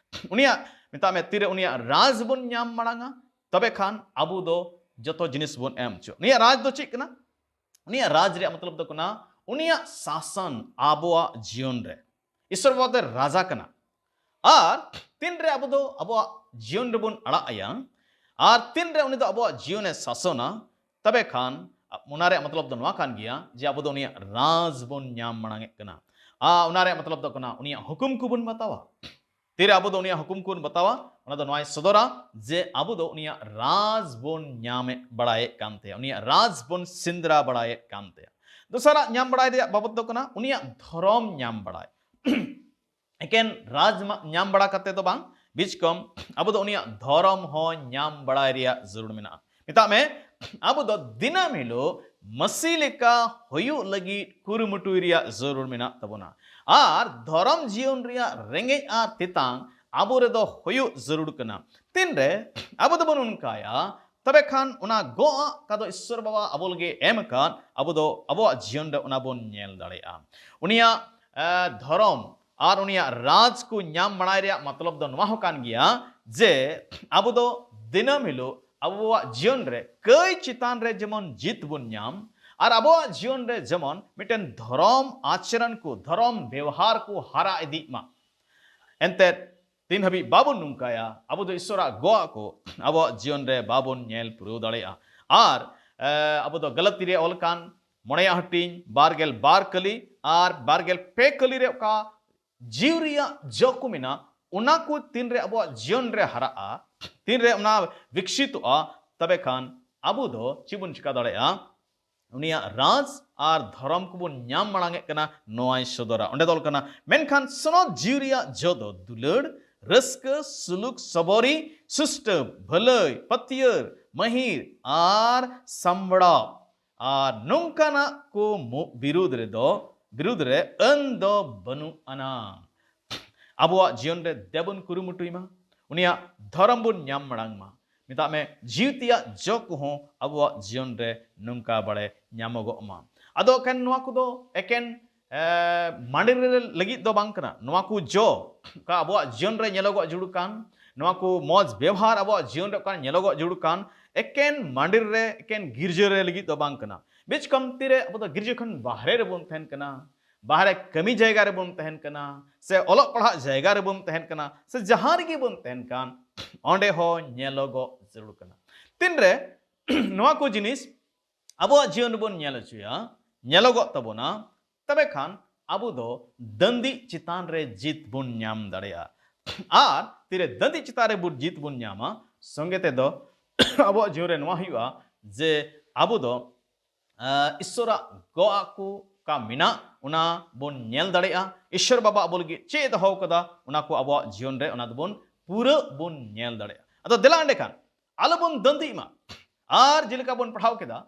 ᱩᱱᱤᱭᱟᱜ, ᱢᱮᱛᱟᱜ ᱢᱮ, ᱛᱤᱨᱮ ᱩᱱᱤᱭᱟᱜ ᱨᱟᱡᱽ ᱵᱚᱱ ᱧᱟᱢ ᱢᱟᱲᱟᱝᱟ, ᱛᱚᱵᱮ ᱠᱷᱟᱱ ᱟᱵᱚ ᱫᱚ ᱡᱚᱛᱚ ᱡᱤᱱᱤᱥ ᱵᱚᱱ ᱮᱢ ᱦᱚᱪᱚ᱾ ᱩᱱᱤᱭᱟᱜ ᱨᱟᱡᱽ ᱫᱚ ᱪᱮᱫ ᱠᱟᱱᱟ? ᱩᱱᱤᱭᱟᱜ ᱨᱟᱡᱽ ᱨᱮᱭᱟᱜ ᱢᱚᱛᱞᱚᱵ ᱫᱚ ᱠᱟᱱᱟ ᱩᱱᱤᱭᱟᱜ ᱥᱟᱥᱚᱱ ᱟᱵᱚᱣᱟᱜ ᱡᱤᱭᱚᱱ ᱨᱮ᱾ ᱤᱥᱥᱚᱨ ᱵᱟᱵᱟ ᱫᱚ ᱨᱟᱡᱟ ᱠᱟᱱᱟ᱾ ᱟᱨ ᱛᱤᱱᱨᱮ ᱟᱵᱚ ᱫᱚ ᱟᱵᱚᱣᱟᱜ ᱡᱤᱭᱚᱱ ᱨᱮᱵᱚᱱ ᱟᱲᱟᱜ ᱟᱭᱟ, ᱟᱨ ᱛᱤᱱᱨᱮ ᱩᱱᱤ ᱫᱚ ᱟᱵᱚᱣᱟᱜ ᱡᱤᱭᱚᱱᱮ ᱥᱟᱥᱚᱱᱟ, ᱛᱚᱵᱮ ᱠᱷᱟᱱ ᱚᱱᱟ ᱨᱮᱭᱟᱜ ᱢᱚᱛᱞᱚᱵ ᱫᱚ ᱱᱚᱣᱟ ᱠᱟᱱ ᱜᱮᱭᱟ ᱡᱮ ᱟᱵᱚ ᱫᱚ ᱩᱱᱤᱭᱟᱜ ᱨᱟᱡᱽ ᱵᱚᱱ ᱧᱟᱢ ᱢᱟᱲᱟᱝ ᱮᱫ ᱠᱟᱱᱟ᱾ ᱟᱨ ᱚᱱᱟ ᱨᱮᱭᱟᱜ ᱢᱚᱛᱞᱚᱵ ᱫᱚ ᱠᱟᱱᱟ ᱩᱱᱤᱭᱟᱜ ᱦᱩᱠᱩᱢ ᱠᱚᱵᱚᱱ ᱵᱟᱛᱟᱣᱟ᱾ ᱛᱤᱨᱮ ᱟᱵᱚ ᱫᱚ ᱩᱱᱤᱭᱟᱜ ᱦᱩᱠᱩᱢ ᱠᱚᱵᱚᱱ ᱵᱟᱛᱟᱣᱟ, ᱚᱱᱟ ᱫᱚ ᱱᱚᱣᱟᱭ ᱥᱚᱫᱚᱨᱟ ᱡᱮ ᱟᱵᱚ ᱫᱚ ᱩᱱᱤᱭᱟᱜ ᱨᱟᱡᱽ ᱵᱚᱱ ᱧᱟᱢᱮᱫ ᱵᱟᱲᱟᱭᱮᱫ ᱠᱟᱱ ᱛᱟᱭᱟ, ᱩᱱᱤᱭᱟᱜ ᱨᱟᱡᱽ ᱵᱚᱱ ᱥᱮᱸᱫᱽᱨᱟ ᱵᱟᱲᱟᱭᱮᱫ ᱠᱟᱱ ᱛᱟᱭᱟ᱾ ᱫᱚᱥᱟᱨᱟᱜ ᱧᱟᱢ ᱵᱟᱲᱟᱭ ᱨᱮᱭᱟᱜ ᱵᱟᱵᱚᱛ ᱫᱚ ᱠᱟᱱᱟ ᱩᱱᱤᱭᱟᱜ ᱫᱷᱚᱨᱚᱢ ᱧᱟᱢ ᱵᱟᱲᱟᱭ᱾ ᱮᱠᱮᱱ ᱨᱟᱡᱽ ᱧᱟᱢ ᱵᱟᱲᱟ ᱠᱟᱛᱮ ᱫᱚ ᱵᱟᱝ, ᱵᱤᱪᱠᱚᱢ ᱟᱵᱚ ᱫᱚ ᱩᱱᱤᱭᱟᱜ ᱫᱷᱚᱨᱚᱢ ᱦᱚᱸ ᱧᱟᱢ ᱵᱟᱲᱟᱭ ᱨᱮᱭᱟᱜ ᱡᱟᱹᱨᱩᱲ ᱢᱮᱱᱟᱜᱼᱟ᱾ ᱢᱮᱛᱟᱜ ᱢᱮ, ᱟᱵᱚ ᱫᱚ ᱫᱤᱱᱟᱹᱢ ᱦᱤᱞᱳᱜ ᱢᱟᱹᱥᱤ ᱞᱮᱠᱟ ᱦᱩᱭᱩᱜ ᱞᱟᱹᱜᱤᱫ ᱠᱩᱨᱩᱢᱩᱴᱩᱭ ᱨᱮᱭᱟᱜ ᱡᱟᱹᱨᱩᱲ ᱢᱮᱱᱟᱜ ᱛᱟᱵᱚᱱᱟ᱾ ᱟᱨ ᱫᱷᱚᱨᱚᱢ ᱡᱤᱭᱚᱱ ᱨᱮᱭᱟᱜ ᱨᱮᱸᱜᱮᱡ ᱟᱨ ᱛᱮᱛᱟᱝ ᱟᱵᱚ ᱨᱮᱫᱚ ᱦᱩᱭᱩᱜ ᱡᱟᱹᱨᱩᱲ ᱠᱟᱱᱟ᱾ ᱛᱤᱱᱨᱮ ᱟᱵᱚ ᱫᱚᱵᱚᱱ ᱚᱱᱠᱟᱭᱟ, ᱛᱚᱵᱮ ᱠᱷᱟᱱ ᱚᱱᱟ ᱜᱚᱜ ᱟᱜ ᱠᱟᱫᱚ ᱤᱥᱥᱚᱨ ᱵᱟᱵᱟ ᱟᱵᱚ ᱞᱟᱹᱜᱤᱫ ᱮᱢ ᱟᱠᱟᱫ, ᱟᱵᱚ ᱫᱚ ᱟᱵᱚᱣᱟᱜ ᱡᱤᱭᱚᱱ ᱨᱮ ᱚᱱᱟ ᱵᱚᱱ ᱧᱮᱞ ᱫᱟᱲᱮᱭᱟᱜᱼᱟ᱾ ᱩᱱᱤᱭᱟᱜ ᱮ, ᱫᱷᱚᱨᱚᱢ ᱟᱨ ᱩᱱᱤᱭᱟᱜ ᱨᱟᱡᱽ ᱠᱚ ᱧᱟᱢ ᱵᱟᱲᱟᱭ ᱨᱮᱭᱟᱜ ᱢᱚᱛᱞᱚᱵ ᱫᱚ ᱱᱚᱣᱟ ᱦᱚᱸ ᱠᱟᱱ ᱜᱮᱭᱟ ᱡᱮ ᱟᱵᱚ ᱫᱚ ᱫᱤᱱᱟᱹᱢ ᱦᱤᱞᱳᱜ ᱟᱵᱚᱣᱟᱜ ᱡᱤᱭᱚᱱ ᱨᱮ ᱠᱟᱹᱭ ᱪᱮᱛᱟᱱ ᱨᱮ ᱡᱮᱢᱚᱱ ᱡᱤᱛ ᱵᱚᱱ ᱧᱟᱢ ᱟᱨ ᱟᱵᱚᱣᱟᱜ ᱡᱤᱭᱚᱱ ᱨᱮ ᱡᱮᱢᱚᱱ ᱢᱤᱫᱴᱮᱱ ᱫᱷᱚᱨᱚᱢ ᱟᱪᱨᱚᱱ ᱠᱚ, ᱫᱷᱚᱨᱚᱢ ᱵᱮᱣᱦᱟᱨ ᱠᱚ ᱦᱟᱨᱟ ᱤᱫᱤᱜ ᱢᱟ᱾ ᱮᱱᱛᱮᱫ ᱛᱤᱱ ᱦᱟᱹᱵᱤᱡ ᱵᱟᱵᱚᱱ ᱱᱚᱝᱠᱟᱭᱟ, ᱟᱵᱚ ᱫᱚ ᱤᱥᱥᱚᱨᱟᱜ ᱜᱚᱜ ᱟᱜ ᱠᱚ ᱟᱵᱚᱣᱟᱜ ᱡᱤᱭᱚᱱ ᱨᱮ ᱵᱟᱵᱚᱱ ᱧᱮᱞ ᱯᱩᱨᱟᱹᱣ ᱫᱟᱲᱮᱭᱟᱜᱼᱟ᱾ ᱟᱨ ᱮ, ᱟᱵᱚ ᱫᱚ ᱜᱟᱞᱟᱛᱤ ᱨᱮ ᱚᱞ ᱠᱟᱱ ᱢᱚᱬᱮᱭᱟᱜ ᱦᱟᱹᱴᱤᱧ ᱵᱟᱨ ᱜᱮᱞ ᱵᱟᱨ ᱠᱟᱹᱞᱤ ᱟᱨ ᱵᱟᱨ ᱜᱮᱞ ᱯᱮ ᱠᱟᱹᱞᱤ ᱨᱮ ᱚᱠᱟ ᱡᱤᱣᱤ ᱨᱮᱭᱟᱜ ᱡᱚ ᱠᱚ ᱢᱮᱱᱟᱜ, ᱚᱱᱟ ᱠᱚ ᱛᱤᱱᱨᱮ ᱟᱵᱚᱣᱟᱜ ᱡᱤᱭᱚᱱ ᱨᱮ ᱦᱟᱨᱟᱜᱼᱟ, ᱛᱤᱱᱨᱮ ᱚᱱᱟ ᱵᱤᱠᱥᱤᱛᱚᱜᱼᱟ, ᱛᱚᱵᱮ ᱠᱷᱟᱱ ᱟᱵᱚ ᱫᱚ ᱪᱮᱫ ᱵᱚᱱ ᱪᱤᱠᱟ ᱫᱟᱲᱮᱭᱟᱜᱼᱟ? ᱩᱱᱤᱭᱟᱜ ᱨᱟᱡᱽ ᱟᱨ ᱫᱷᱚᱨᱚᱢ ᱠᱚᱵᱚᱱ ᱧᱟᱢ ᱢᱟᱲᱟᱝ ᱮᱫ ᱠᱟᱱᱟ, ᱱᱚᱣᱟᱭ ᱥᱚᱫᱚᱨᱟ᱾ ᱚᱸᱰᱮ ᱫᱚ ᱚᱞ ᱠᱟᱱᱟ, ᱢᱮᱱᱠᱷᱟᱱ ᱥᱚᱱᱚᱛ ᱡᱤᱣᱤ ᱨᱮᱭᱟᱜ ᱡᱚ ᱫᱚ ᱫᱩᱞᱟᱹᱲ, ᱨᱟᱹᱥᱠᱟᱹ, ᱥᱩᱞᱩᱠ, ᱥᱚᱵᱚᱨᱤ, ᱥᱩᱥᱴᱟᱹ, ᱵᱷᱟᱹᱞᱟᱹᱭ, ᱯᱟᱹᱛᱭᱟᱹᱨ, ᱢᱟᱹᱦᱤᱨ ᱟᱨ ᱥᱟᱢᱵᱲᱟᱣ᱾ ᱟᱨ ᱱᱚᱝᱠᱟᱱᱟᱜ ᱠᱚ ᱢᱩ-, ᱵᱤᱨᱩᱫᱽ ᱨᱮᱫᱚ, ᱵᱤᱨᱩᱫᱽ ᱨᱮ ᱟᱹᱱ ᱫᱚ ᱵᱟᱹᱱᱩᱜ ᱟᱱᱟ᱾ ᱟᱵᱚᱣᱟᱜ ᱡᱤᱭᱚᱱ ᱨᱮ ᱫᱮᱵᱚᱱ ᱠᱩᱨᱩᱢᱩᱴᱩᱭ ᱢᱟ, ᱩᱱᱤᱭᱟᱜ ᱫᱷᱚᱨᱚᱢ ᱵᱚᱱ ᱧᱟᱢ ᱢᱟᱲᱟᱝ ᱢᱟ᱾ ᱢᱮᱛᱟᱜ ᱢᱮ, ᱡᱤᱣᱤ ᱛᱮᱭᱟᱜ ᱡᱚ ᱠᱚᱦᱚᱸ ᱟᱵᱚᱣᱟᱜ ᱡᱤᱭᱚᱱ ᱨᱮ ᱱᱚᱝᱠᱟ ᱵᱟᱲᱮ ᱧᱟᱢᱚᱜᱚᱜ ᱢᱟ᱾ ᱟᱫᱚ ᱮᱠᱮᱱ ᱱᱚᱣᱟ ᱠᱚᱫᱚ ᱮᱠᱮᱱ, ᱮ, ᱢᱟᱸᱰᱮᱨ ᱨᱮ ᱞᱟᱹᱜᱤᱫ ᱫᱚ ᱵᱟᱝ ᱠᱟᱱᱟ᱾ ᱱᱚᱣᱟ ᱠᱚ ᱡᱚ ᱚᱠᱟ ᱟᱵᱚᱣᱟᱜ ᱡᱤᱭᱚᱱ ᱨᱮ ᱧᱮᱞᱚᱜᱚᱜ ᱡᱟᱹᱨᱩᱲ ᱠᱟᱱ, ᱱᱚᱣᱟ ᱠᱚ ᱢᱚᱡᱽ ᱵᱮᱣᱦᱟᱨ ᱟᱵᱚᱣᱟᱜ ᱡᱤᱭᱚᱱ ᱨᱮ ᱚᱠᱟ ᱧᱮᱞᱚᱜᱚᱜ ᱡᱟᱹᱨᱩᱲ ᱠᱟᱱ, ᱮᱠᱮᱱ ᱢᱟᱸᱰᱮᱨ ᱨᱮ, ᱮᱠᱮᱱ ᱜᱤᱨᱡᱟᱹ ᱨᱮ ᱞᱟᱹᱜᱤᱫ ᱫᱚ ᱵᱟᱝ ᱠᱟᱱᱟ᱾ ᱵᱤᱪᱠᱚᱢ ᱛᱤᱨᱮ ᱟᱵᱚ ᱫᱚ ᱜᱤᱨᱡᱟᱹ ᱠᱷᱚᱱ ᱵᱟᱦᱨᱮ ᱨᱮᱵᱚᱱ ᱛᱟᱦᱮᱱ ᱠᱟᱱᱟ, ᱵᱟᱦᱨᱮ ᱠᱟᱹᱢᱤ ᱡᱟᱭᱜᱟ ᱨᱮᱵᱚᱱ ᱛᱟᱦᱮᱱ ᱠᱟᱱᱟ, ᱥᱮ ᱚᱞᱚᱜ ᱯᱟᱲᱦᱟᱜ ᱡᱟᱭᱜᱟ ᱨᱮᱵᱚᱱ ᱛᱟᱦᱮᱱ ᱠᱟᱱᱟ, ᱥᱮ ᱡᱟᱦᱟᱸ ᱨᱮᱜᱮ ᱵᱚᱱ ᱛᱟᱦᱮᱱ ᱠᱟᱱ, ᱚᱸᱰᱮ ᱦᱚᱸ ᱧᱮᱞᱚᱜᱚᱜ ᱡᱟᱹᱨᱩᱲ ᱠᱟᱱᱟ᱾ ᱛᱤᱱᱨᱮ ᱱᱚᱣᱟ ᱠᱚ ᱡᱤᱱᱤᱥ ᱟᱵᱚᱣᱟᱜ ᱡᱤᱭᱚᱱ ᱨᱮᱵᱚᱱ ᱧᱮᱞ ᱦᱚᱪᱚᱭᱟ, ᱧᱮᱞᱚᱜᱚᱜ ᱛᱟᱵᱚᱱᱟ, ᱛᱚᱵᱮ ᱠᱷᱟᱱ ᱟᱵᱚ ᱫᱚ ᱫᱟᱹᱱᱫᱤ ᱪᱮᱛᱟᱱ ᱨᱮ ᱡᱤᱛ ᱵᱚᱱ ᱧᱟᱢ ᱫᱟᱲᱮᱭᱟᱜᱼᱟ᱾ ᱟᱨ ᱛᱤᱨᱮ ᱫᱟᱹᱱᱫᱤ ᱪᱮᱛᱟᱱ ᱨᱮ ᱵᱚᱱ ᱡᱤᱛ ᱵᱚᱱ ᱧᱟᱢᱟ, ᱥᱚᱸᱜᱮ ᱛᱮᱫᱚ ᱟᱵᱚᱣᱟᱜ ᱡᱤᱭᱚᱱ ᱨᱮ ᱱᱚᱣᱟ ᱦᱩᱭᱩᱜᱼᱟ ᱡᱮ ᱟᱵᱚ ᱫᱚ, ᱟᱸ, ᱤᱥᱥᱚᱨᱟᱜ ᱜᱚᱜ ᱟᱜ ᱠᱚ ᱚᱠᱟ ᱢᱮᱱᱟᱜ, ᱚᱱᱟ ᱵᱚᱱ ᱧᱮᱞ ᱫᱟᱲᱮᱭᱟᱜᱼᱟ᱾ ᱤᱥᱥᱚᱨ ᱵᱟᱵᱟ ᱟᱵᱚ ᱞᱟᱹᱜᱤᱫ ᱪᱮᱫ ᱮ ᱫᱚᱦᱚ ᱠᱟᱫᱟ, ᱚᱱᱟ ᱠᱚ ᱟᱵᱚᱣᱟᱜ ᱡᱤᱭᱚᱱ ᱨᱮ ᱚᱱᱟ ᱫᱚᱵᱚᱱ ᱯᱩᱨᱟᱹ ᱵᱚᱱ ᱧᱮᱞ ᱫᱟᱲᱮᱭᱟᱜᱼᱟ᱾ ᱟᱫᱚ ᱫᱮᱞᱟ ᱮᱸᱰᱮᱠᱷᱟᱱ ᱟᱞᱚᱵᱚᱱ ᱫᱟᱹᱱᱫᱤᱜ ᱢᱟ᱾ ᱟᱨ ᱡᱮᱞᱮᱠᱟ ᱵᱚᱱ ᱯᱟᱲᱦᱟᱣ ᱠᱮᱫᱟ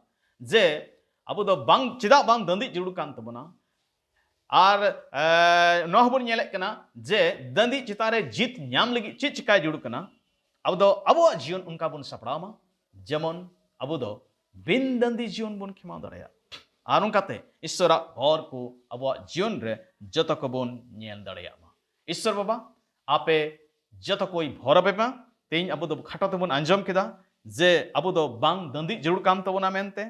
ᱡᱮ ᱟᱵᱚ ᱫᱚ ᱵᱟᱝ, ᱪᱮᱫᱟᱜ ᱵᱟᱝ ᱫᱟᱹᱱᱫᱤᱜ ᱡᱟᱹᱨᱩᱲ ᱠᱟᱱ ᱛᱟᱵᱚᱱᱟ? ᱟᱨ, ᱮ, ᱱᱚᱣᱟ ᱦᱚᱸᱵᱚᱱ ᱧᱮᱞᱮᱫ ᱠᱟᱱᱟ ᱡᱮ ᱫᱟᱹᱱᱫᱤ ᱪᱮᱛᱟᱱ ᱨᱮ ᱡᱤᱛ ᱧᱟᱢ ᱞᱟᱹᱜᱤᱫ ᱪᱮᱫ ᱪᱤᱠᱟᱭ ᱡᱟᱹᱨᱩᱲ ᱠᱟᱱᱟ? ᱟᱵᱚ ᱫᱚ ᱟᱵᱚᱣᱟᱜ ᱡᱤᱭᱚᱱ ᱚᱱᱠᱟ ᱵᱚᱱ ᱥᱟᱯᱲᱟᱣ ᱢᱟ, ᱡᱮᱢᱚᱱ ᱟᱵᱚ ᱫᱚ ᱵᱤᱱ ᱫᱟᱹᱱᱫᱤ ᱡᱤᱭᱚᱱ ᱵᱚᱱ ᱠᱷᱮᱢᱟᱣ ᱫᱟᱲᱮᱭᱟᱜ᱾ ᱟᱨ ᱚᱱᱠᱟᱛᱮ ᱤᱥᱥᱚᱨᱟᱜ ᱦᱚᱨ ᱠᱚ ᱟᱵᱚᱣᱟᱜ ᱡᱤᱭᱚᱱ ᱨᱮ ᱡᱚᱛᱚ ᱠᱚᱵᱚᱱ ᱧᱮᱞ ᱫᱟᱲᱮᱭᱟᱜ ᱢᱟ᱾ ᱤᱥᱥᱚᱨ ᱵᱟᱵᱟ, ᱟᱯᱮ ᱡᱚᱛᱚ ᱠᱚᱭ ᱵᱷᱚᱨ ᱟᱯᱮ ᱢᱟ᱾ ᱛᱮᱦᱮᱧ ᱟᱵᱚ ᱫᱚ ᱠᱷᱟᱴᱚ ᱛᱮᱵᱚᱱ ᱟᱸᱡᱚᱢ ᱠᱮᱫᱟ ᱡᱮ ᱟᱵᱚ ᱫᱚ ᱵᱟᱝ ᱫᱟᱹᱱᱫᱤ ᱡᱟᱹᱨᱩᱲ ᱠᱟᱱ ᱛᱟᱵᱚᱱᱟ ᱢᱮᱱᱛᱮ᱾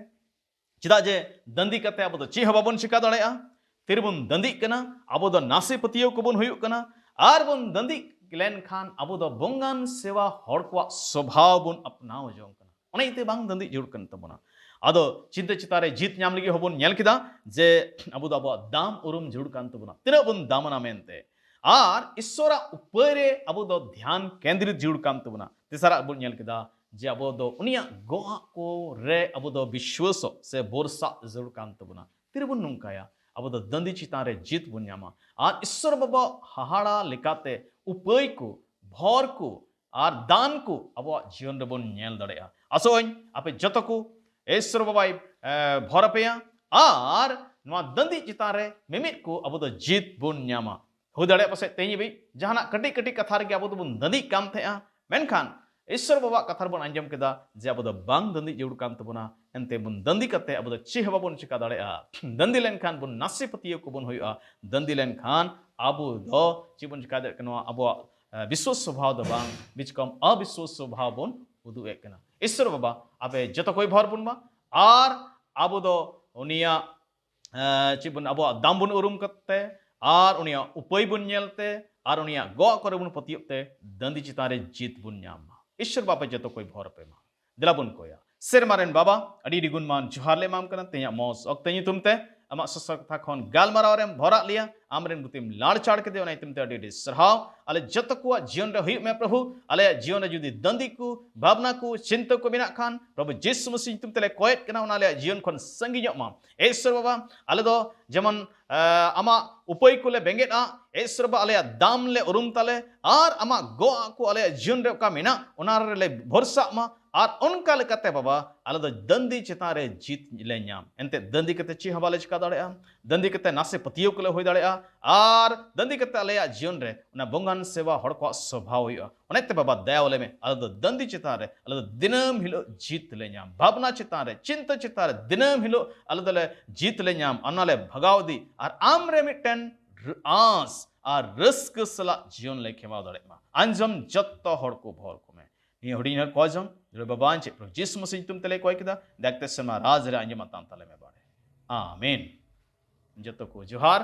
ᱪᱮᱫᱟᱜ ᱡᱮ ᱫᱟᱹᱱᱫᱤ ᱠᱟᱛᱮ ᱟᱵᱚ ᱫᱚ ᱪᱮᱫ ᱦᱚᱸ ᱵᱟᱵᱚᱱ ᱪᱤᱠᱟ ᱫᱟᱲᱮᱭᱟᱜᱼᱟ᱾ ᱛᱤᱨᱮᱵᱚᱱ ᱫᱟᱹᱱᱫᱤᱜ ᱠᱟᱱᱟ, ᱟᱵᱚ ᱫᱚ ᱱᱟᱥᱮ ᱯᱟᱹᱛᱭᱟᱹᱣ ᱠᱚᱵᱚᱱ ᱦᱩᱭᱩᱜ ᱠᱟᱱᱟ᱾ ᱟᱨ ᱵᱚᱱ ᱫᱟᱹᱱᱫᱤᱜ ᱞᱮᱱᱠᱷᱟᱱ ᱟᱵᱚ ᱫᱚ ᱵᱚᱝᱜᱟᱱ ᱥᱮᱣᱟ ᱦᱚᱲ ᱠᱚᱣᱟᱜ ᱥᱚᱵᱷᱟᱣ ᱵᱚᱱ ᱟᱯᱱᱟᱣ ᱡᱚᱝ ᱠᱟᱱᱟ᱾ ᱚᱱᱟ ᱤᱭᱟᱹᱛᱮ ᱵᱟᱝ ᱫᱟᱹᱱᱫᱤ ᱡᱟᱹᱨᱩᱲ ᱠᱟᱱ ᱛᱟᱵᱚᱱᱟ᱾ ᱟᱫᱚ ᱪᱤᱱᱛᱟᱹ ᱪᱮᱛᱟᱱ ᱨᱮ ᱡᱤᱛ ᱧᱟᱢ ᱞᱟᱹᱜᱤᱫ ᱦᱚᱸᱵᱚᱱ ᱧᱮᱞ ᱠᱮᱫᱟ ᱡᱮ ᱟᱵᱚ ᱫᱚ ᱟᱵᱚᱣᱟᱜ ᱫᱟᱢ ᱩᱨᱩᱢ ᱡᱟᱹᱨᱩᱲ ᱠᱟᱱ ᱛᱟᱵᱚᱱᱟ, ᱛᱤᱱᱟᱹᱜ ᱵᱚᱱ ᱫᱟᱢᱟᱱᱟ ᱢᱮᱱᱛᱮ᱾ ᱟᱨ ᱤᱥᱥᱚᱨᱟᱜ ᱩᱯᱟᱹᱭ ᱨᱮ ᱟᱵᱚ ᱫᱚ ᱫᱷᱮᱭᱟᱱ ᱠᱮᱱᱫᱨᱤᱛ ᱡᱟᱹᱨᱩᱲ ᱠᱟᱱ ᱛᱟᱵᱚᱱᱟ᱾ ᱛᱮᱥᱟᱨᱟᱜ ᱵᱚᱱ ᱧᱮᱞ ᱠᱮᱫᱟ ᱡᱮ ᱟᱵᱚ ᱫᱚ ᱩᱱᱤᱭᱟᱜ ᱜᱚᱜ ᱠᱚ ᱨᱮ ᱟᱵᱚ ᱫᱚ ᱵᱤᱥᱣᱟᱥᱚᱜ ᱥᱮ ᱵᱷᱚᱨᱥᱟ ᱡᱟᱹᱨᱩᱲ ᱠᱟᱱ ᱛᱟᱵᱚᱱᱟ᱾ ᱛᱤᱨᱮᱵᱚᱱ ᱱᱚᱝᱠᱟᱭᱟ, ᱟᱵᱚ ᱫᱚ ᱫᱟᱹᱱᱫᱤ ᱪᱮᱛᱟᱱ ᱨᱮ ᱡᱤᱛ ᱵᱚᱱ ᱧᱟᱢᱟ᱾ ᱟᱨ ᱤᱥᱥᱚᱨ ᱵᱟᱵᱟ ᱦᱟᱦᱟᱲᱟ ᱞᱮᱠᱟᱛᱮ ᱩᱯᱟᱹᱭ ᱠᱚ, ᱵᱷᱚᱨ ᱠᱚ ᱟᱨ ᱫᱟᱱ ᱠᱚ ᱟᱵᱚᱣᱟᱜ ᱡᱤᱭᱚᱱ ᱨᱮᱵᱚᱱ ᱧᱮᱞ ᱫᱟᱲᱮᱭᱟᱜᱼᱟ᱾ ᱟᱥᱚᱜ ᱟᱹᱧ ᱟᱯᱮ ᱡᱚᱛᱚ ᱠᱚ ᱤᱥᱥᱚᱨ ᱵᱟᱵᱟᱭ, ᱮ, ᱵᱷᱚᱨ ᱟᱯᱮᱭᱟ᱾ ᱟᱨ ᱱᱚᱣᱟ ᱫᱟᱹᱱᱫᱤ ᱪᱮᱛᱟᱱ ᱨᱮ ᱢᱤᱢᱤᱫ ᱠᱚ ᱟᱵᱚ ᱫᱚ ᱡᱤᱛ ᱵᱚᱱ ᱧᱟᱢᱟ᱾ ᱦᱩᱭ ᱫᱟᱲᱮᱭᱟᱜᱼᱟ ᱯᱟᱥᱮᱡ ᱛᱮᱦᱮᱧ ᱦᱟᱹᱵᱤᱡ ᱡᱟᱦᱟᱱᱟᱜ ᱠᱟᱹᱴᱤᱡ ᱠᱟᱹᱴᱤᱡ ᱠᱟᱛᱷᱟ ᱨᱮᱜᱮ ᱟᱵᱚ ᱫᱚᱵᱚᱱ ᱫᱟᱹᱱᱫᱤᱜ ᱠᱟᱱ ᱛᱟᱦᱮᱸᱜᱼᱟ, ᱢᱮᱱᱠᱷᱟᱱ ᱤᱥᱥᱚᱨ ᱵᱟᱵᱟᱣᱟᱜ ᱠᱟᱛᱷᱟ ᱨᱮᱵᱚᱱ ᱟᱸᱡᱚᱢ ᱠᱮᱫᱟ ᱡᱮ ᱟᱵᱚ ᱫᱚ ᱵᱟᱝ ᱫᱟᱹᱱᱫᱤ ᱡᱟᱹᱨᱩᱲ ᱠᱟᱱ ᱛᱟᱵᱚᱱᱟ᱾ ᱮᱱᱛᱮ ᱵᱚᱱ ᱫᱟᱹᱱᱫᱤ ᱠᱟᱛᱮ ᱟᱵᱚ ᱫᱚ ᱪᱮᱫ ᱦᱚᱸ ᱵᱟᱵᱚᱱ ᱪᱤᱠᱟ ᱫᱟᱲᱮᱭᱟᱜᱼᱟ᱾ ᱫᱟᱹᱱᱫᱤ ᱞᱮᱱᱠᱷᱟᱱ ᱵᱚᱱ ᱱᱟᱥᱮ ᱯᱟᱹᱛᱭᱟᱹᱣ ᱠᱚᱵᱚᱱ ᱦᱩᱭᱩᱜᱼᱟ᱾ ᱫᱟᱹᱱᱫᱤ ᱞᱮᱱᱠᱷᱟᱱ ᱟᱵᱚ ᱫᱚ ᱪᱮᱫ ᱵᱚᱱ ᱪᱤᱠᱟ ᱫᱟᱲᱮᱭᱟᱜ ᱠᱟᱱᱟ? ᱱᱚᱣᱟ ᱟᱵᱚᱣᱟᱜ, ᱮ, ᱵᱤᱥᱣᱟᱥ ᱥᱚᱵᱷᱟᱣ ᱫᱚ ᱵᱟᱝ, ᱵᱤᱪᱠᱚᱢ ᱚᱵᱤᱥᱣᱟᱥ ᱥᱚᱵᱷᱟᱣ ᱵᱚᱱ ᱩᱫᱩᱜ ᱮᱫ ᱠᱟᱱᱟ᱾ ᱤᱥᱥᱚᱨ ᱵᱟᱵᱟ ᱟᱯᱮ ᱡᱚᱛᱚ ᱠᱚᱭ ᱵᱷᱚᱨ ᱵᱚᱱ ᱢᱟ᱾ ᱟᱨ ᱟᱵᱚ ᱫᱚ ᱩᱱᱤᱭᱟᱜ, ᱮ, ᱪᱮᱫ ᱵᱚᱱ, ᱟᱵᱚᱣᱟᱜ ᱫᱟᱢ ᱵᱚᱱ ᱩᱨᱩᱢ ᱠᱟᱛᱮ ᱟᱨ ᱩᱱᱤᱭᱟᱜ ᱩᱯᱟᱹᱭ ᱵᱚᱱ ᱧᱮᱞ ᱛᱮ ᱟᱨ ᱩᱱᱤᱭᱟᱜ ᱜᱚᱜ ᱠᱚᱨᱮ ᱵᱚᱱ ᱯᱟᱹᱛᱭᱟᱹᱜ ᱛᱮ ᱫᱟᱹᱱᱫᱤ ᱪᱮᱛᱟᱱ ᱨᱮ ᱡᱤᱛ ᱵᱚᱱ ᱧᱟᱢ ᱢᱟ᱾ ᱤᱥᱥᱚᱨ ᱵᱟᱵᱟ ᱡᱚᱛᱚ ᱠᱚᱭ ᱵᱷᱚᱨ ᱟᱯᱮ ᱢᱟ᱾ ᱫᱮᱞᱟ ᱵᱚᱱ ᱠᱚᱭᱟ᱾ ᱥᱮᱨᱢᱟ ᱨᱮᱱ ᱵᱟᱵᱟ, ᱟᱹᱰᱤ ᱟᱹᱰᱤ ᱜᱩᱱᱢᱟᱱ ᱡᱚᱦᱟᱨ ᱞᱮ ᱮᱢᱟᱢ ᱠᱟᱱᱟ ᱛᱮᱦᱮᱧᱟᱜ ᱢᱚᱡᱽ ᱚᱠᱛᱮ ᱧᱩᱛᱩᱢ ᱛᱮ᱾ ᱟᱢᱟᱜ ᱥᱚᱥᱚᱨ ᱠᱟᱛᱷᱟ ᱠᱷᱚᱱ ᱜᱟᱞᱢᱟᱨᱟᱣ ᱨᱮᱢ ᱵᱷᱚᱨᱟᱜ ᱞᱮᱭᱟ, ᱟᱢᱨᱮᱱ ᱜᱩᱛᱤᱢ ᱞᱟᱲᱪᱟᱲ ᱠᱮᱫᱮᱭᱟ, ᱚᱱᱟ ᱧᱩᱛᱩᱢ ᱛᱮ ᱟᱹᱰᱤ ᱟᱹᱰᱤ ᱥᱟᱨᱦᱟᱣ᱾ ᱟᱞᱮ ᱡᱚᱛᱚ ᱠᱚᱣᱟᱜ ᱡᱤᱭᱚᱱ ᱨᱮ ᱦᱩᱭᱩᱜ ᱢᱮ ᱯᱨᱚᱵᱷᱩ᱾ ᱟᱞᱮᱭᱟᱜ ᱡᱤᱭᱚᱱ ᱨᱮ ᱡᱩᱫᱤ ᱫᱟᱹᱱᱫᱤ ᱠᱚ, ᱵᱷᱟᱵᱽᱱᱟ ᱠᱚ, ᱪᱤᱱᱛᱟᱹ ᱠᱚ ᱢᱮᱱᱟᱜ ᱠᱷᱟᱱ, ᱯᱨᱚᱵᱷᱩ ᱡᱤᱥᱩ ᱢᱟᱥᱤ ᱧᱩᱛᱩᱢ ᱛᱮᱞᱮ ᱠᱚᱭᱮᱫ ᱠᱟᱱᱟ, ᱚᱱᱟ ᱟᱞᱮᱭᱟᱜ ᱡᱤᱭᱚᱱ ᱠᱷᱚᱱ ᱥᱟᱺᱜᱤᱧᱚᱜ ᱢᱟ᱾ ᱮ ᱤᱥᱚᱨ ᱵᱟᱵᱟ, ᱟᱞᱮ ᱫᱚ ᱡᱮᱢᱚᱱ ᱟᱢᱟᱜ ᱩᱯᱟᱹᱭ ᱠᱚᱞᱮ ᱵᱮᱸᱜᱮᱫᱼᱟ᱾ ᱮ ᱤᱥᱚᱨ ᱵᱟᱵᱟ, ᱟᱞᱮᱭᱟᱜ ᱫᱟᱢ ᱞᱮ ᱩᱨᱩᱢ ᱛᱟᱞᱮ ᱟᱨ ᱟᱢᱟᱜ ᱜᱚᱜ ᱠᱚ ᱟᱞᱮᱭᱟᱜ ᱡᱤᱭᱚᱱ ᱨᱮ ᱚᱠᱟ ᱢᱮᱱᱟᱜ, ᱚᱱᱟ ᱨᱮᱞᱮ ᱵᱷᱚᱨᱥᱟᱜ ᱢᱟ᱾ ᱟᱨ ᱚᱱᱠᱟ ᱞᱮᱠᱟᱛᱮ ᱵᱟᱵᱟ, ᱟᱞᱮ ᱫᱚ ᱫᱟᱹᱱᱫᱤ ᱪᱮᱛᱟᱱ ᱨᱮ ᱡᱤᱛ ᱞᱮ ᱧᱟᱢ᱾ ᱮᱱᱛᱮᱫ ᱫᱟᱹᱱᱫᱤ ᱠᱟᱛᱮ ᱪᱮᱫ ᱦᱚᱸ ᱵᱟᱞᱮ ᱪᱤᱠᱟ ᱫᱟᱲᱮᱭᱟᱜᱼᱟ᱾ ᱫᱟᱹᱱᱫᱤ ᱠᱟᱛᱮ ᱱᱟᱥᱮ ᱯᱟᱹᱛᱭᱟᱹᱣ ᱠᱚᱞᱮ ᱦᱩᱭ ᱫᱟᱲᱮᱭᱟᱜᱼᱟ᱾ ᱟᱨ ᱫᱟᱹᱱᱫᱤ ᱠᱟᱛᱮ ᱟᱞᱮᱭᱟᱜ ᱡᱤᱭᱚᱱ ᱨᱮ ᱚᱱᱟ ᱵᱚᱸᱜᱟᱱ ᱥᱮᱵᱟ ᱦᱚᱲ ᱠᱚᱣᱟᱜ ᱥᱚᱵᱷᱟᱣ ᱦᱩᱭᱩᱜᱼᱟ᱾ ᱚᱱᱟᱛᱮ ᱵᱟᱵᱟ, ᱫᱟᱭᱟ ᱟᱞᱮ ᱢᱮ᱾ ᱟᱞᱮ ᱫᱚ ᱫᱟᱹᱱᱫᱤ ᱪᱮᱛᱟᱱ ᱨᱮ, ᱟᱞᱮ ᱫᱚ ᱫᱤᱱᱟᱹᱢ ᱦᱤᱞᱳᱜ ᱡᱤᱛ ᱞᱮ ᱧᱟᱢ᱾ ᱵᱷᱟᱵᱽᱱᱟ ᱪᱮᱛᱟᱱ ᱨᱮ, ᱪᱤᱱᱛᱟᱹ ᱪᱮᱛᱟᱱ ᱨᱮ ᱫᱤᱱᱟᱹᱢ ᱦᱤᱞᱳᱜ ᱟᱞᱮ ᱫᱚᱞᱮ ᱡᱤᱛ ᱞᱮ ᱧᱟᱢ᱾ ᱚᱱᱟ ᱞᱮ ᱵᱷᱟᱜᱟᱣ ᱤᱫᱤ ᱟᱨ ᱟᱢ ᱨᱮ ᱢᱤᱫᱴᱮᱱ ᱨ-, ᱟᱸᱥ ᱟᱨ ᱨᱟᱹᱥᱠᱟᱹ ᱥᱟᱞᱟᱜ ᱡᱤᱭᱚᱱ ᱞᱮ ᱠᱷᱮᱢᱟᱣ ᱫᱟᱲᱮᱭᱟᱜ ᱢᱟ᱾ ᱟᱸᱡᱚᱢ ᱡᱚᱛᱚ ᱦᱚᱲ ᱠᱚ ᱵᱷᱚᱨ ᱠᱚᱢᱮ᱾ ᱱᱤᱭᱟᱹ ᱦᱩᱰᱤᱧ ᱦᱚᱲ ᱠᱚ ᱟᱸᱡᱚᱢ, ᱡᱚᱨᱮ ᱵᱟᱵᱟ ᱟᱸᱡᱮ ᱯᱨᱚᱵᱷᱩ ᱡᱤᱥᱩ ᱢᱟᱥᱤ ᱧᱩᱛᱩᱢ ᱛᱮᱞᱮ ᱠᱚᱭ ᱠᱮᱫᱟ, ᱫᱟᱭᱟ ᱠᱟᱛᱮ ᱥᱮᱨᱢᱟ ᱨᱟᱡᱽ ᱨᱮ ᱟᱸᱡᱚᱢ ᱟᱛᱟᱝ ᱛᱟᱞᱮ ᱢᱮ ᱵᱟᱲᱮ᱾ ᱟᱢᱮᱱ᱾ ᱡᱚᱛᱚ ᱠᱚ ᱡᱚᱦᱟᱨ᱾